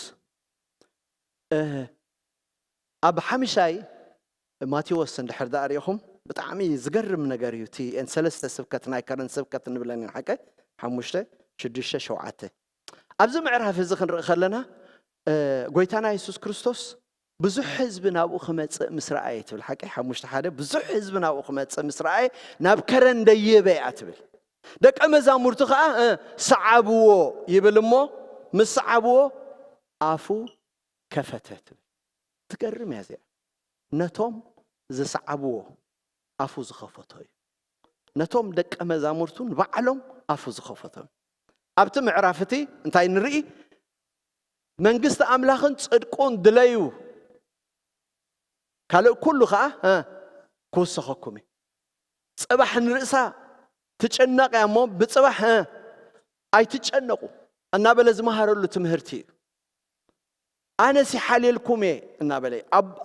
ኣብ ሓምሻይ ማቴዎስ እንድሕር ዳኣ ሪኢኹም ብጣዕሚ ዝገርም ነገር እዩ። እቲ ሰለስተ ስብከት ናይ ከረን ስብከት ንብለን ሓቀ ሓሙሽተ ሽዱሽተ ሸውዓተ ኣብዚ ምዕራፍ እዚ ክንርኢ ከለና ጎይታና የሱስ ክርስቶስ ብዙሕ ህዝቢ ናብኡ ክመፅእ ምስ ረኣየ ትብል ሓቂ ሓሙሽተ ሓደ ብዙሕ ህዝቢ ናብኡ ክመፅእ ምስ ረኣየ ናብ ከረን ደየበ እያ ትብል። ደቀ መዛሙርቱ ከዓ ሰዓብዎ ይብል እሞ ምስ ሰዓብዎ ኣፉ ከፈተ ትብል። ትገርም እያ እዚኣ። ነቶም ዝሰዓብዎ ኣፉ ዝኸፈቶ እዩ። ነቶም ደቀ መዛሙርቱ ንባዕሎም ኣፉ ዝኸፈቶ እዩ። ኣብቲ ምዕራፍ እቲ እንታይ ንርኢ? መንግስቲ ኣምላኽን ጽድቁን ድለዩ ካልእ ኩሉ ከዓ ክውሰኸኩም እዩ። ጽባሕ ንርእሳ ትጨነቕ እያ እሞ ብጽባሕ ኣይትጨነቁ እናበለ ዝመሃረሉ ትምህርቲ እዩ። ኣነስ ይሓልየልኩም እየ እናበለ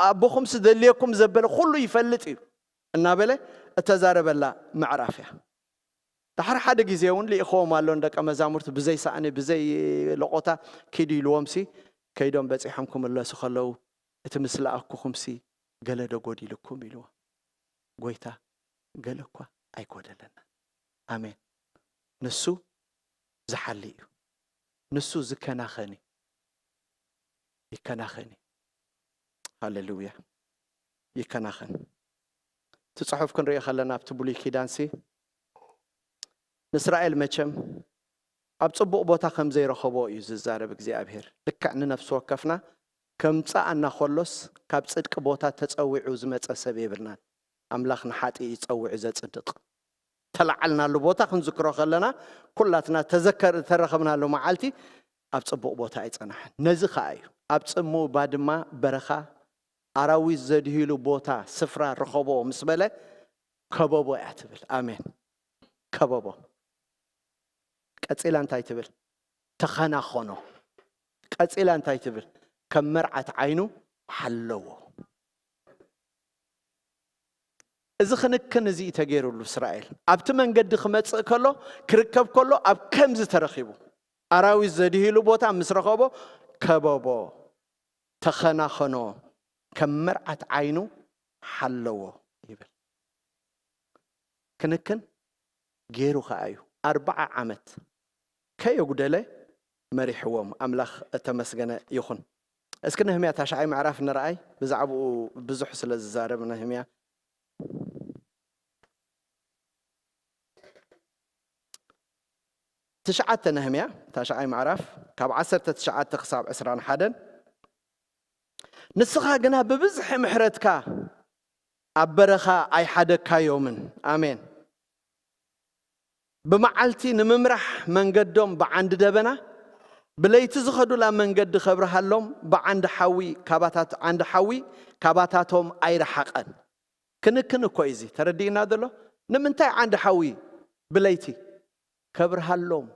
ኣቦኹም ዝደልየኩም ዘበለ ኩሉ ይፈልጥ እዩ እናበለ እተዛረበላ ምዕራፍ እያ። ድሓር ሓደ ግዜ እውን ልኢኽዎም ኣሎ ንደቀ መዛሙርቱ፣ ብዘይ ሳእኒ፣ ብዘይ ለቖታ ኪዱ ኢልዎም ሲ፣ ከይዶም በጺሖም ክምለሱ ከለዉ፣ እቲ ምስ ለኣኩኹም ሲ ገለ ዶ ጎዲልኩም ኢልዎም። ጎይታ ገለ እኳ ኣይጎደለና። ኣሜን። ንሱ ዝሓሊ እዩ። ንሱ ዝከናኸን እዩ። ይከናኸን እዩ። ሃሌሉያ። ይከናኸን። እቲ ጽሑፍ ክንሪኦ ከለና ኣብቲ ብሉይ ኪዳን ሲ ንእስራኤል መቸም ኣብ ጽቡቕ ቦታ ከም ዘይረኸቦ እዩ ዝዛረብ እግዚኣብሔር። ልክዕ ንነፍሲ ወከፍና ከምጽኣና ከሎስ ካብ ጽድቂ ቦታ ተጸዊዑ ዝመጸ ሰብ የብልናን። ኣምላኽ ንሓጢ እዩ ጸዊዑ ዘጽድቕ። ተለዓልናሉ ቦታ ክንዝክሮ ከለና ኩላትና ተዘከር ተረኸብናሉ መዓልቲ ኣብ ጽቡቕ ቦታ ኣይጸናሕን። ነዚ ከኣ እዩ ኣብ ጽምው ባድማ በረኻ ኣራዊት ዘድህይሉ ቦታ ስፍራ ርኸቦ ምስ በለ ከበቦ እያ ትብል። ኣሜን። ከበቦ። ቀጺላ እንታይ ትብል? ተኸናኸኖ። ቀጺላ እንታይ ትብል? ከም መርዓት ዓይኑ ሓለዎ። እዚ ክንክን እዚ እዩ ተገይሩሉ እስራኤል። ኣብቲ መንገዲ ክመጽእ ከሎ፣ ክርከብ ከሎ፣ ኣብ ከምዚ ተረኺቡ። ኣራዊት ዘድህይሉ ቦታ ምስ ረኸቦ፣ ከበቦ፣ ተኸናኸኖ፣ ከም መርዓት ዓይኑ ሓለዎ ይብል። ክንክን ገይሩ ከኣ እዩ። ኣርብዓ ዓመት ከየጉደለ መሪሕዎም። ኣምላኽ እተመስገነ ይኹን። እስኪ ነህምያ ታሽዓይ ምዕራፍ ንረኣይ፣ ብዛዕባኡ ብዙሕ ስለ ዝዛረብ ነህምያ። ትሽዓተ ነህምያ ታሽዓይ ምዕራፍ ካብ ዓሰርተ ትሽዓተ ክሳብ ዕስራን ሓደን። ንስኻ ግና ብብዝሒ ምሕረትካ ኣብ በረኻ ኣይሓደግካዮምን። ኣሜን። ብመዓልቲ ንምምራሕ መንገዶም ብዓንዲ ደበና፣ ብለይቲ ዝኸዱላ መንገዲ ከብርሃሎም ብዓንዲ ሓዊ ካባታት-፣ ዓንዲ ሓዊ ካባታቶም ኣይረሓቐን። ክንክን እኮ እዩ እዚ። ተረዲእና ዘሎ? ንምንታይ ዓንዲ ሓዊ ብለይቲ ከብርሃሎም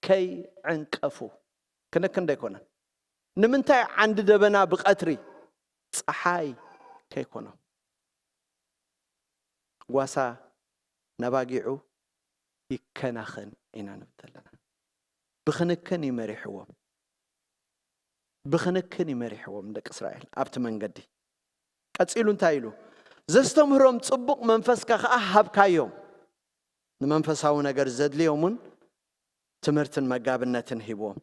ከይዕንቀፉ? ክንክን ዶ ኣይኮነን? ንምንታይ ዓንዲ ደበና ብቐትሪ ጸሓይ ከይኮኖም? ጓሳ ነባጊዑ ይከናኸን ኢና ንብል ዘለና። ብክንክን ይመሪሕዎም። ብክንክን ይመሪሕዎም ደቂ እስራኤል ኣብቲ መንገዲ። ቀጺሉ እንታይ ኢሉ? ዘስተምህሮም ጽቡቕ መንፈስካ ከኣ ሃብካዮም። ንመንፈሳዊ ነገር ዘድልዮም እውን ትምህርትን መጋብነትን ሂብዎም።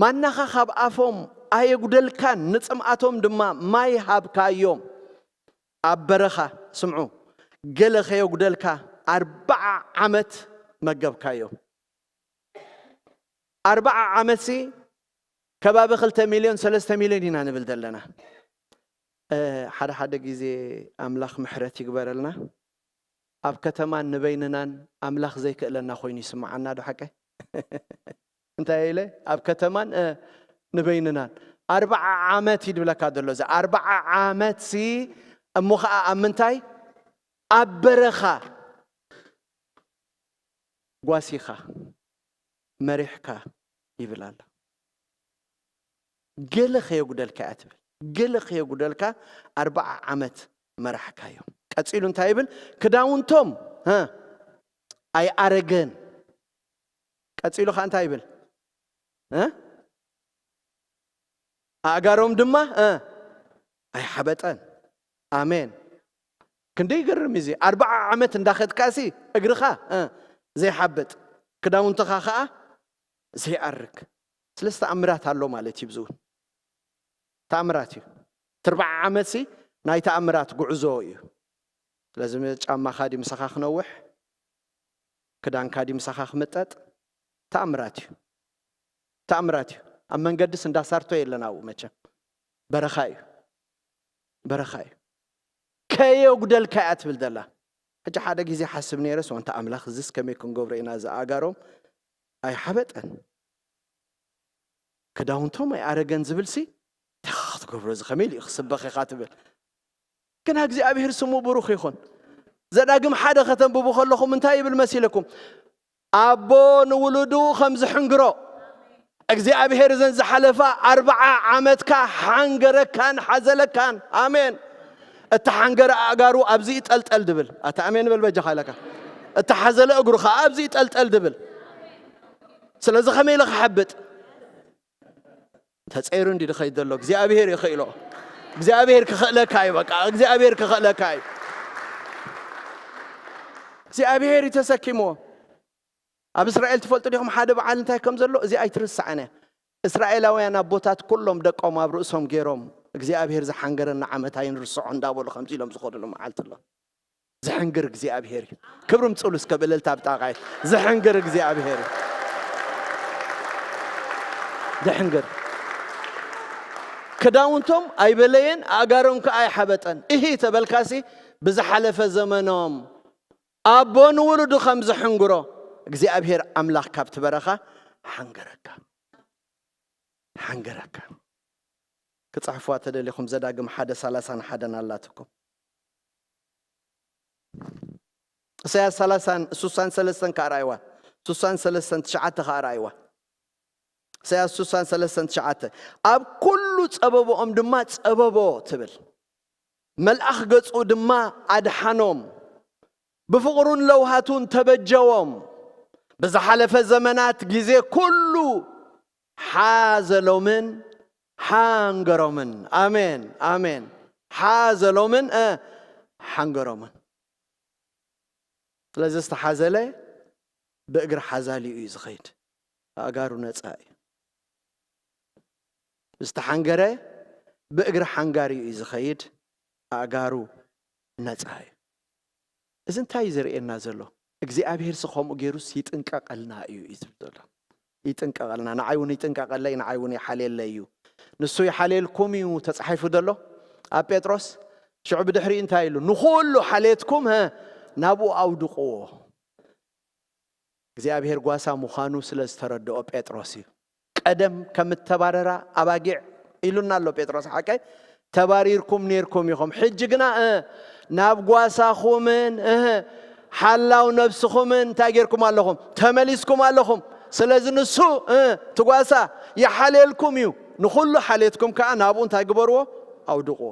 ማናኻ ካብ ኣፎም ኣየጉደልካን፣ ንጽምኣቶም ድማ ማይ ሃብካዮም። ኣብ በረኻ፣ ስምዑ፣ ገለ ከየጉደልካ ኣርብዓ ዓመት መገብካዮም። ኣርብዓ ዓመትሲ ከባቢ ክልተ ሚልዮን፣ ሰለስተ ሚልዮን ኢና ንብል ዘለና። እ፣ ሓደ ሓደ ግዜ ኣምላኽ ምሕረት ይግበረልና። ኣብ ከተማን ንበይንናን ኣምላኽ ዘይክእለና ኮይኑ ይስምዓና ዶ ሓቀይ? እንታይ ኢለ? ኣብ ከተማን፣ እ፣ ንበይንናን። ኣርብዓ ዓመት እዩ ድብለካ ዘሎ። እዚ ኣርብዓ ዓመትሲ እሞ ኸዓ ኣብ ምንታይ? ኣብ በረኻ ጓሲኻ መሪሕካ ይብል ኣሎ። ገለ ከየጉደልካ እያ ትብል። ገለ ከየጉደልካ ኣርብዓ ዓመት መራሕካዮም። ቀጺሉ እንታይ ይብል? ክዳውንቶም፣ እ፣ ኣይኣረገን። ቀጺሉ ኸኣ እንታይ ይብል? እ? ኣእጋሮም ድማ፣ እ፣ ኣይሓበጠን። ኣሜን። ክንደይ ይገርም እዚ። ኣርብዓ ዓመት እንዳኸድካሲ እግርኻ፣ እ፣ ዘይሓብጥ፣ ክዳውንትኻ ኸኣ ዘይኣርግ። ስለዚ ተኣምራት ኣሎ ማለት እዩ። ብዝውን ተኣምራት እዩ። እቲ ኣርብዓ ዓመትሲ ናይ ተኣምራት ጉዕዞ እዩ። ስለዚ ጫማኻ ድዩ ምሳኻ ክነውሕ? ክዳንካ ድዩ ምሳኻ ክምጠጥ? ተኣምራት እዩ። ተኣምራት እዩ። ኣብ መንገድስ እንዳሳርቶ የለን ኣብኡ መቸም። በረኻ እዩ። በረኻ እዩ። ከየጉደልካ እያ ትብል ዘላ። ሕጂ ሓደ ግዜ ሓስብ ነይረ፣ "ሰው እንተ ኣምላኽ እዚስ ከመይ ክንገብሮ ኢና፣ እዚ ኣእጋሮም ኣይሓበጠን፣ ክዳውንቶም ኣይኣረገን" ዝብልሲ፣ "እንታይ ክትገብሮ፣ እዚ ከመይ ኢሉ ክስበኽ ኢኻ?" ትብል። ግን እግዚኣብሔር ስሙ ብሩኽ ይኹን። ዘዳግም ሓደ ከተንብቡ ከለኹም እንታይ ይብል መሲለኩም? ኣቦ ንውሉዱ ከም ዝሕንግሮ፣ እግዚኣብሔር እዘን ዝሓለፋ ኣርብዓ ዓመትካ ሓንገረካን ሓዘለካን። ኣሜን። እተሓንገረ ኣእጋሩ ኣብዚ ይጠልጠል ድብል። ኣታ ኣሜን በል በጃኻ ኢለካ። እተሓዘለ እግሩ ከዓ ኣብዚ ጠልጠል ድብል። ስለዚ ከመይ ኢለ ክሓብጥ? ተፀይሩ እንዲ ድኸይድ ዘሎ እግዚኣብሔር ይኽእሎ። እግዚኣብሔር ክኽእለካ እዩ። በቃ እግዚኣብሔር ክኽእለካ እዩ። እግዚኣብሔር እዩ ተሰኪምዎ። ኣብ እስራኤል ትፈልጡ ዲኹም ሓደ በዓል እንታይ ከም ዘሎ? እዚ ኣይትርስዓነ። እስራኤላውያን ኣቦታት ኩሎም ደቆም ኣብ ርእሶም ገይሮም እግዚኣብሔር ዝሓንገረና ዓመት ኣይንርስዖ እንዳበሉ ከምዚ ኢሎም ዝኸዱሉ መዓልቲ ኣሎ። ዝሕንግር እግዚኣብሔር እዩ። ክብሪ ምጽሉ እስከ ብእልልታ ብጣቓይ። ዝሕንግር እግዚኣብሔር እዩ። ዝሕንግር። ክዳውንቶም ኣይበለየን፣ ኣእጋሮም ከኣ ኣይሓበጠን። እሂ ተበልካሲ ብዝሓለፈ ዘመኖም ኣቦ ንውሉዱ ከም ዝሕንግሮ እግዚኣብሔር ኣምላኽ ካብቲ በረኻ ሓንገረካ። ሓንገረካ። ክጽሕፍዋ ተደሊኹም ዘዳግም ሓደ ሰላሳን ሓደን ኣላትኩም። ኢሳያስ ሰላሳን ሱሳን ሰለስተን ከኣ ረኣይዋ። ሱሳን ሰለስተን ትሽዓተ ከኣ ረኣይዋ። ኢሳያስ ሱሳን ሰለስተን ትሽዓተ። ኣብ ኩሉ ጸበቦኦም ድማ ጸበቦ ትብል። መልኣኽ ገጹ ድማ ኣድሓኖም። ብፍቕሩን ለውሃቱን ተበጀዎም። ብዝሓለፈ ዘመናት ግዜ ኩሉ ሓዘሎምን ሓንገሮምን። ኣሜን፣ ኣሜን። ሓዘሎምን፣ እ፣ ሓንገሮምን። ስለዚ ዝተሓዘለ ብእግሪ ሓዛሊኡ እዩ ዝኸይድ። ኣእጋሩ ነጻ እዩ። ዝተሓንገረ ብእግሪ ሓንጋሪኡ እዩ ዝኸይድ። ኣእጋሩ ነጻ እዩ። እዚ እንታይ እዩ ዘርእየና ዘሎ? እግዚኣብሔርሲ ከምኡ ገይሩስ ይጥንቀቐልና እዩ እዩ ዝብል ዘሎ። ይጥንቀቐልና። ንዓይ እውን ይጥንቀቐለይ፣ ንዓይ እውን ይሓልየለይ እዩ። ንሱ ይሓልየልኩም እዩ ተጻሒፉ ዘሎ ኣብ ጴጥሮስ። ሽዑ ብድሕሪኡ እንታይ ኢሉ? ንኹሉ ሓልየትኩም፣ ሀ፣ ናብኡ ኣውድቕዎ። እግዚኣብሔር ጓሳ ምዃኑ ስለ ዝተረድኦ ጴጥሮስ እዩ። ቀደም ከም እተባረራ ኣባጊዕ ኢሉና ኣሎ ጴጥሮስ፣ ሓቀይ? ተባሪርኩም ኔርኩም ኢኹም። ሕጂ ግና፣ እ፣ ናብ ጓሳኹምን፣ እ፣ ሓላው ነብስኹምን እንታይ ጌርኩም ኣለኹም? ተመሊስኩም ኣለኹም። ስለዚ ንሱ፣ እ፣ እቲ ጓሳ ይሓልየልኩም እዩ። ንኹሉ ሓልየትኩም ከኣ ናብኡ እንታይ ግበርዎ? ኣውድቕዎ።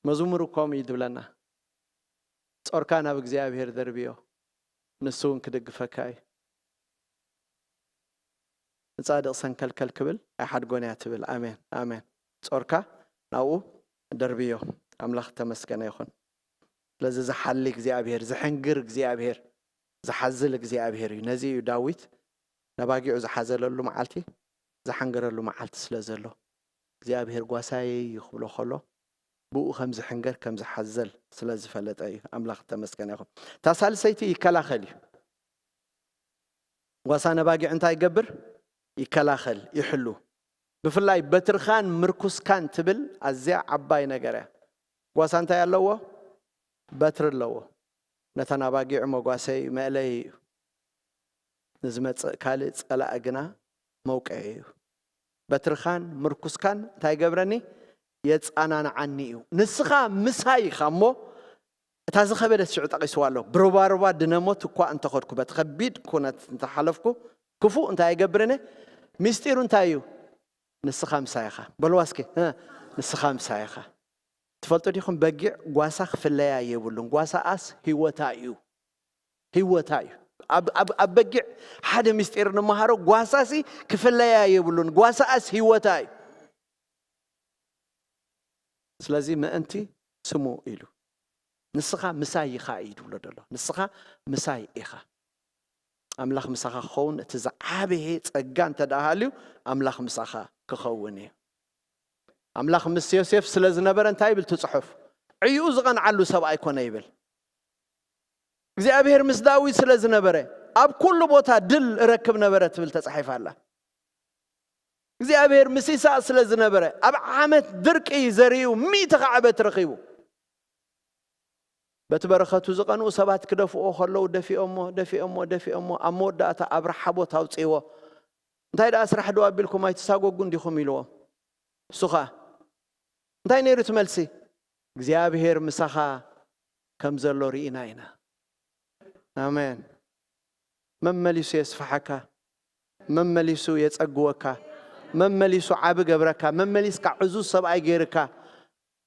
መዝሙር ከምኡ እዩ ዝብለና። ጾርካ ናብ እግዚኣብሔር ደርብዮ፣ ንሱ እውን ክድግፈካ እዩ። ንጻድቕ ሰንከልከል ክብል ኣይሓድጎን እያ ትብል። ኣሜን፣ ኣሜን። ጾርካ ናብኡ ደርብዮ። ኣምላኽ ተመስገነ ይኹን። ስለዚ ዝሓሊ እግዚኣብሔር፣ ዝሕንግር እግዚኣብሔር፣ ዝሓዝል እግዚኣብሔር እዩ። ነዚ እዩ ዳዊት ነባጊዑ ዝሓዘለሉ መዓልቲ፣ ዝሓንገረሉ መዓልቲ ስለ ዘሎ፣ እግዚኣብሔር ጓሳየይ እዩ ክብሎ ከሎ፣ ብኡ ከም ዝሕንገር፣ ከም ዝሓዘል ስለ ዝፈለጠ እዩ። ኣምላኽ ተመስገነ ይኹን። እታ ሳልሰይቲ ይከላኸል እዩ። ጓሳ ነባጊዕ እንታይ ይገብር? ይከላኸል፣ ይሕሉ። ብፍላይ በትርኻን ምርኩስካን ትብል ኣዝያ ዓባይ ነገር እያ። ጓሳ እንታይ ኣለዎ? በትሪ ኣለዎ። ነተን ኣባጊዕ መጓሰይ መእለይ እዩ። ንዝመጽእ ካልእ ጸላኢ ግና መውቀዒ እዩ። በትርኻን ምርኩስካን እንታይ ይገብረኒ? የጸናንዓኒ እዩ። ንስኻ ምሳይ ኢኻ እሞ፣ እታ ዝኸበደት ሽዑ ጠቒስዋ ኣሎ። ብሩባሩባ ድነ ሞት እኳ እንተኸድኩ፣ በቲ ከቢድ ኩነት እንተሓለፍኩ፣ ክፉእ እንታይ ኣይገብርን እየ? ምስጢሩ እንታይ እዩ? ንስኻ ምሳይ ኢኻ። በልዋ እስኪ፣ እ፣ ንስኻ ምሳይ ኢኻ። ትፈልጡ ዲኹም? በጊዕ ጓሳ ክፍለያ የብሉን። ጓሳኣስ ህይወታ እዩ። ህይወታ እዩ። ኣብ፣ ኣብ፣ ኣብ በጊዕ ሓደ ምስጢር ንመሃሮ፣ ጓሳሲ ክፍለያ የብሉን። ጓሳኣስ ህይወታ እዩ። ስለዚ ምእንቲ ስሙ ኢሉ፣ ንስኻ ምሳይ ኢኻ እዩ ዝብሎ ዘሎ። ንስኻ ምሳይ ኢኻ። ኣምላኽ ምሳኻ ክኸውን እቲ ዝዓበየ ጸጋ እንተ ደኣ ሃልዩ፣ ኣምላኽ ምሳኻ ክኸውን እዩ። ኣምላኽ ምስ ዮሴፍ ስለ ዝነበረ እንታይ ይብል እቲ ጽሑፍ? ዕይኡ ዝቐንዓሉ ሰብኣይ ኮነ ይብል። እግዚኣብሔር ምስ ዳዊት ስለ ዝነበረ፣ ኣብ ኩሉ ቦታ ድል እረክብ ነበረ ትብል ተጻሒፋ ኣላ። እግዚኣብሔር ምስ ይስሐቅ ስለ ዝነበረ፣ ኣብ ዓመት ድርቂ ዘሪኡ ሚእቲ ከዓ በትሪ ረኺቡ። በቲ በረኸቱ ዝቐንኡ ሰባት ክደፍእዎ ከለዉ፣ ደፊኦሞ፣ ደፊኦሞ፣ ደፊኦሞ፣ ኣብ መወዳእታ ኣብ ረሓቦት ኣውጽእዎ። እንታይ ደኣ ስራሕ ደው ኣቢልኩም ኣይትሳጎጉን ዲኹም? ኢልዎም። እሱ ኸኣ፣ እንታይ ነይሩ እቲ መልሲ? እግዚኣብሔር ምሳኻ ከም ዘሎ ርኢና ኢና። ኣሜን። መመሊሱ የስፍሓካ፣ መመሊሱ የጸግወካ፣ መመሊሱ ዓቢ ገብረካ፣ መመሊስካ ዕዙዝ ሰብኣይ ገይርካ፣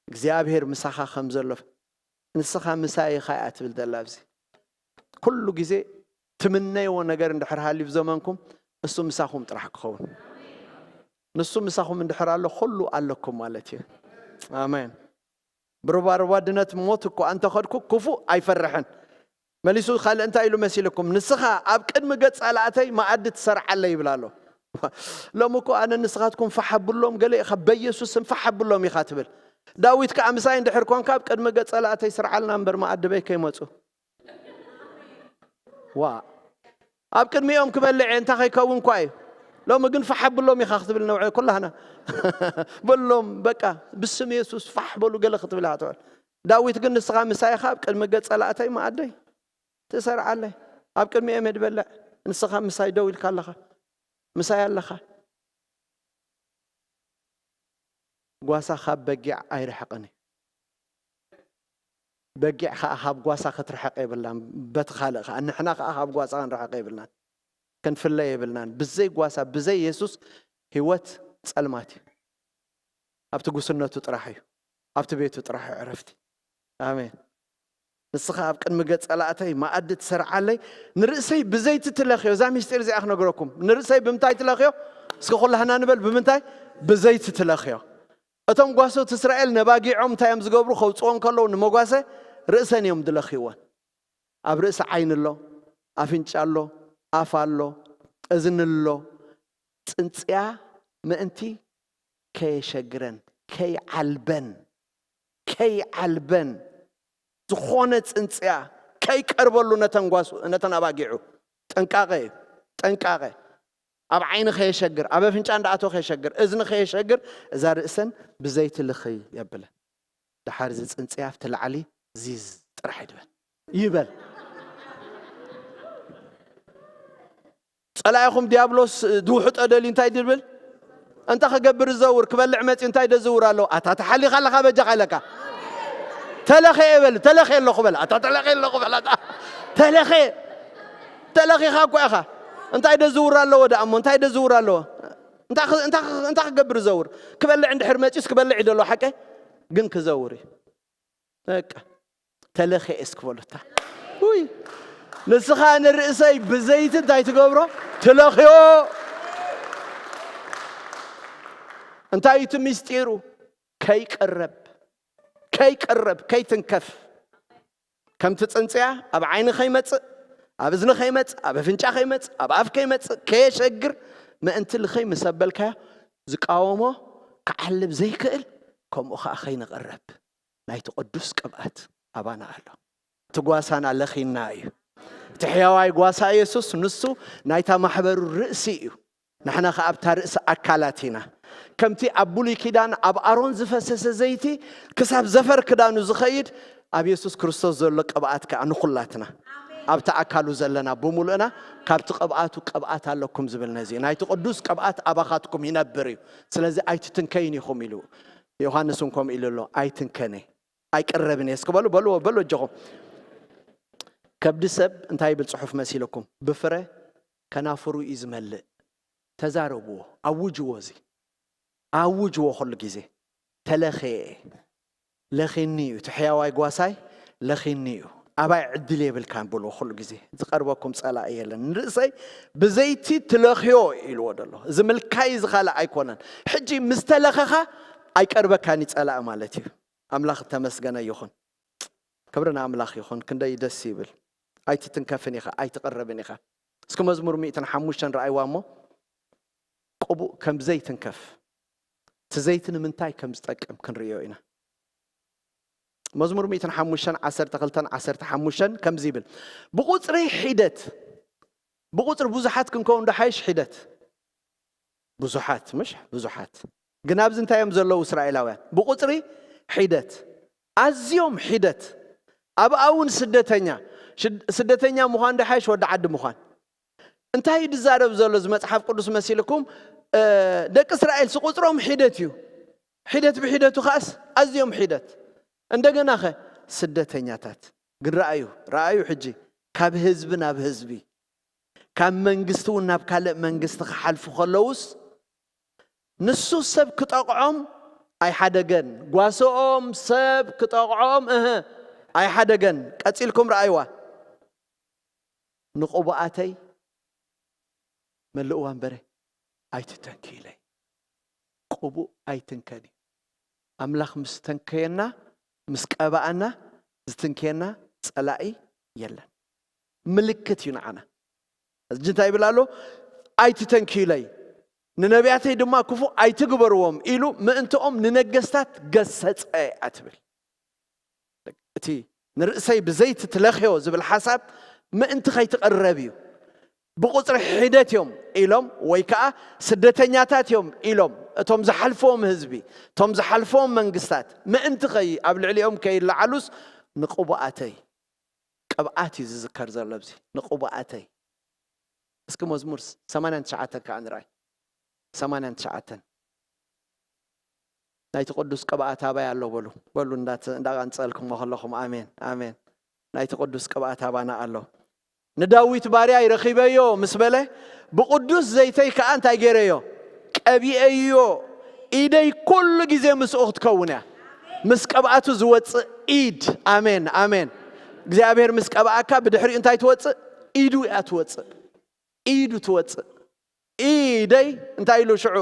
እግዚኣብሔር ምሳኻ ከም ዘሎ። ንስኻ ምሳይ ኢኻ እያ ትብል ዘላ ኣብዚ። ኩሉ ግዜ ትምነይዎ ነገር እንድሕር ሃልዩ ብዘመንኩም፣ እሱ ምሳኹም ጥራሕ ክኸውን። ንሱ ምሳኹም እንድሕር ኣሎ፣ ኩሉ ኣለኩም ማለት እዩ። ኣሜን። ብሩባሩባ ድነት ሞት እኮ ኣንተኸድኩ ክፉእ ኣይፈርሕን። መሊሱ ካልእ እንታይ ኢሉ መሲልኩም? ንስኻ ኣብ ቅድሚ ገጽ ጸላእተይ መኣዲ ትሰርዓለይ ይብል ኣሎ። ሎሚ እኮ ኣነ ንስኻትኩም ፋሕ ኣብሎም ገለ ኢኻ፣ በኢየሱስ ስም ፋሕ ኣብሎም ኢኻ ትብል። ዳዊት ከኣ ምሳይ እንድሕር ኮንካ ኣብ ቅድሚ ገጽ ጸላእተይ ስርዓልና እምበር መኣዲ በይ ከይመጹ። ዋ ኣብ ቅድሚኦም ክበልዕ እየ፣ እንታይ ከይከውን እኳ እዩ። ሎሚ ግን ፋሕ ኣብሎም ኢኻ ክትብል ነውዐ ኩላህና። በሎም በቃ ብስም የሱስ ፋሕ በሉ ገለ ክትብል ኢኻ ትውዕል። ዳዊት ግን ንስኻ ምሳይ ኢኻ ኣብ ቅድሚ ገጽ ጸላእተይ መኣደይ ትሰርዓለይ። ኣብ ቅድሚኦም እየ ድበልዕ፣ ንስኻ ምሳይ ደው ኢልካ ኣለኻ፣ ምሳይ ኣለኻ። ጓሳ ካብ በጊዕ ኣይርሕቕን እዩ። በጊዕ ኸዓ ካብ ጓሳ ክትርሕቕ የብላን። በቲ ካልእ ኸዓ ንሕና ኸዓ ካብ ጓሳ ክንርሕቕ የብልናን፣ ክንፍለ የብልናን። ብዘይ ጓሳ ብዘይ የሱስ ህይወት ጸልማት እዩ። ኣብቲ ጉስነቱ ጥራሕ እዩ፣ ኣብቲ ቤቱ ጥራሕ እዩ ዕረፍቲ። ኣሜን። ንስኻ ኣብ ቅድሚ ገጽ ጸላእተይ መኣዲ ትሰርዓለይ፣ ንርእሰይ ብዘይቲ ትለኽዮ። እዛ ምስጢር እዚኣ ክነግረኩም። ንርእሰይ ብምንታይ ትለኽዮ? እስከ ኩላህና ንበል፣ ብምንታይ? ብዘይቲ ትለኽዮ። እቶም ጓሶት እስራኤል ነባጊዖም እንታይ እዮም ዝገብሩ? ከውፅዎ እንከለዉ ንመጓሰ ርእሰን እዮም ድለኽይወን። ኣብ ርእሲ ዓይኒ ኣሎ፣ ኣፍንጫ ኣሎ፣ ኣፍ ኣሎ፣ እዝኒ ኣሎ። ጽንጽያ ምእንቲ ከየሸግረን፣ ከይዓልበን፣ ከይዓልበን፣ ዝኾነ ጽንጽያ ከይቀርበሉ ነተን ጓሱ፣ ነተን ኣባጊዑ። ጥንቃቐ እዩ፣ ጥንቃቐ። ኣብ ዓይኒ ከየሸግር፣ ኣብ ኣፍንጫ እንዳኣተወ ከየሸግር፣ እዝኒ ከየሸግር፣ እዛ ርእሰን ብዘይቲ ልኽይ የብለን። ደሓር እዚ ጽንጽያ ኣብቲ ላዕሊ ዚዝ ጥራሕ ይድበል። ይበል። ጸላኢኹም ዲያብሎስ ድውሕጦ ደልዩ እንታይ ድብል? እንታይ ክገብር ዝዘውር? ክበልዕ መጺኡ እንታይ ደዝውር ኣለዎ? ኣታ ተሓሊኻ ኣለኻ በጃኻ ኢለካ። ተለኸ በል፣ ተለኸ ኣለኹ በል። ኣታ ተለኸ ኣለኹ በል። ኣታ ተለኸ። ተለኺኻ እኮ ኢኻ። እንታይ ደዝውር ኣለዎ ደኣ እሞ? እንታይ ደዝውር ኣለዎ? እንታይ ክ-፣ እንታይ ክ-፣ እንታይ ክገብር ዝዘውር? ክበልዕ እንድሕር መጺኡስ ክበልዕ እዩ ደሎ ሓቀይ? ግን ክዘውር እዩ። በቃ ተለኸ እስክ በሉታ። ውይ ንስኻ ንርእሰይ ብዘይቲ እንታይ ትገብሮ? ትለኽዮ። እንታይ እዩ እቲ ምስጢሩ? ከይቅረብ፣ ከይቅረብ፣ ከይትንከፍ። ከምቲ ጽንጽያ ኣብ ዓይኒ ከይመጽእ፣ ኣብ እዝኒ ከይመጽእ፣ ኣብ ኣፍንጫ ከይመጽእ፣ ኣብ ኣፍ ከይመጽእ፣ ከየሸግር ምእንቲ ልኸይ ምስ ኣበልካዮ ዝቃወሞ ክዓልብ ዘይክእል፣ ከምኡ ኸኣ ከይንቕረብ ናይቲ ቅዱስ ቅብኣት ኣባና ኣሎ። እቲ ጓሳና ለኺና እዩ። እቲ ሕያዋይ ጓሳ የሱስ ንሱ ናይታ ማሕበሩ ርእሲ እዩ። ንሕና ኸዓ ኣብታ ርእሲ ኣካላት ኢና። ከምቲ ኣብ ብሉይ ኪዳን ኣብ ኣሮን ዝፈሰሰ ዘይቲ ክሳብ ዘፈር ክዳኑ ዝኸይድ ኣብ የሱስ ክርስቶስ ዘሎ ቅብኣት ከኣ ንኹላትና ኣብቲ ኣካሉ ዘለና ብምሉእና ካብቲ ቅብኣቱ ቅብኣት ኣለኩም ዝብል ነዚ እዩ። ናይቲ ቅዱስ ቅብኣት ኣባኻትኩም ይነብር እዩ። ስለዚ ኣይትትንከይን ኢኹም ኢሉ ዮሃንስ እውን ከምኡ ኢሉ ኣሎ። ኣይትንከነ ኣይቅረብን እየ እስኪ በሉ በልዎ በሉ እጆኹም። ከብዲ ሰብ እንታይ ይብል ጽሑፍ መሲልኩም? ብፍረ ከናፍሩ እዩ ዝመልእ። ተዛረብዎ፣ ኣውጅዎ፣ እዚ ኣውጅዎ ኩሉ ግዜ። ተለኸየ ለኺኒ እዩ፣ እቲ ሕያዋይ ጓሳይ ለኺኒ እዩ። ኣባይ ዕድል የብልካን በልዎ ኩሉ ግዜ። ዝቐርበኩም ጸላኢ የለን። ንርእሰይ ብዘይቲ ትለኽዮ ኢልዎ ደሎ። እዚ ምልካይ እዚ ካልእ ኣይኮነን። ሕጂ ምስ ተለኸኻ ኣይቀርበካን እዩ ጸላኢ ማለት እዩ። ኣምላኽ እተመስገነ ይኹን። ክብሪ ንኣምላኽ ይኹን። ክንደይ ደስ ይብል። ኣይትትንከፍን ኢኻ፣ ኣይትቕረብን ኢኻ። እስኪ መዝሙር ሚእትን ሓሙሽተን ረኣይዋ እሞ ቅቡእ ከም ዘይትንከፍ እቲ ዘይቲ ንምንታይ ከም ዝጠቅም ክንርእዮ ኢና። መዝሙር ሚእትን ሓሙሽተን ዓሰርተ ክልተን ዓሰርተ ሓሙሽተን ከምዚ ይብል፣ ብቁጽሪ ሒደት፣ ብቁጽሪ ብዙሓት ክንከውን ዶ ሓይሽ ሒደት? ብዙሓት ምሽ ብዙሓት ግን ኣብዚ እንታይ እዮም ዘለዉ እስራኤላውያን? ብቁጽሪ ሒደት፣ ኣዝዮም ሒደት። ኣብኣ እውን ስደተኛ፣ ሽድ-፣ ስደተኛ ምዃን ዶ ሓይሽ ወዲ ዓዲ ምዃን? እንታይ እዩ ዝዛረብ ዘሎ እዚ መጽሓፍ ቅዱስ መሲልኩም? እ፣ ደቂ እስራኤል ስቁጽሮም ሒደት እዩ። ሒደት ብሒደቱ ከኣስ ኣዝዮም ሒደት። እንደገና ኸ ስደተኛታት። ግን ረኣዩ፣ ረኣዩ ሕጂ ካብ ህዝቢ ናብ ህዝቢ፣ ካብ መንግስቲ እውን ናብ ካልእ መንግስቲ ክሓልፉ ከለውስ ንሱ ሰብ ክጠቕዖም ኣይሓደገን። ጓሶኦም ሰብ ክጠቕዖም እህ ኣይሓደገን። ቀጺልኩም ረኣይዋ። ንቕቡኣተይ መልእዋ እምበረ ኣይትተንክይለይ። ቅቡእ ኣይትንከን እዩ። ኣምላኽ ምስ ተንከየና፣ ምስ ቀባኣና፣ ዝትንከየና ጸላኢ የለን። ምልክት እዩ ንዓና። ሕጂ እንታይ ይብል ኣሎ? ኣይትተንክዩለይ፣ ንነቢያተይ ድማ ክፉእ ኣይትግበርዎም ኢሉ ምእንትኦም ንነገስታት ገሰጸ እያ ትብል። እቲ ንርእሰይ ብዘይቲ ትለኽዮ ዝብል ሓሳብ ምእንቲ ከይትቐረብ እዩ። ብቑጽሪ ሒደት እዮም ኢሎም ወይ ከኣ ስደተኛታት እዮም ኢሎም እቶም ዝሓልፍዎም ህዝቢ፣ እቶም ዝሓልፍዎም መንግስታት ምእንቲ ከይ ኣብ ልዕሊኦም ከይለዓሉስ ንቕቡኣተይ ቅብኣት እዩ ዝዝከር ዘሎ ኣብዚ ንቕቡኣተይ። እስኪ መዝሙር ሰማንያን ትሽዓተን ከዓ ንርኣይ። ሰማንያን ትሽዓተን ናይቲ ቅዱስ ቅብኣት ኣባይ ኣሎ በሉ በሉ እንዳት- እንዳቐንጸልኩሞ ከለኹም ኣሜን ኣሜን። ናይቲ ቅዱስ ቅብኣት ኣባና ኣሎ። ንዳዊት ባርያይ ረኺበዮ ምስ በለ ብቅዱስ ዘይተይ ከዓ እንታይ ገይረዮ? ቀቢኤዮ። ኢደይ ኩሉ ግዜ ምስኡ ክትከውን እያ። ምስ ቅብኣቱ ዝወፅእ ኢድ። ኣሜን ኣሜን። እግዚኣብሔር ምስ ቀብኣካ ብድሕሪኡ እንታይ ትወፅእ? ኢዱ እያ ትወፅእ። ኢዱ ትወፅእ። ኢደይ እንታይ ኢሉ ሽዑ?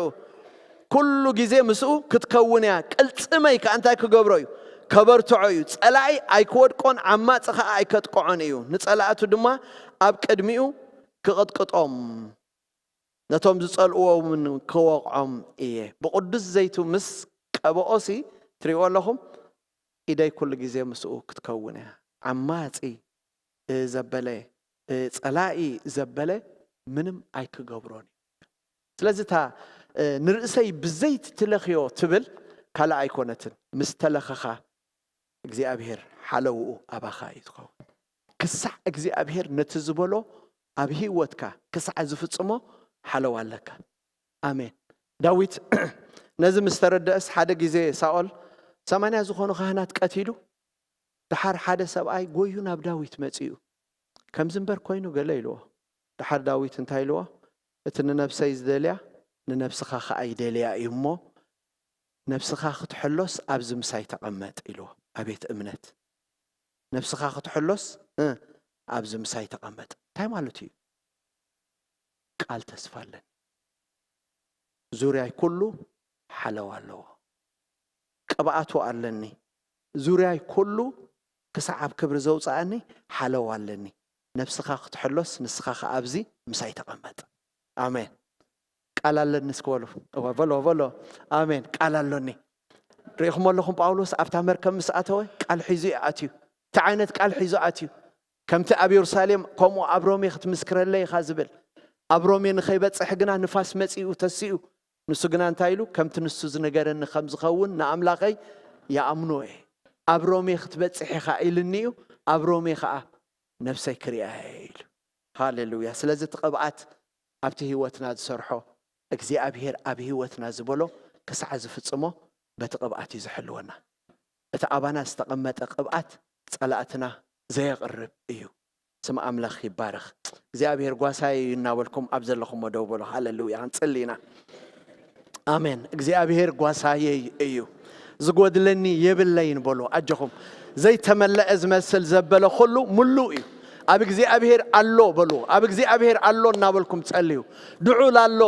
ኩሉ ግዜ ምስኡ ክትከውን እያ። ቅልፅመይ ከዓ እንታይ ክገብሮ እዩ? ከበርትዖ እዩ። ፀላኢ ኣይክወድቆን ዓማፂ ከዓ ኣይከጥቅዖን እዩ። ንፀላእቱ ድማ ኣብ ቅድሚኡ ክቕጥቅጦም ነቶም ዝጸልእዎ እውን ክወቕዖም እየ። ብቕዱስ ዘይቱ ምስ ቀብኦሲ ትሪእዎ ኣለኹም። ኢደይ ኩሉ ግዜ ምስኡ ክትከውን እያ። ዓማጺ ዘበለ፣ ጸላኢ ዘበለ ምንም ኣይክገብሮን እዩ። ስለዚ እታ ንርእሰይ ብዘይቲ ትለኽዮ ትብል ካልእ ኣይኮነትን። ምስ ተለኸኻ እግዚኣብሔር ሓለውኡ ኣባኻ እዩ ዝኸውን። ክሳዕ እግዚኣብሔር ነቲ ዝበሎ ኣብ ህይወትካ ክሳዕ ዝፍጽሞ ሓለዋ ኣለካ። ኣሜን። ዳዊት ነዚ ምስ ተረደእስ ሓደ ግዜ ሳኦል ሰማንያ ዝኾኑ ካህናት ቀቲሉ፣ ደሓር ሓደ ሰብኣይ ጎዩ ናብ ዳዊት መጺኡ። ከምዚ እምበር ኮይኑ ገለ ኢልዎ። ደሓር ዳዊት እንታይ ኢልዎ? እቲ ንነብሰይ ዝደልያ ንነብስኻ ኸኣ ይደልያ እዩ እሞ ነብስኻ ክትሕሎስ ኣብዚ ምሳይ ተቐመጥ ኢልዎ። ኣቤት እምነት! ነብስኻ ክትሕሎስ እ፣ ኣብዚ ምሳይ ተቐመጥ። እንታይ ማለት እዩ? ቃል ተስፋ ኣለኒ። ዙርያይ ኩሉ ሓለዋ ኣለዎ። ቅብኣቱ ኣለኒ። ዙርያይ ኩሉ ክሳዕ ኣብ ክብሪ ዘውፅኣኒ ሓለዋ ኣለኒ። ነብስኻ ክትሕሎስ ንስኻ ኸዓ ኣብዚ ምሳይ ተቐመጥ። ኣሜን። ቃል ኣለኒ እስኪ በሉ። እወ፣ በሎ፣ በሎ። ኣሜን። ቃል ኣሎኒ። ርኢኹም ኣለኹም ጳውሎስ ኣብታ መርከብ ምስ ኣተወ ቃል ሒዙ እዩ ኣትዩ። እንታይ ዓይነት ቃል ሒዙ ኣትዩ? ከምቲ ኣብ የሩሳሌም ከምኡ ኣብ ሮሜ ክትምስክረለይ ኢኻ ዝብል። ኣብ ሮሜ ንኸይበጽሕ ግና ንፋስ መጺኡ ተሲኡ። ንሱ ግና እንታይ ኢሉ? ከምቲ ንሱ ዝነገረኒ ከም ዝኸውን ንኣምላኸይ ይኣምኖ እየ። ኣብ ሮሜ ክትበጽሕ ኢኻ ኢልኒ እዩ። ኣብ ሮሜ ኸኣ ነብሰይ ክሪኣ እየ ኢሉ። ሃሌሉያ። ስለዚ እቲ ቅብኣት ኣብቲ ህይወትና ዝሰርሖ እግዚኣብሔር ኣብ ህይወትና ዝበሎ ክሳዕ ዝፍጽሞ በቲ ቅብኣት እዩ ዝሕልወና። እቲ ኣባና ዝተቐመጠ ቅብኣት ጸላእትና ዘየቕርብ እዩ። ስም ኣምላኽ ይባረኽ። እግዚኣብሔር ጓሳይ እዩ እናበልኩም ኣብ ዘለኹሞ ደው በሉ። ሃሌሉያ። ክንጽሊ ኢና። ኣሜን። እግዚኣብሔር ጓሳየይ እዩ፣ ዝጎድለኒ የብለይን በሉ። ኣጆኹም። ዘይተመለአ ዝመስል ዘበለ ኩሉ ምሉእ እዩ። ኣብ እግዚኣብሔር ኣሎ በሉ። ኣብ እግዚኣብሔር ኣሎ እናበልኩም ጸልዩ። ድዑል ኣሎ፣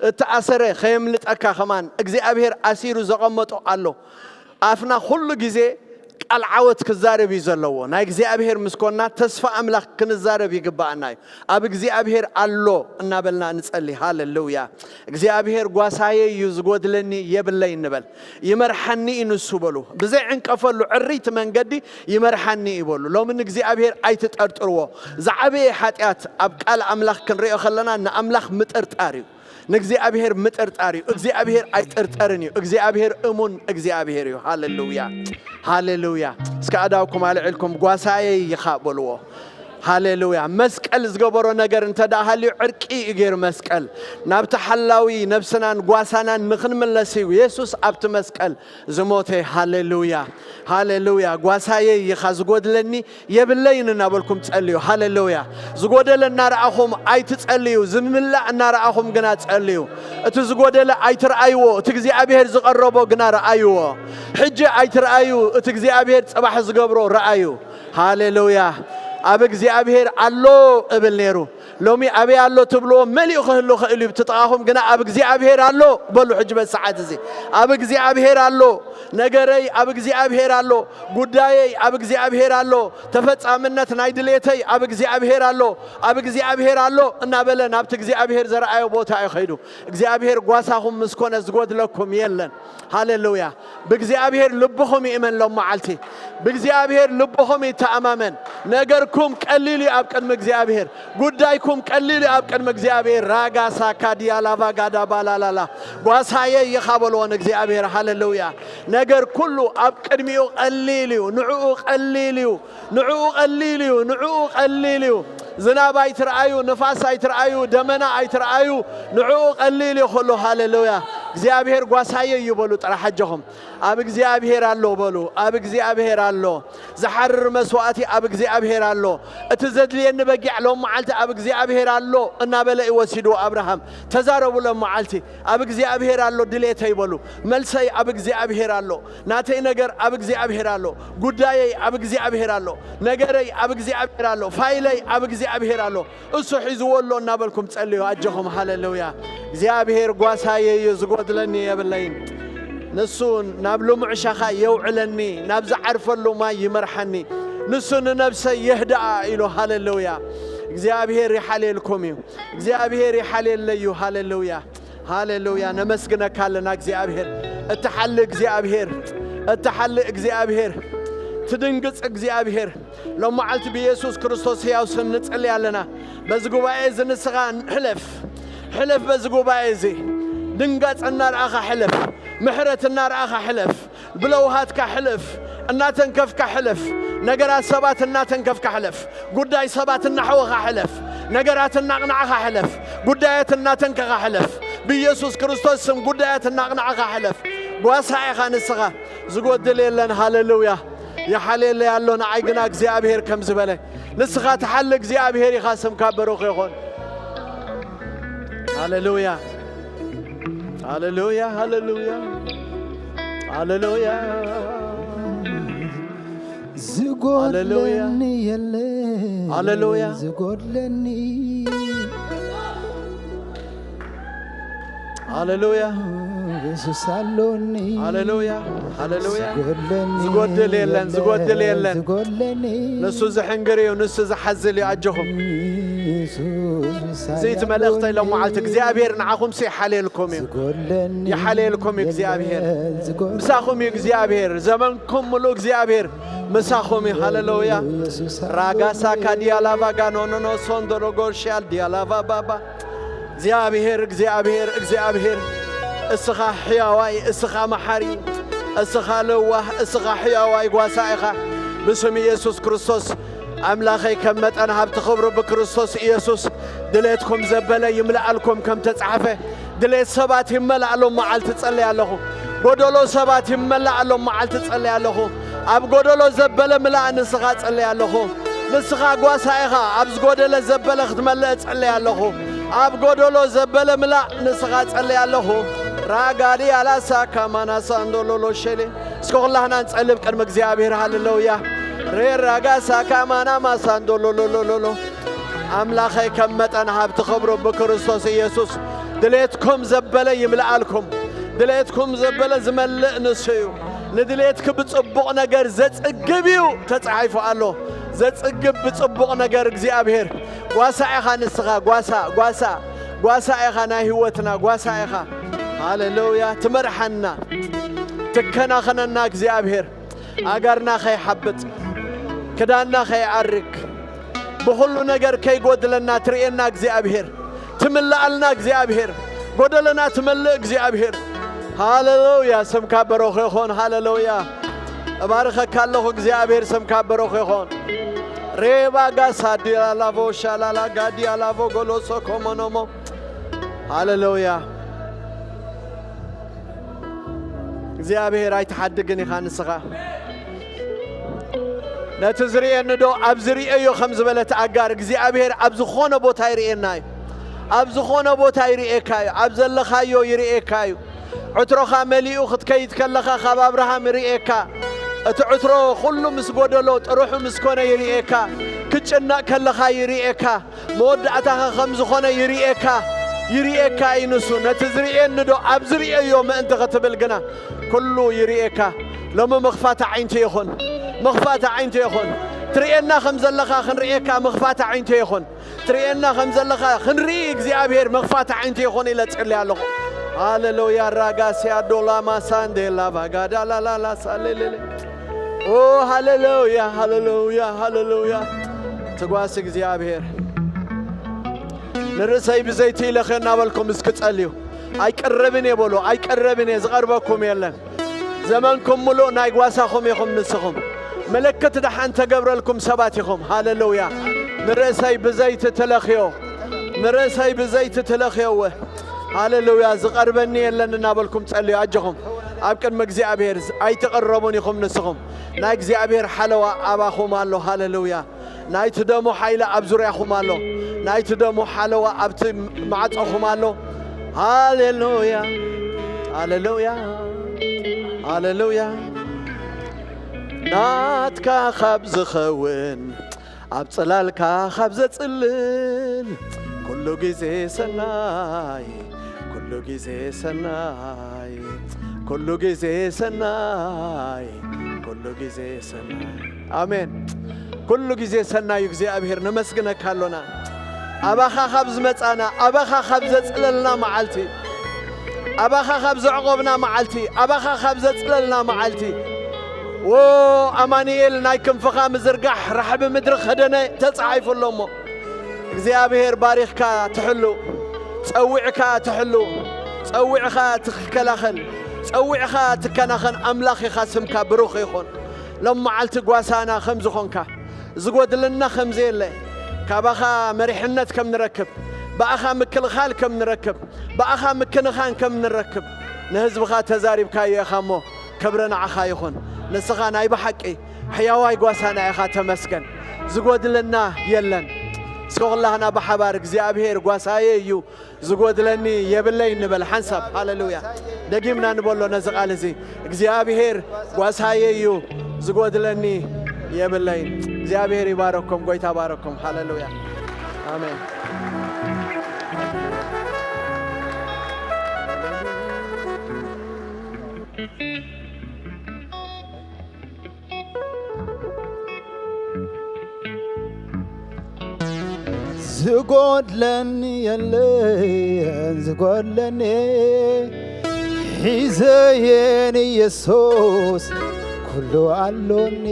እተኣሰረ ከየምልጠካ ከማን እግዚኣብሔር ኣሲሩ ዘቐመጦ ኣሎ። ኣፍና ኩሉ ግዜ ቃል ዓወት ክዛረብ እዩ ዘለዎ። ናይ እግዚኣብሔር ምስ ኮና ተስፋ ኣምላኽ ክንዛረብ ይግባኣና እዩ። ኣብ እግዚኣብሔር ኣሎ እናበልና ንጸሊ። ሃሌሉያ። እግዚኣብሔር ጓሳየ እዩ፣ ዝጎድለኒ የብለይ እንበል። ይመርሓኒ እዩ ንሱ በሉ። ብዘይ ዕንቀፈሉ ዕሪቲ መንገዲ ይመርሓኒ እዩ በሉ። ሎሚ ንእግዚኣብሔር ኣይትጠርጥርዎ። ዝዓበየ ሓጢኣት ኣብ ቃል ኣምላኽ ክንሪኦ ከለና ንኣምላኽ ምጥርጣር እዩ። ንእግዚኣብሔር ምጥርጣር እዩ። እግዚኣብሔር ኣይጥርጠርን እዩ። እግዚኣብሔር እሙን እግዚኣብሔር እዩ። ሃሌሉያ፣ ሃሌሉያ። እስከ ኣእዳውኩም ኣልዒልኩም ጓሳየይ ኢኻ በልዎ። ሃሌሉያ። መስቀል ዝገበሮ ነገር እንተ ደኣ ሃልዩ ዕርቂ እዩ ገይሩ መስቀል። ናብቲ ሓላዊ ነብስናን ጓሳናን ንኽንምለስ እዩ የሱስ ኣብቲ መስቀል ዝሞተ። ሃሌሉያ፣ ሃሌሉያ። ጓሳየይ ኢኻ፣ ዝጎድለኒ የብለይን እናበልኩም ጸልዩ። ሃሌሉያ። ዝጎደለ እናረኣኹም ኣይትጸልዩ፣ ዝምላእ እናረኣኹም ግና ጸልዩ። እቲ ዝጎደለ ኣይትርኣይዎ፣ እቲ እግዚኣብሔር ዝቐረቦ ግና ረኣይዎ። ሕጂ ኣይትርኣዩ፣ እቲ እግዚኣብሔር ጽባሕ ዝገብሮ ረኣዩ። ሃሌሉያ። ኣብ እግዚኣብሔር ኣሎ እብል ነይሩ። ሎሚ ኣበይ ኣሎ ትብልዎ መሊኡ ክህሉ ክእል እዩ። ብትጥቓኹም ግና ኣብ እግዚኣብሔር ኣሎ በሉ። ሕጂ በዚ ሰዓት እዚ ኣብ እግዚኣብሔር ኣሎ፣ ነገረይ ኣብ እግዚኣብሔር ኣሎ፣ ጉዳየይ ኣብ እግዚኣብሔር ኣሎ፣ ተፈጻምነት ናይ ድሌተይ ኣብ እግዚኣብሔር ኣሎ፣ ኣብ እግዚኣብሔር ኣሎ እናበለ ናብቲ እግዚኣብሔር ዘርኣዮ ቦታ እዩ ኸይዱ። እግዚኣብሔር ጓሳኹም ምስ ኮነ ዝጎድለኩም የለን። ሃሌሉያ። ብእግዚኣብሔር ልብኹም ይእመን ሎም መዓልቲ። ብእግዚኣብሔር ልብኹም ይተኣማመን። ነገርኩም ቀሊል እዩ ኣብ ቅድሚ እግዚኣብሔር። ጉዳይኩም ቀሊል እዩ ኣብ ቅድሚ እግዚኣብሔር። ራጋ ሳካ ዲያ ላቫ ጋዳ ባላላላ። ጓሳየ ኢኻ በልዎ ንእግዚኣብሔር። ሃሌሉያ። ነገር ኩሉ ኣብ ቅድሚኡ ቀሊል እዩ። ንዕኡ ቀሊል እዩ። ንዕኡ ቀሊል እዩ። ንዕኡ ቀሊል እዩ። ዝናብ ኣይትርኣዩ፣ ንፋስ ኣይትርኣዩ፣ ደመና ኣይትርኣዩ። ንዕኡ ቀሊል እዩ ኩሉ። ሃሌሉያ። እግዚኣብሔር ጓሳየ እዩ በሉ ጥራሕ ኣጆኹም። ኣብ እግዚኣብሔር ኣሎ በሉ። ኣብ እግዚኣብሔር ኣሎ። ዝሓርር መስዋእቲ ኣብ እግዚኣብሔር ኣሎ። እቲ ዘድልየኒ በጊዕ ሎም መዓልቲ ኣብ እግዚኣብሔር ኣሎ እናበለ እዩ ወሲድዎ ኣብርሃም። ተዛረቡ ሎም መዓልቲ። ኣብ እግዚኣብሔር ኣሎ ድሌተይ በሉ። መልሰይ ኣብ እግዚኣብሔር ኣሎ። ናተይ ነገር ኣብ እግዚኣብሔር ኣሎ። ጉዳየይ ኣብ እግዚኣብሔር ኣሎ። ነገረይ ኣብ እግዚኣብሔር ኣሎ። ፋይለይ ኣብ እግዚኣብሔር ኣሎ። እሱ ሒዝዎ ኣሎ እናበልኩም ጸልዩ ኣጆኹም። ሃሌሉያ። እግዚኣብሔር ጓሳየ እዩ፣ ዝጎድለኒ የብለይን። ንሱ ናብ ልሙዕ ሻኻ የውዕለኒ፣ ናብ ዝዓርፈሉ ማይ ይመርሓኒ። ንሱ ንነብሰይ የህድኣ ኢሉ። ሃሌሉያ። እግዚኣብሔር ይሓልየልኩም እዩ። እግዚኣብሔር ይሓልየለይ እዩ። ሃሌሉያ። ሃሌሉያ። ነመስግነካ ኣለና እግዚኣብሔር። እትሓሊ እግዚኣብሔር፣ እትሓሊ እግዚኣብሔር፣ ትድንግጽ እግዚኣብሔር። ሎም መዓልቲ ብኢየሱስ ክርስቶስ ሕያው ስም ንጽሊ ኣለና። በዚ ጉባኤ እዚ ንስኻ ሕለፍ፣ ሕለፍ በዚ ጉባኤ እዚ። ድንጋጽ እናረኣኻ ሕለፍ፣ ምሕረት እናረኣኻ ሕለፍ፣ ብለውሃትካ ሕለፍ፣ እናተንከፍካ ሕለፍ፣ ነገራት ሰባት እናተንከፍካ ሕለፍ፣ ጉዳይ ሰባት እናሕወኻ ሕለፍ፣ ነገራት እናቕናዕኻ ሕለፍ፣ ጉዳያት እናተንከኻ ሕለፍ። ብኢየሱስ ክርስቶስ ስም ጉዳያት እናቕናዕኻ ሕለፍ። ጓሳ ኢኻ ንስኻ፣ ዝጎድል የለን። ሃሌሉያ። ይሓልየለይ ኣሎ፣ ንዓይ ግና እግዚኣብሔር ከም ዝበለ። ንስኻ ትሓሊ እግዚኣብሔር ኢኻ፣ ስምካ በሩኽ ይኹን። ሃሌሉያ። ሃሌሉያ፣ ሃሌሉያ፣ ሃሌሉያ። ዝጎድለኒ የለ፣ ሃሌሉያ። ዝጎድለኒ፣ ሃሌሉያ። ኢየሱስ ኣሎኒ። ሃሌሉያ፣ ሃሌሉያ። ዝጎድለኒ ዝጎድል የለን፣ የለ፣ ዝጎድል የለን። ዝጎድለኒ፣ ንሱ ዝሕንግር እዩ፣ ንሱ ዝሓዝል እዩ። ኣጆኹም። ኢየሱስ እዚ እቲ መልእኽተይ ሎም መዓልቲ። እግዚኣብሔር ንዓኹም ሲ ይሓልየልኩም እዩ። ዝጎድለኒ ይሓልየልኩም እዩ እግዚኣብሔር። የለ፣ ዝጎድለኒ። ምሳኹም እዩ እግዚኣብሔር። ዘመንኩም ሙሉ እግዚኣብሔር ምሳኹም እዩ። ሃሌሉያ። ኢየሱስ ራጋሳ ኣሎኒ። ካዲያ ላቫ ጋኖኖኖ ሶንዶሮ ጎርሻል ዲያ ላቫ ባባ። እግዚኣብሔር፣ እግዚኣብሔር፣ እግዚኣብሔር፣ እስኻ ሕያዋይ፣ እስኻ መሓሪ፣ እስኻ ለዋህ፣ እስኻ ሕያዋይ ጓሳ ኢኻ። ብስም ኢየሱስ ክርስቶስ ኣምላኸይ፣ ከም መጠን ሃብቲ ክብሩ ብክርስቶስ ኢየሱስ ድሌትኩም ዘበለ ይምልኣልኩም ከም ተጻሕፈ፣ ድሌት ሰባት ይመላኣሎም መዓልቲ ጸልይ ኣለኹ። ጎደሎ ሰባት ይመላኣሎም መዓልቲ ጸልይ ኣለኹ። ኣብ ጎደሎ ዘበለ ምላእ ንስኻ ጸልይ ኣለኹ። ንስኻ ጓሳ ኢኻ፣ ኣብ ዝጎደለ ዘበለ ክትመልእ ጸልይ ኣለኹ። ኣብ ጎደሎ ዘበለ ምላእ ንስኻ ጸልይ ኣለኹ። ራጋዲ ኣላሳ ካማና ሳንዶሎሎ ሸሌ። እስከ ኩላህና ንጸልብ ቅድሚ እግዚኣብሔር። ሃሌሉያ። ሬራጋሳ ካማና ማሳንዶሎሎሎሎሎ። ኣምላኸይ፣ ከም መጠን ሃብቲ ክብሩ ብክርስቶስ ኢየሱስ ድሌትኩም ዘበለ ይምልኣልኩም። ድሌትኩም ዘበለ ዝመልእ ንሱ እዩ። ንድሌትኪ ብጽቡቕ ነገር ዘጽግብ እዩ ተጻሒፉ ኣሎ። ዘጽግብ ብጽቡቕ ነገር እግዚኣብሔር። ጓሳ ኢኻ ንስኻ፣ ጓሳ፣ ጓሳ፣ ጓሳ ኢኻ ናይ ህይወትና፣ ጓሳ ኢኻ። ሃሌሉያ። ትመርሓና፣ ትከናኸነና እግዚኣብሔር። ኣጋርና ከይሓብጥ፣ ክዳንና ከይኣርግ፣ ብኹሉ ነገር ከይጎድለና ትርእየና እግዚኣብሔር። ትምልኣልና እግዚኣብሔር። ጎደለና ትመልእ እግዚኣብሔር። ሃሌሉያ። ስምካ በሮኽ ይኹን። ሃሌሉያ። እባርኸካ ኣለኹ እግዚኣብሔር፣ ስምካ በሮኽ ይኹን። ሬባ ጋሳ ዲላላቮ ሻላላ ጋዲ ኣላቮ ጎሎሶ ኮሞኖሞ። ሃሌሉያ። እግዚኣብሔር ኣይትሓድግን ኢኻ ንስኻ። ነቲ ዝርእየኒ ዶ ኣብ ዝርእዮ ከም ዝበለት ኣጋር፣ እግዚኣብሔር ኣብ ዝኾነ ቦታ ይርእየና እዩ። ኣብ ዝኾነ ቦታ ይርእየካ እዩ። ኣብ ዘለኻዮ ይርእየካ እዩ። ዕትሮኻ መሊኡ ክትከይድ ከለኻ ካብ ኣብርሃም ይርእየካ። እቲ ዕትሮ ኩሉ ምስ ጎደሎ፣ ጥርሑ ምስ ኮነ ይርእየካ። ክትጭነቕ ከለኻ ይርእየካ። መወዳእታኻ ከም ዝኾነ ይርእየካ። ይርእየካ እዩ ንሱ። ነቲ ዝርእየኒ ዶ ኣብ ዝርእየዮ ምእንቲ ክትብል ግና ኩሉ ይርእየካ። ሎሚ ምኽፋት ኣዒንቲ ይኹን። ምኽፋት ኣዒንቲ ይኹን። ትርእየና ከም ዘለኻ ክንርእየካ ምኽፋት ኣዒንቲ ይኹን። ትርእየና ከም ዘለኻ ክንርኢ እግዚኣብሔር ምኽፋት ኣዒንቲ ይኹን ኢለ ጽልየ ኣለኹ። ሃሌሉያ። ራጋስያ ዶላ ማሳንዴ ላቫጋዳ ላላላ ሳሌሌሌ። ኦ፣ ሃሌሉያ፣ ሃሌሉያ፣ ሃሌሉያ። ትጓስ እግዚኣብሔር። ንርእሰይ ብዘይቲ ኢለኸ እናበልኩም እስኪ ጸልዩ። ኣይቀረብን እየ በሉ፣ ኣይቀረብን እየ፣ ዝቐርበኩም የለን። ዘመንኩም ሙሉእ ናይ ጓሳኹም ኢኹም ንስኹም። ምልክት ደሓን ተገብረልኩም ሰባት ኢኹም። ሃሌሉያ። ንርእሰይ ብዘይቲ ትለኽዮ፣ ንርእሰይ ብዘይቲ ትለኽዮ። ሃሌሉያ። ዝቐርበኒ የለን እናበልኩም ጸልዩ። ኣጆኹም። ኣብ ቅድሚ እግዚኣብሔር ኣይትቐረቡን ኢኹም ንስኹም። ናይ እግዚኣብሔር ሓለዋ ኣባኹም ኣሎ። ሃሌሉያ። ናይቲ ደሙ ሓይሊ ኣብ ዙርያኹም ኣሎ። ናይቲ ደሙ ሓለዋ ኣብቲ ማዕጾኹም ኣሎ። ሃሌሉያ፣ ሃሌሉያ፣ ሃሌሉያ። ናትካ ካብ ዝኸውን፣ ኣብ ጽላልካ ካብ ዘጽልል፣ ኩሉ ግዜ ሰናይ፣ ኩሉ ግዜ ሰናይ፣ ኩሉ ግዜ ሰናይ፣ ኩሉ ግዜ ሰናይ። ኣሜን። ኩሉ ግዜ ሰናዩ እግዚኣብሔር ነመስግነካ ኣሎና። ኣባኻ ካብ ዝመጻና፣ ኣባኻ ካብ ዘጽለልና መዓልቲ፣ ኣባኻ ካብ ዘዕቆብና መዓልቲ፣ ኣባኻ ካብ ዘጽለልና መዓልቲ። ዎ ኣማኑኤል፣ ናይ ክንፍኻ ምዝርጋሕ ራሕቢ ምድሪ ከደነ ተጻሒፉ ኣሎ እሞ፣ እግዚኣብሔር ባሪኽካ ትሕሉ፣ ጸዊዕካ ትሕሉ፣ ጸዊዕኻ ትከላኸል፣ ጸዊዕኻ ትከናኸን ኣምላኽ ኢኻ። ስምካ ብሩኽ ይኹን። ሎም መዓልቲ ጓሳና ከም ዝኾንካ፣ ዝጎድለና ከም ዘየለ፣ ካባኻ መሪሕነት ከም ንረክብ፣ ብኣኻ ምክልኻል ከም ንረክብ፣ ብኣኻ ምክንኻን ከም ንረክብ፣ ንህዝብኻ ተዛሪብካዮ ኢኻ እሞ፣ ክብሪ ንዓኻ ይኹን። ንስኻ ናይ ብሓቂ ሕያዋይ ጓሳና ኢኻ፣ ተመስገን። ዝጎድለና የለን። እስከ ኩላህና ብሓባር እግዚኣብሔር ጓሳየ እዩ፣ ዝጎድለኒ የብለይ ንበል ሓንሳብ። ሃሌሉያ። ደጊምና ንበሎ ነዚ ቃል እዚ፣ እግዚኣብሔር ጓሳየ እዩ፣ ዝጎድለኒ የብለይን። እግዚኣብሔር ይባረኩም፣ ጎይታ ባረኩም። ሃሌሉያ። ኣሜን። ዝጎድለኒ የለን፣ ዝጎድለኒ ሒዘየን ኢየሱስ ኩሉ ኣሎኒ።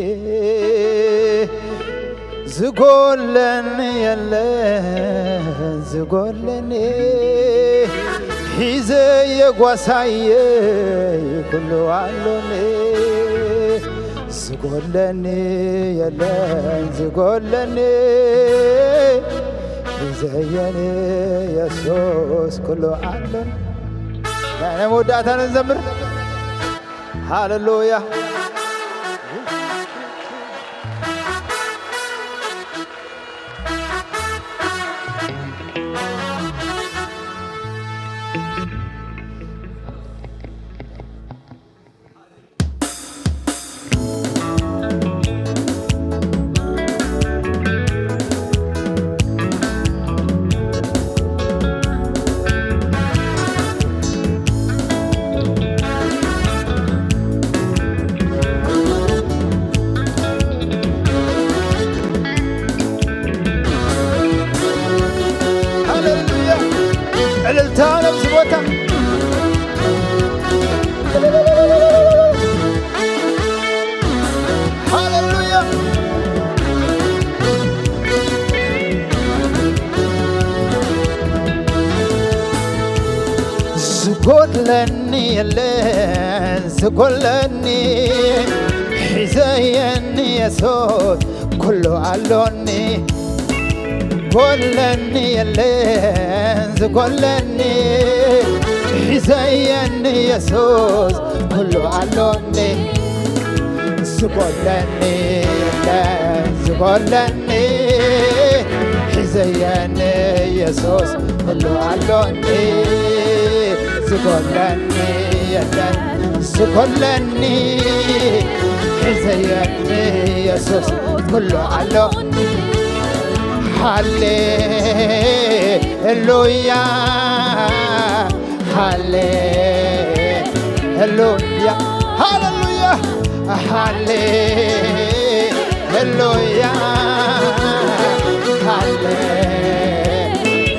ዝጎድለኒ የለን፣ ዝጎድለኒ ሒዘየ ጓሳየ ኩሉ ኣሎኒ። ዝጎድለኒ የለን፣ ዝጎድለኒ ሒዘየን ኢየሱስ ኩሉ ኣሎኒ። ናይ መወዳእታ ንዘምር። ሃሌሉያ። ሃሌሉያ። ዕልልታ ነብዚ ቦታ። ሃሌሉያ። ዝጎድለኒ የለን፣ ዝጎድለኒ ሒዘየኒ የሱስ ኩሉ ኣሎኒ። ጎድለኒ የለን፣ ዝጎድለኒ ሒዘየኒ የሱስ ኩሉ ኣሎኒ። ዝጎድለኒ የለን፣ ዝጎድለኒ ሒዘየኒ የሱስ ኩሉ ኣሎኒ። ዝጎድለኒ የለን፣ ዝጎድለኒ ዘየድሊ ኢየሱስ ኩሉ ኣሎ። ሃሌሉያ፣ ሃሌሉያ፣ ሃሌሉያ፣ ሃሌሉያ፣ ሃሌ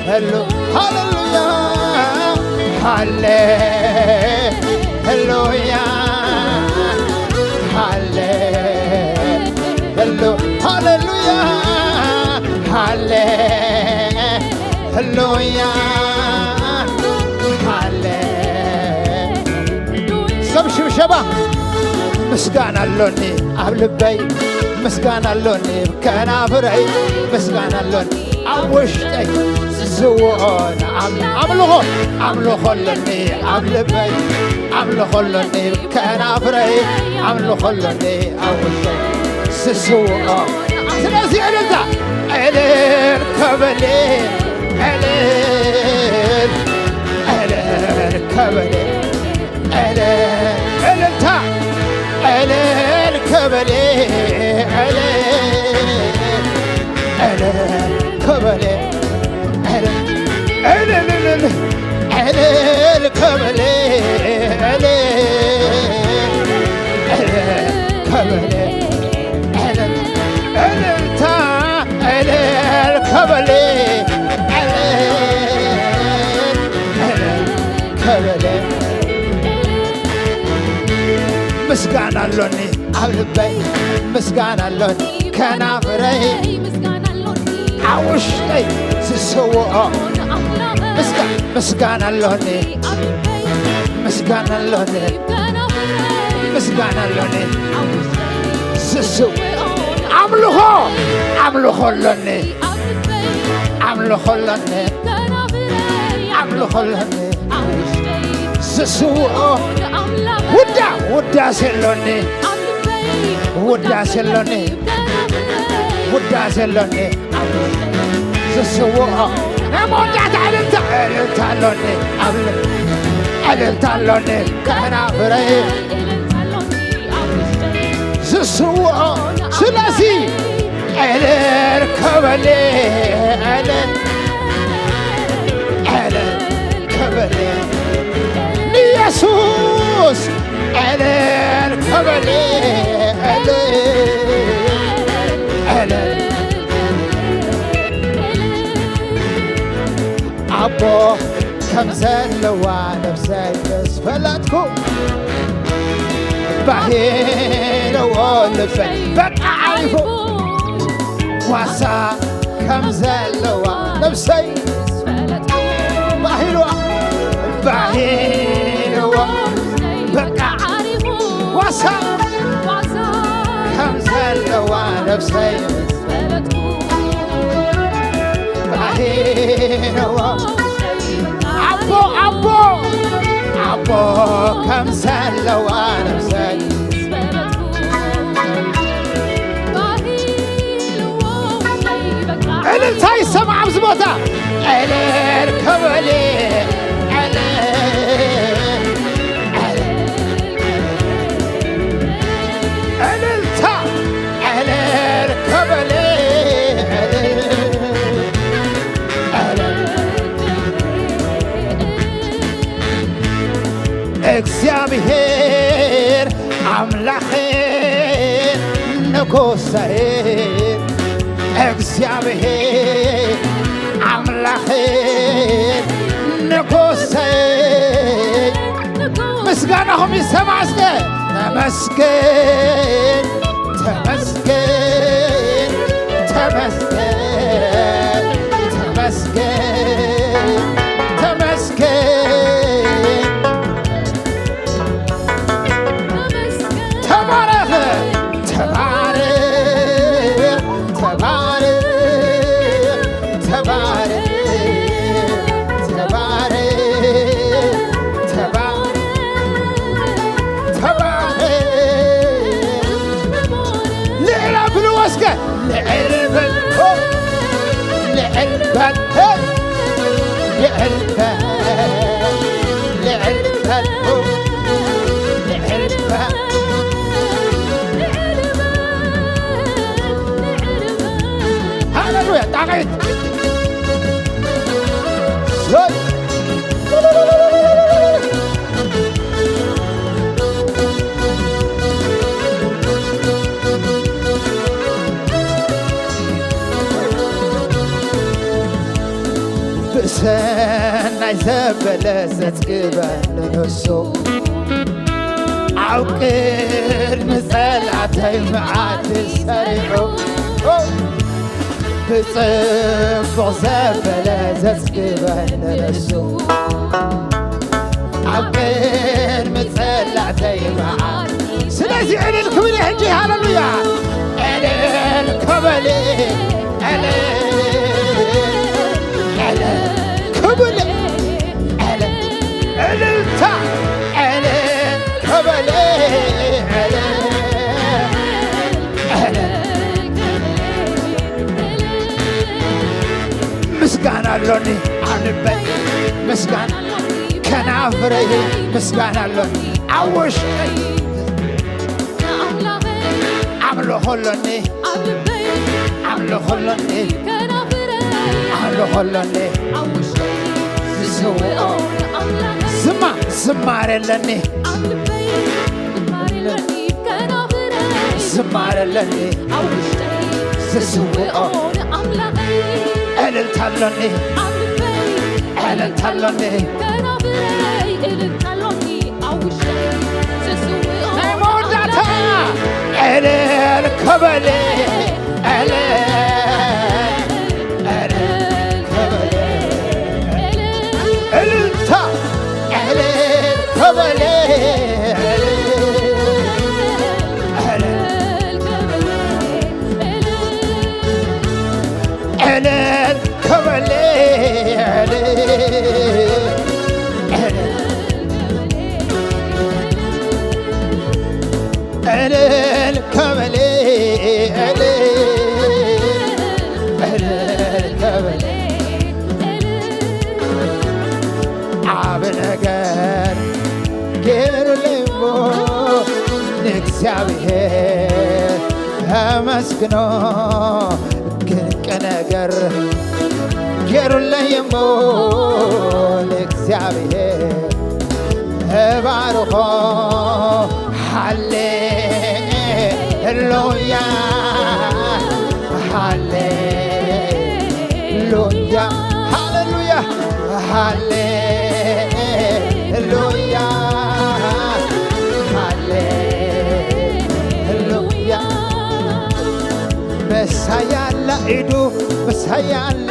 ሄሎ ሃሌሉያ፣ ሃሌ ሄሉያ፣ ሃሌ ሄሎ ሃሌሉያ፣ ሃሌ ሄሉያ፣ ሃሌ ሰብ ሽብሸባ ምስጋና ኣሎኒ ኣብ ልበይ፣ ምስጋና ኣሎኒ ከናፍረይ፣ ምስጋና ኣሎኒ ኣብ ውሽጠይ ዝስውኦ ንኣም-፣ ኣምልኾ፣ ኣምልኾ ኣሎኒ ኣብ ልበይ፣ ኣምልኾ ኣሎኒ ከናፍረይ፣ ኣምልኾ ኣሎኒ ኣብ ውሽጠይ ዝስውኦ። ስለዚ እልልታ እልል ከበል፣ እልል፣ እልል ከበል። እልል፣ እልልታ፣ እልል ከበል፣ እልል፣ እልል ከበል፣ እልል፣ እልል፣ እልል፣ እልል ከበል፣ እልል፣ እልል ከበል፣ እልል፣ እልልታ፣ እልል ከበል፣ እልል፣ እልል ከበል። ምስጋና ኣሎኒ ኣብ ልበይ፣ ምስጋና ኣሎኒ ከናፍረይ፣ ኣብ ውሽጠይ ዝስውኦ ምስጋ-፣ ምስጋና ኣሎኒ፣ ምስጋና ኣሎኒ፣ ምስጋና ኣሎኒ። ዝስው-፣ ኣምልኾ፣ ኣምልኾ ኣሎኒ፣ ኣምልኾ ኣሎኒ፣ ኣምልኾ ኣሎኒ። ዝስውኦ ውዳ-፣ ውዳሴ ኣሎኒ፣ ውዳሴ ኣሎኒ፣ ውዳሴ ኣሎኒ። ዝስውኦ ናይ መወዳእታ እልልታ፣ እልልታ ኣሎኒ፣ ኣብ ል-፣ እልልታ ኣሎኒ፣ ከናፍረይ ዝስውኦ። ስለዚ እልል ከበል፣ እልል፣ እልል ከበል ንየሱስ፣ እልል ከበል፣ እልል፣ እልል። ኣቦ ከም ዘለዋ ነፍሰይ ምስ ፈለጥኩ፣ ባሂልዎ ልበይ በቃ ዓሪፉ። ዋሳ ከም ዘለዋ ነፍሰይ ባሂልዋ፣ ባሂልዋ በቃ ዋሳ ከም ዘለዋ ነፍሰይ ባሂልዎ። ኣቦ፣ ኣቦ፣ ኣቦ ከም ዘለዋ ነፍሰይ እልልታ ይሰማዕ ኣብዚ ቦታ። እልል ከበል፣ እልል፣ እልል፣ እልልታ፣ እልል ከበል፣ እልል፣ እልል። እግዚኣብሔር ኣምላኽ ንጉሰይ፣ እግዚኣብሔር ኣምላኽ ንጉሰይ፣ ምስጋናኹም ይሰማዕ እስከ። ተመስገን፣ ተመስገን፣ ተመስገን፣ ተመስገን፣ ተመስገን። ተባረኽ፣ ተባረኽ፣ ተባረኽ፣ ተባረኽ፣ ተባረኽ፣ ተባረኽ፣ ተባረኽ። ልዕል ኣብልዎ እስከ። ልዕል በል፣ ልዕል በል፣ ልዕል በል፣ ልዕል በል፣ ልዕል በል። ጣቂት። ሰይ። ብሰናይ ዘበለ ዘጽግበኒ ንሱ፣ ኣብ ቅድሚ ጸላእተይ መኣዲ ሰሪዑ፣ ብጽቡቕ ዘበለ ዘጽግበኒ ንሱ፣ ኣብ ቅድሚ ጸላእተይ መኣዲ። ስለዚ ዕልል ክብል ሕጂ፣ ሃለሉያ። ዕልል ክብል፣ ዕልል፣ ዕልል ክብል፣ ዕልል፣ ዕልልታ፣ ዕልል ክብል፣ ዕልል፣ ዕልል። ምስጋና ኣሎኒ ኣብ ልበይ፣ ምስጋና ከናፍረይ፣ ምስጋና ኣሎኒ ኣብ ውሽጠይ። ኣምልኾ ኣሎኒ፣ ኣምልኾ ኣሎኒ፣ ኣምልኾ ኣሎኒ። ዝስውኦ ዝማ-፣ ዝማሬ ኣለኒ፣ ዝማሬ ኣለኒ፣ ዝስውኦ ዕልልታ ኣሎኒ፣ ዕልልታ ኣሎኒ። ናይ መወዳእታ ዕልል ክበል፣ ዕልል፣ ዕልል ክበል፣ ዕልልታ፣ ዕልል ክበል፣ ዕልል፣ ዕልል፣ ዕልል ክበል፣ ዕልል፣ ዕልል፣ ዕልል ክበል፣ ዕልል፣ ዕልል ክበል። ዓቢ ነገር ገይሩለይ እሞ ንእግዚኣብሔር ኣመስግኖ። ድንቅ ነገር ገይሩለይ እሞ ንእግዚኣብሔር እባርኾ። ሃሌሉያ፣ ሃሌሉያ፣ ሃሌሉያ፣ ሃሌሉያ፣ ሃሌሉያ። ምሳይ ኣላ ኢዱ፣ ምሳይ ኣላ፣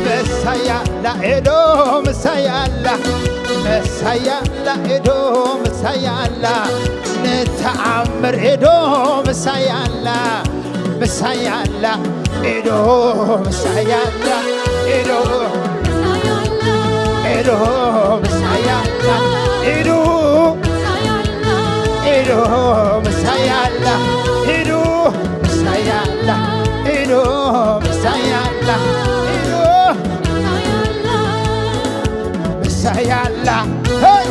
ምሳይ ኣላ ኢዱ፣ ምሳይ ኣላ፣ ምሳይ ኣላ ኢዱ፣ ምሳይ ኣላ፣ ንተኣምር ኢዱ፣ ምሳይ ኣላ፣ ምሳይ ኣላ ኢዱ፣ ምሳይ ኣላ ኢዱ፣ ኢዱ፣ ምሳይ ኣላ ኢዱ፣ ኢዱ፣ ምሳይ ኣላ ኢዱ፣ ምሳይ ኣላ ኢዱ፣ ምሳይ ኣላ ኢዱ፣ ምሳይ ኣላ፣ ሄይ!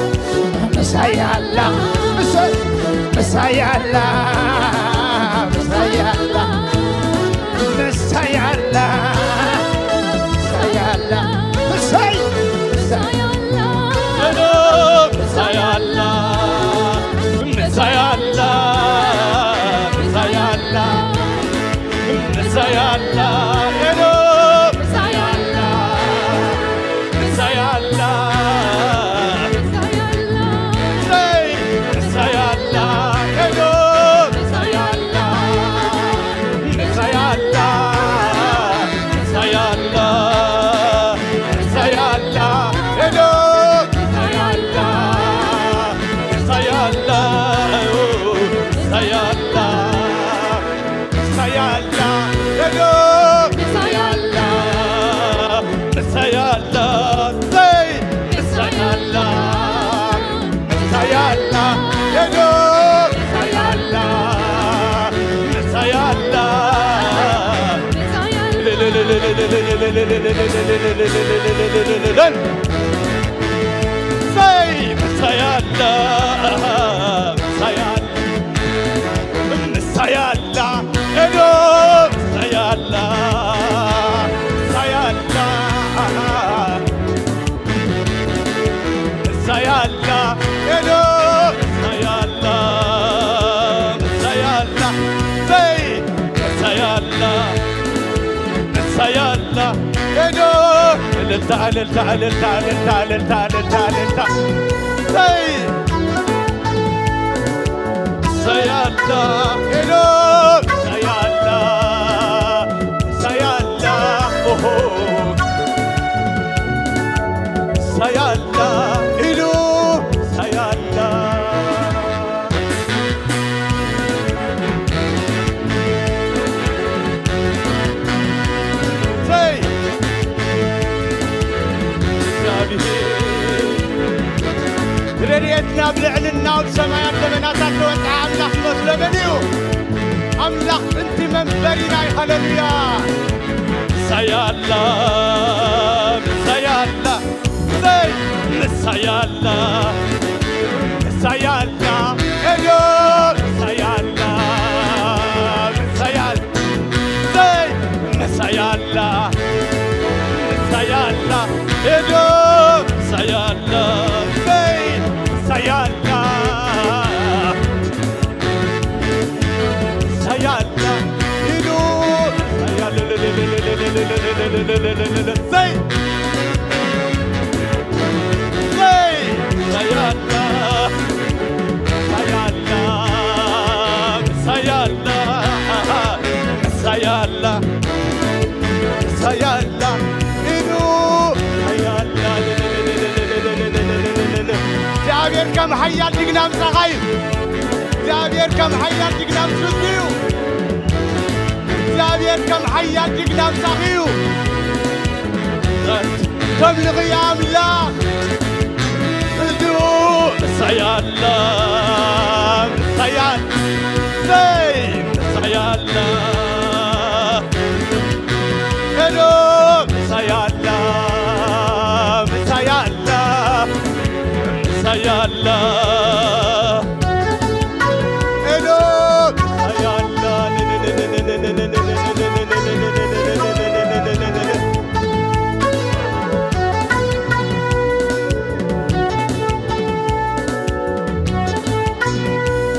ምሳይ ኣላ፣ ምሳይ፣ ምሳይ ኣላ፣ ምሳይ ኣላ፣ ምሳይ ኣላ፣ ምሳይ ኣላ፣ ምሳይ፣ ምሳይ ኣላ፣ ምሳይ ኣላ፣ ምሳይ ኣላ፣ ምሳይ ኣላ፣ ምሳይ ኣላ፣ ኤዶ፣ ምሳይ ኣላ፣ ምሳይ ኣላ፣ ምሳይ፣ ምሳይ ኣላ፣ ኤዶ፣ ምሳይ ኣላ፣ ምሳይ ኣላ፣ ምሳይ ኣላ፣ ምሳይ ኣላ፣ ኤዶ፣ ምሳይ ኣላ፣ ምሳይ ኣላ፣ ምሳይ ኣላ። ምሳይ ኣላ፣ ኤዶ፣ ምሳይ ኣላ፣ ምሳይ ኣላ፣ ዘይ፣ ምሳይ ኣላ፣ ምሳይ ኣላ፣ ኤዶ፣ ምሳይ ኣላ፣ ምሳይ ኣላ። ዘይ፣ ምሳይ ኣላ፣ ምሳይ ኣላ። ምሳይ ኣላ፣ ኤዶ፣ ምሳይ ኣላ። ኤዶ ንሳይ ኣላ፣ ንሳይ ኣላ፣ ሰይ ንሳይ ኣላ፣ ንሳይ ኣላ፣ ኤዶ እልልታ፣ እልልታ፣ እልልታ፣ እልልታ፣ እልልታ፣ እልልታ፣ እልልታ፣ ሰይ ንሳይ ኣላ፣ ኤዶ ንሳይ ኣላ፣ ንሳይ ኣላ፣ ኦሆ። ሳያላ ኢሉ ሳያላ። ሰይ እግዚኣብሔር ረድኤትና ኣብ ልዕልና ኣብ ሰማያት ደመናታት ተወጥዓ ኣምላኽ መስሎ መን እዩ? ኣምላኽ ጥንቲ መንበሪና እዩ። ሃሌሉያ። ሳያላ ሳያላ ሰይ ምሳይ ኣላ፣ ምሳይ ኣላ፣ ኤዶ ምሳይ ኣላ፣ ምሳይ ኣላ፣ ሰይ ምሳይ ኣላ፣ ምሳይ ኣላ፣ ኤዶ ምሳይ ኣላ፣ ሰይ ምሳይ ኣላ። ሳያላ ኢሉ ሳያላ ዘይ ዘይ ሳያላ ሳያላ ሳያላ ሳያላ ሳያላ ኢሉ ሳያላ እግዚኣብሔር ከም ሓያል ጅግና ምሳኻ እዩ። እግዚኣብሔር ከም ሓያል ጅግና ምስ ህዝቡ እዩ። እግዚኣብሔር ከም ሓያል ጅግና ምሳኺ እዩ። ከም ልኽያ ኣምላኽ ህዝቡ ምሳይ ኣላ፣ ምሳይ ኣላ፣ ዘይ ምሳይ ኣላ። ኤዶ ምሳይ ኣላ፣ ምሳይ ኣላ፣ ምሳይ ኣላ። ኤዶ ምሳይ ኣላ።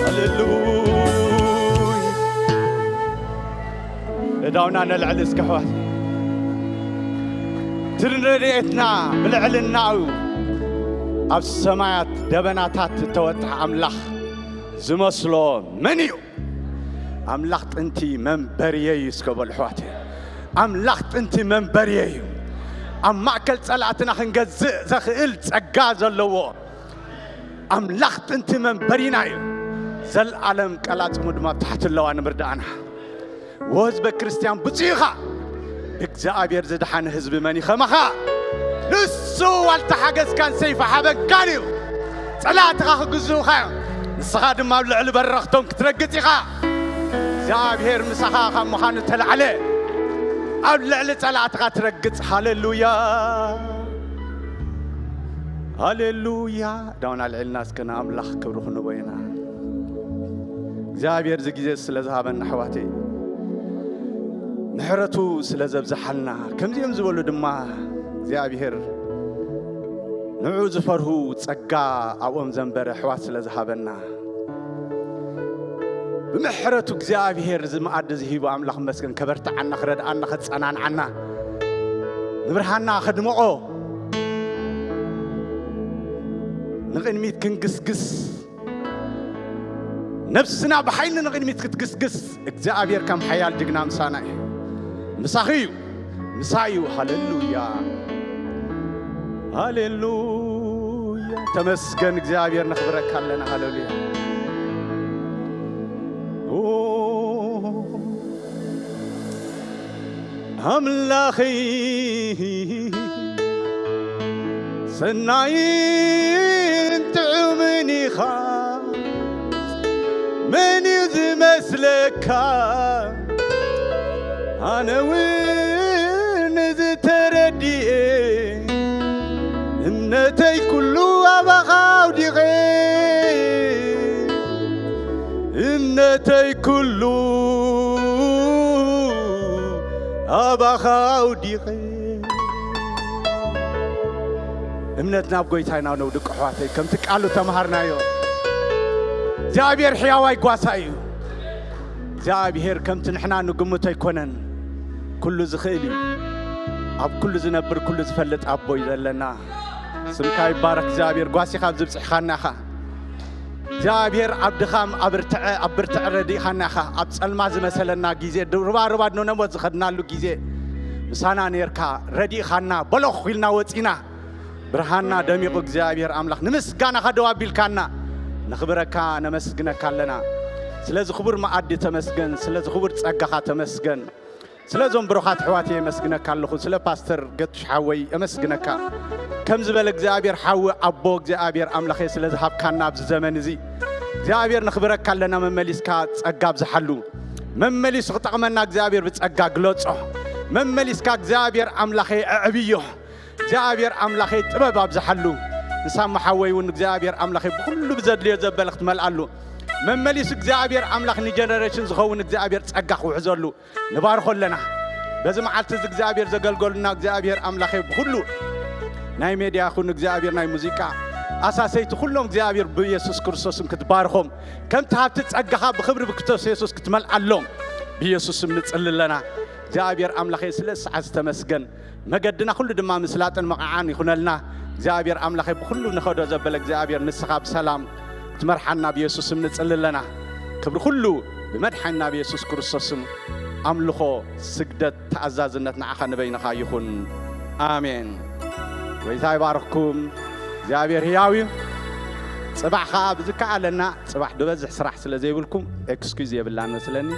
ሃሌሉያ። እዳውና ነልዕል እስከ ኣሕዋት። ትርን ረድኤትና ብልዕልናኡ ኣብ ሰማያት ደበናታት እተወጥሐ ኣምላኽ ዝመስሎ መን እዩ? ኣምላኽ ጥንቲ መንበርየይ እዩ እስከ በሉ ኣሕዋት። ኣምላኽ ጥንቲ መንበርየይ እዩ። ኣብ ማእከል ጸላእትና ክንገዝእ ዘኽእል ጸጋ ዘለዎ ኣምላኽ ጥንቲ መንበሪና እዩ። ዘልኣለም ቀላጽሙ ድማ ኣብ ታሕቲ ኣለዋ ንምርዳእና። ወህዝበ ክርስትያን ብፁዕ ኢኻ፣ ብእግዚኣብሔር ዝደሓነ ህዝቢ መን እዩ ከማኻ? ንሱ ዋልታ ሓገዝካን ሰይፊ ሓበንካን እዩ። ጸላእትኻ ክግዝኡኻ እዮም፣ ንስኻ ድማ ኣብ ልዕሊ በረኽቶም ክትረግጽ ኢኻ። እግዚኣብሔር ምሳኻ ካብ ምዃኑ ተላዕለ ኣብ ልዕሊ ጸላእትኻ ትረግጽ። ሃሌሉያ፣ ሃሌሉያ። ዳውን ኣልዒልና እስከ ንኣምላኽ ክብሪ ክንቦ ኢና። እግዚኣብሔር እዚ ግዜ ስለ ዝሃበና ኣሕዋተይ፣ ምሕረቱ ስለ ዘብዝሓልና፣ ከምዚኦም ዝበሉ ድማ እግዚኣብሔር ንዑ ዝፈርሁ ጸጋ ኣብኦም ዘንበረ ኣሕዋት ስለ ዝሃበና፣ ብምሕረቱ እግዚኣብሔር እዚ መኣዲ እዚ ሂቡ ኣምላኽ መስገን ከበርትዓና፣ ክረድኣና፣ ከጸናንዓና፣ ንብርሃንና ከድምቖ፣ ንቕድሚት ክንግስግስ፣ ነብስና ብሓይሊ ንቕድሚት ክትግስግስ እግዚኣብሔር ከም ሓያል ጅግና ምሳና እዩ። ምሳኺ እዩ። ምሳ እዩ። ሃሌሉያ፣ ሃሌሉያ። ተመስገን እግዚኣብሔር፣ ነኽብረካ ኣለና። ሃሌሉያ። ኦ፣ ኣምላኸይ፣ ሰናይን ጥዑምን ኢኻ፣ መን እዩ ዝመስለካ? ኣነ እውን እዚ ተረዲኤ፣ እምነተይ ኩሉ ኣባኻ ኣውዲቐ፣ እምነተይ ኩሉ ኣባኻ ኣውዲቐ። እምነት ናብ ጎይታ ኢና ነውድቅ ኣሕዋተይ፣ ከምቲ ቃሉ ተምሃርናዮ። እግዚኣብሔር ሕያዋይ ጓሳ እዩ። እግዚኣብሔር ከምቲ ንሕና ንግምቶ ኣይኮነን። ኩሉ ዝኽእል እዩ። ኣብ ኩሉ ዝነብር ኩሉ ዝፈልጥ ኣቦ እዩ ዘለና። ስምካ ይባረክ እግዚኣብሔር። ጓሲኻ ኣብዚ ብጽሕኻና ኢኻ። እግዚኣብሔር ኣብ ድኻም ኣብ ርትዐ ኣብ ብርትዐ ረዲእኻና ኢኻ። ኣብ ጸልማ ዝመሰለና ግዜ፣ ርባርባ ነሞት ዝኸድናሉ ግዜ ምሳና ኔርካ፣ ረዲእኻና፣ በሎኽ ኢልና ወጺና። ብርሃንና ደሚቑ እግዚኣብሔር ኣምላኽ ንምስጋናኻ ደው ኣቢልካና። ነኽብረካ፣ ነመስግነካ ኣለና። ስለዚ ክቡር መኣዲ ተመስገን፣ ስለዚ ክቡር ጸጋኻ ተመስገን። ስለዞም ብሩኻት ኣሕዋት የመስግነካ ኣለኹ። ስለ ፓስተር ገቱሽ ሓወይ የመስግነካ። ከም ዝበለ እግዚኣብሔር ሓዊ ኣቦ እግዚኣብሔር ኣምላኸ ስለ ዝሃብካና ኣብዚ ዘመን እዚ እግዚኣብሔር ነኽብረካ ኣለና። መመሊስካ ጸጋ ኣብዝሓሉ። መመሊሱ ክጠቕመና እግዚኣብሔር ብጸጋ ግለጾ። መመሊስካ እግዚኣብሔር ኣምላኸ ኣዕብዮ። እግዚኣብሔር ኣምላኸ ጥበብ ኣብዝሓሉ። ንሳማ ሓወይ እውን እግዚኣብሔር ኣምላኸ ብኩሉ ብዘድልዮ ዘበለ ክትመልኣሉ። መመሊሱ እግዚኣብሔር ኣምላኽ ንጀነሬሽን ዝኸውን እግዚኣብሔር ጸጋ ክውሕዘሉ። ንባርኾ ኣለና። በዚ መዓልቲ እዚ እግዚኣብሔር ዘገልገሉና እግዚኣብሔር ኣምላኸ ብኹሉ ናይ ሜድያ ይኹን እግዚኣብሔር ናይ ሙዚቃ ኣሳሰይቲ ኩሎም እግዚኣብሔር ብየሱስ ክርስቶስም ክትባርኾም ከምቲ ሃብቲ ጸጋኻ ብኽብሪ ብክርስቶስ የሱስ ክትመልኣሎም ብየሱስም ንጽሊ ኣለና። እግዚኣብሔር ኣምላኸ ስለ ሰዓት ዝተመስገን መገድና ኩሉ ድማ ምስላጥን መቕዓን ይኹነልና። እግዚኣብሔር ኣምላኸ ብኹሉ ንኸዶ ዘበለ እግዚኣብሔር ንስኻ ብሰላም ክትመርሓና ብየሱስም ንጽሊ ኣለና። ክብሪ ኩሉ ብመድሓንና ብየሱስ ክርስቶስም ኣምልኾ፣ ስግደት፣ ተኣዛዝነት ንዓኻ ንበይንኻ ይኹን። ኣሜን። ጎይታ ይባርኽኩም። እግዚኣብሔር ህያው እዩ። ጽባሕ ኸዓ ብዝከኣለና፣ ጽባሕ ዝበዝሕ ስራሕ ስለ ዘይብልኩም ኤክስኪዝ የብላን መስለኒ።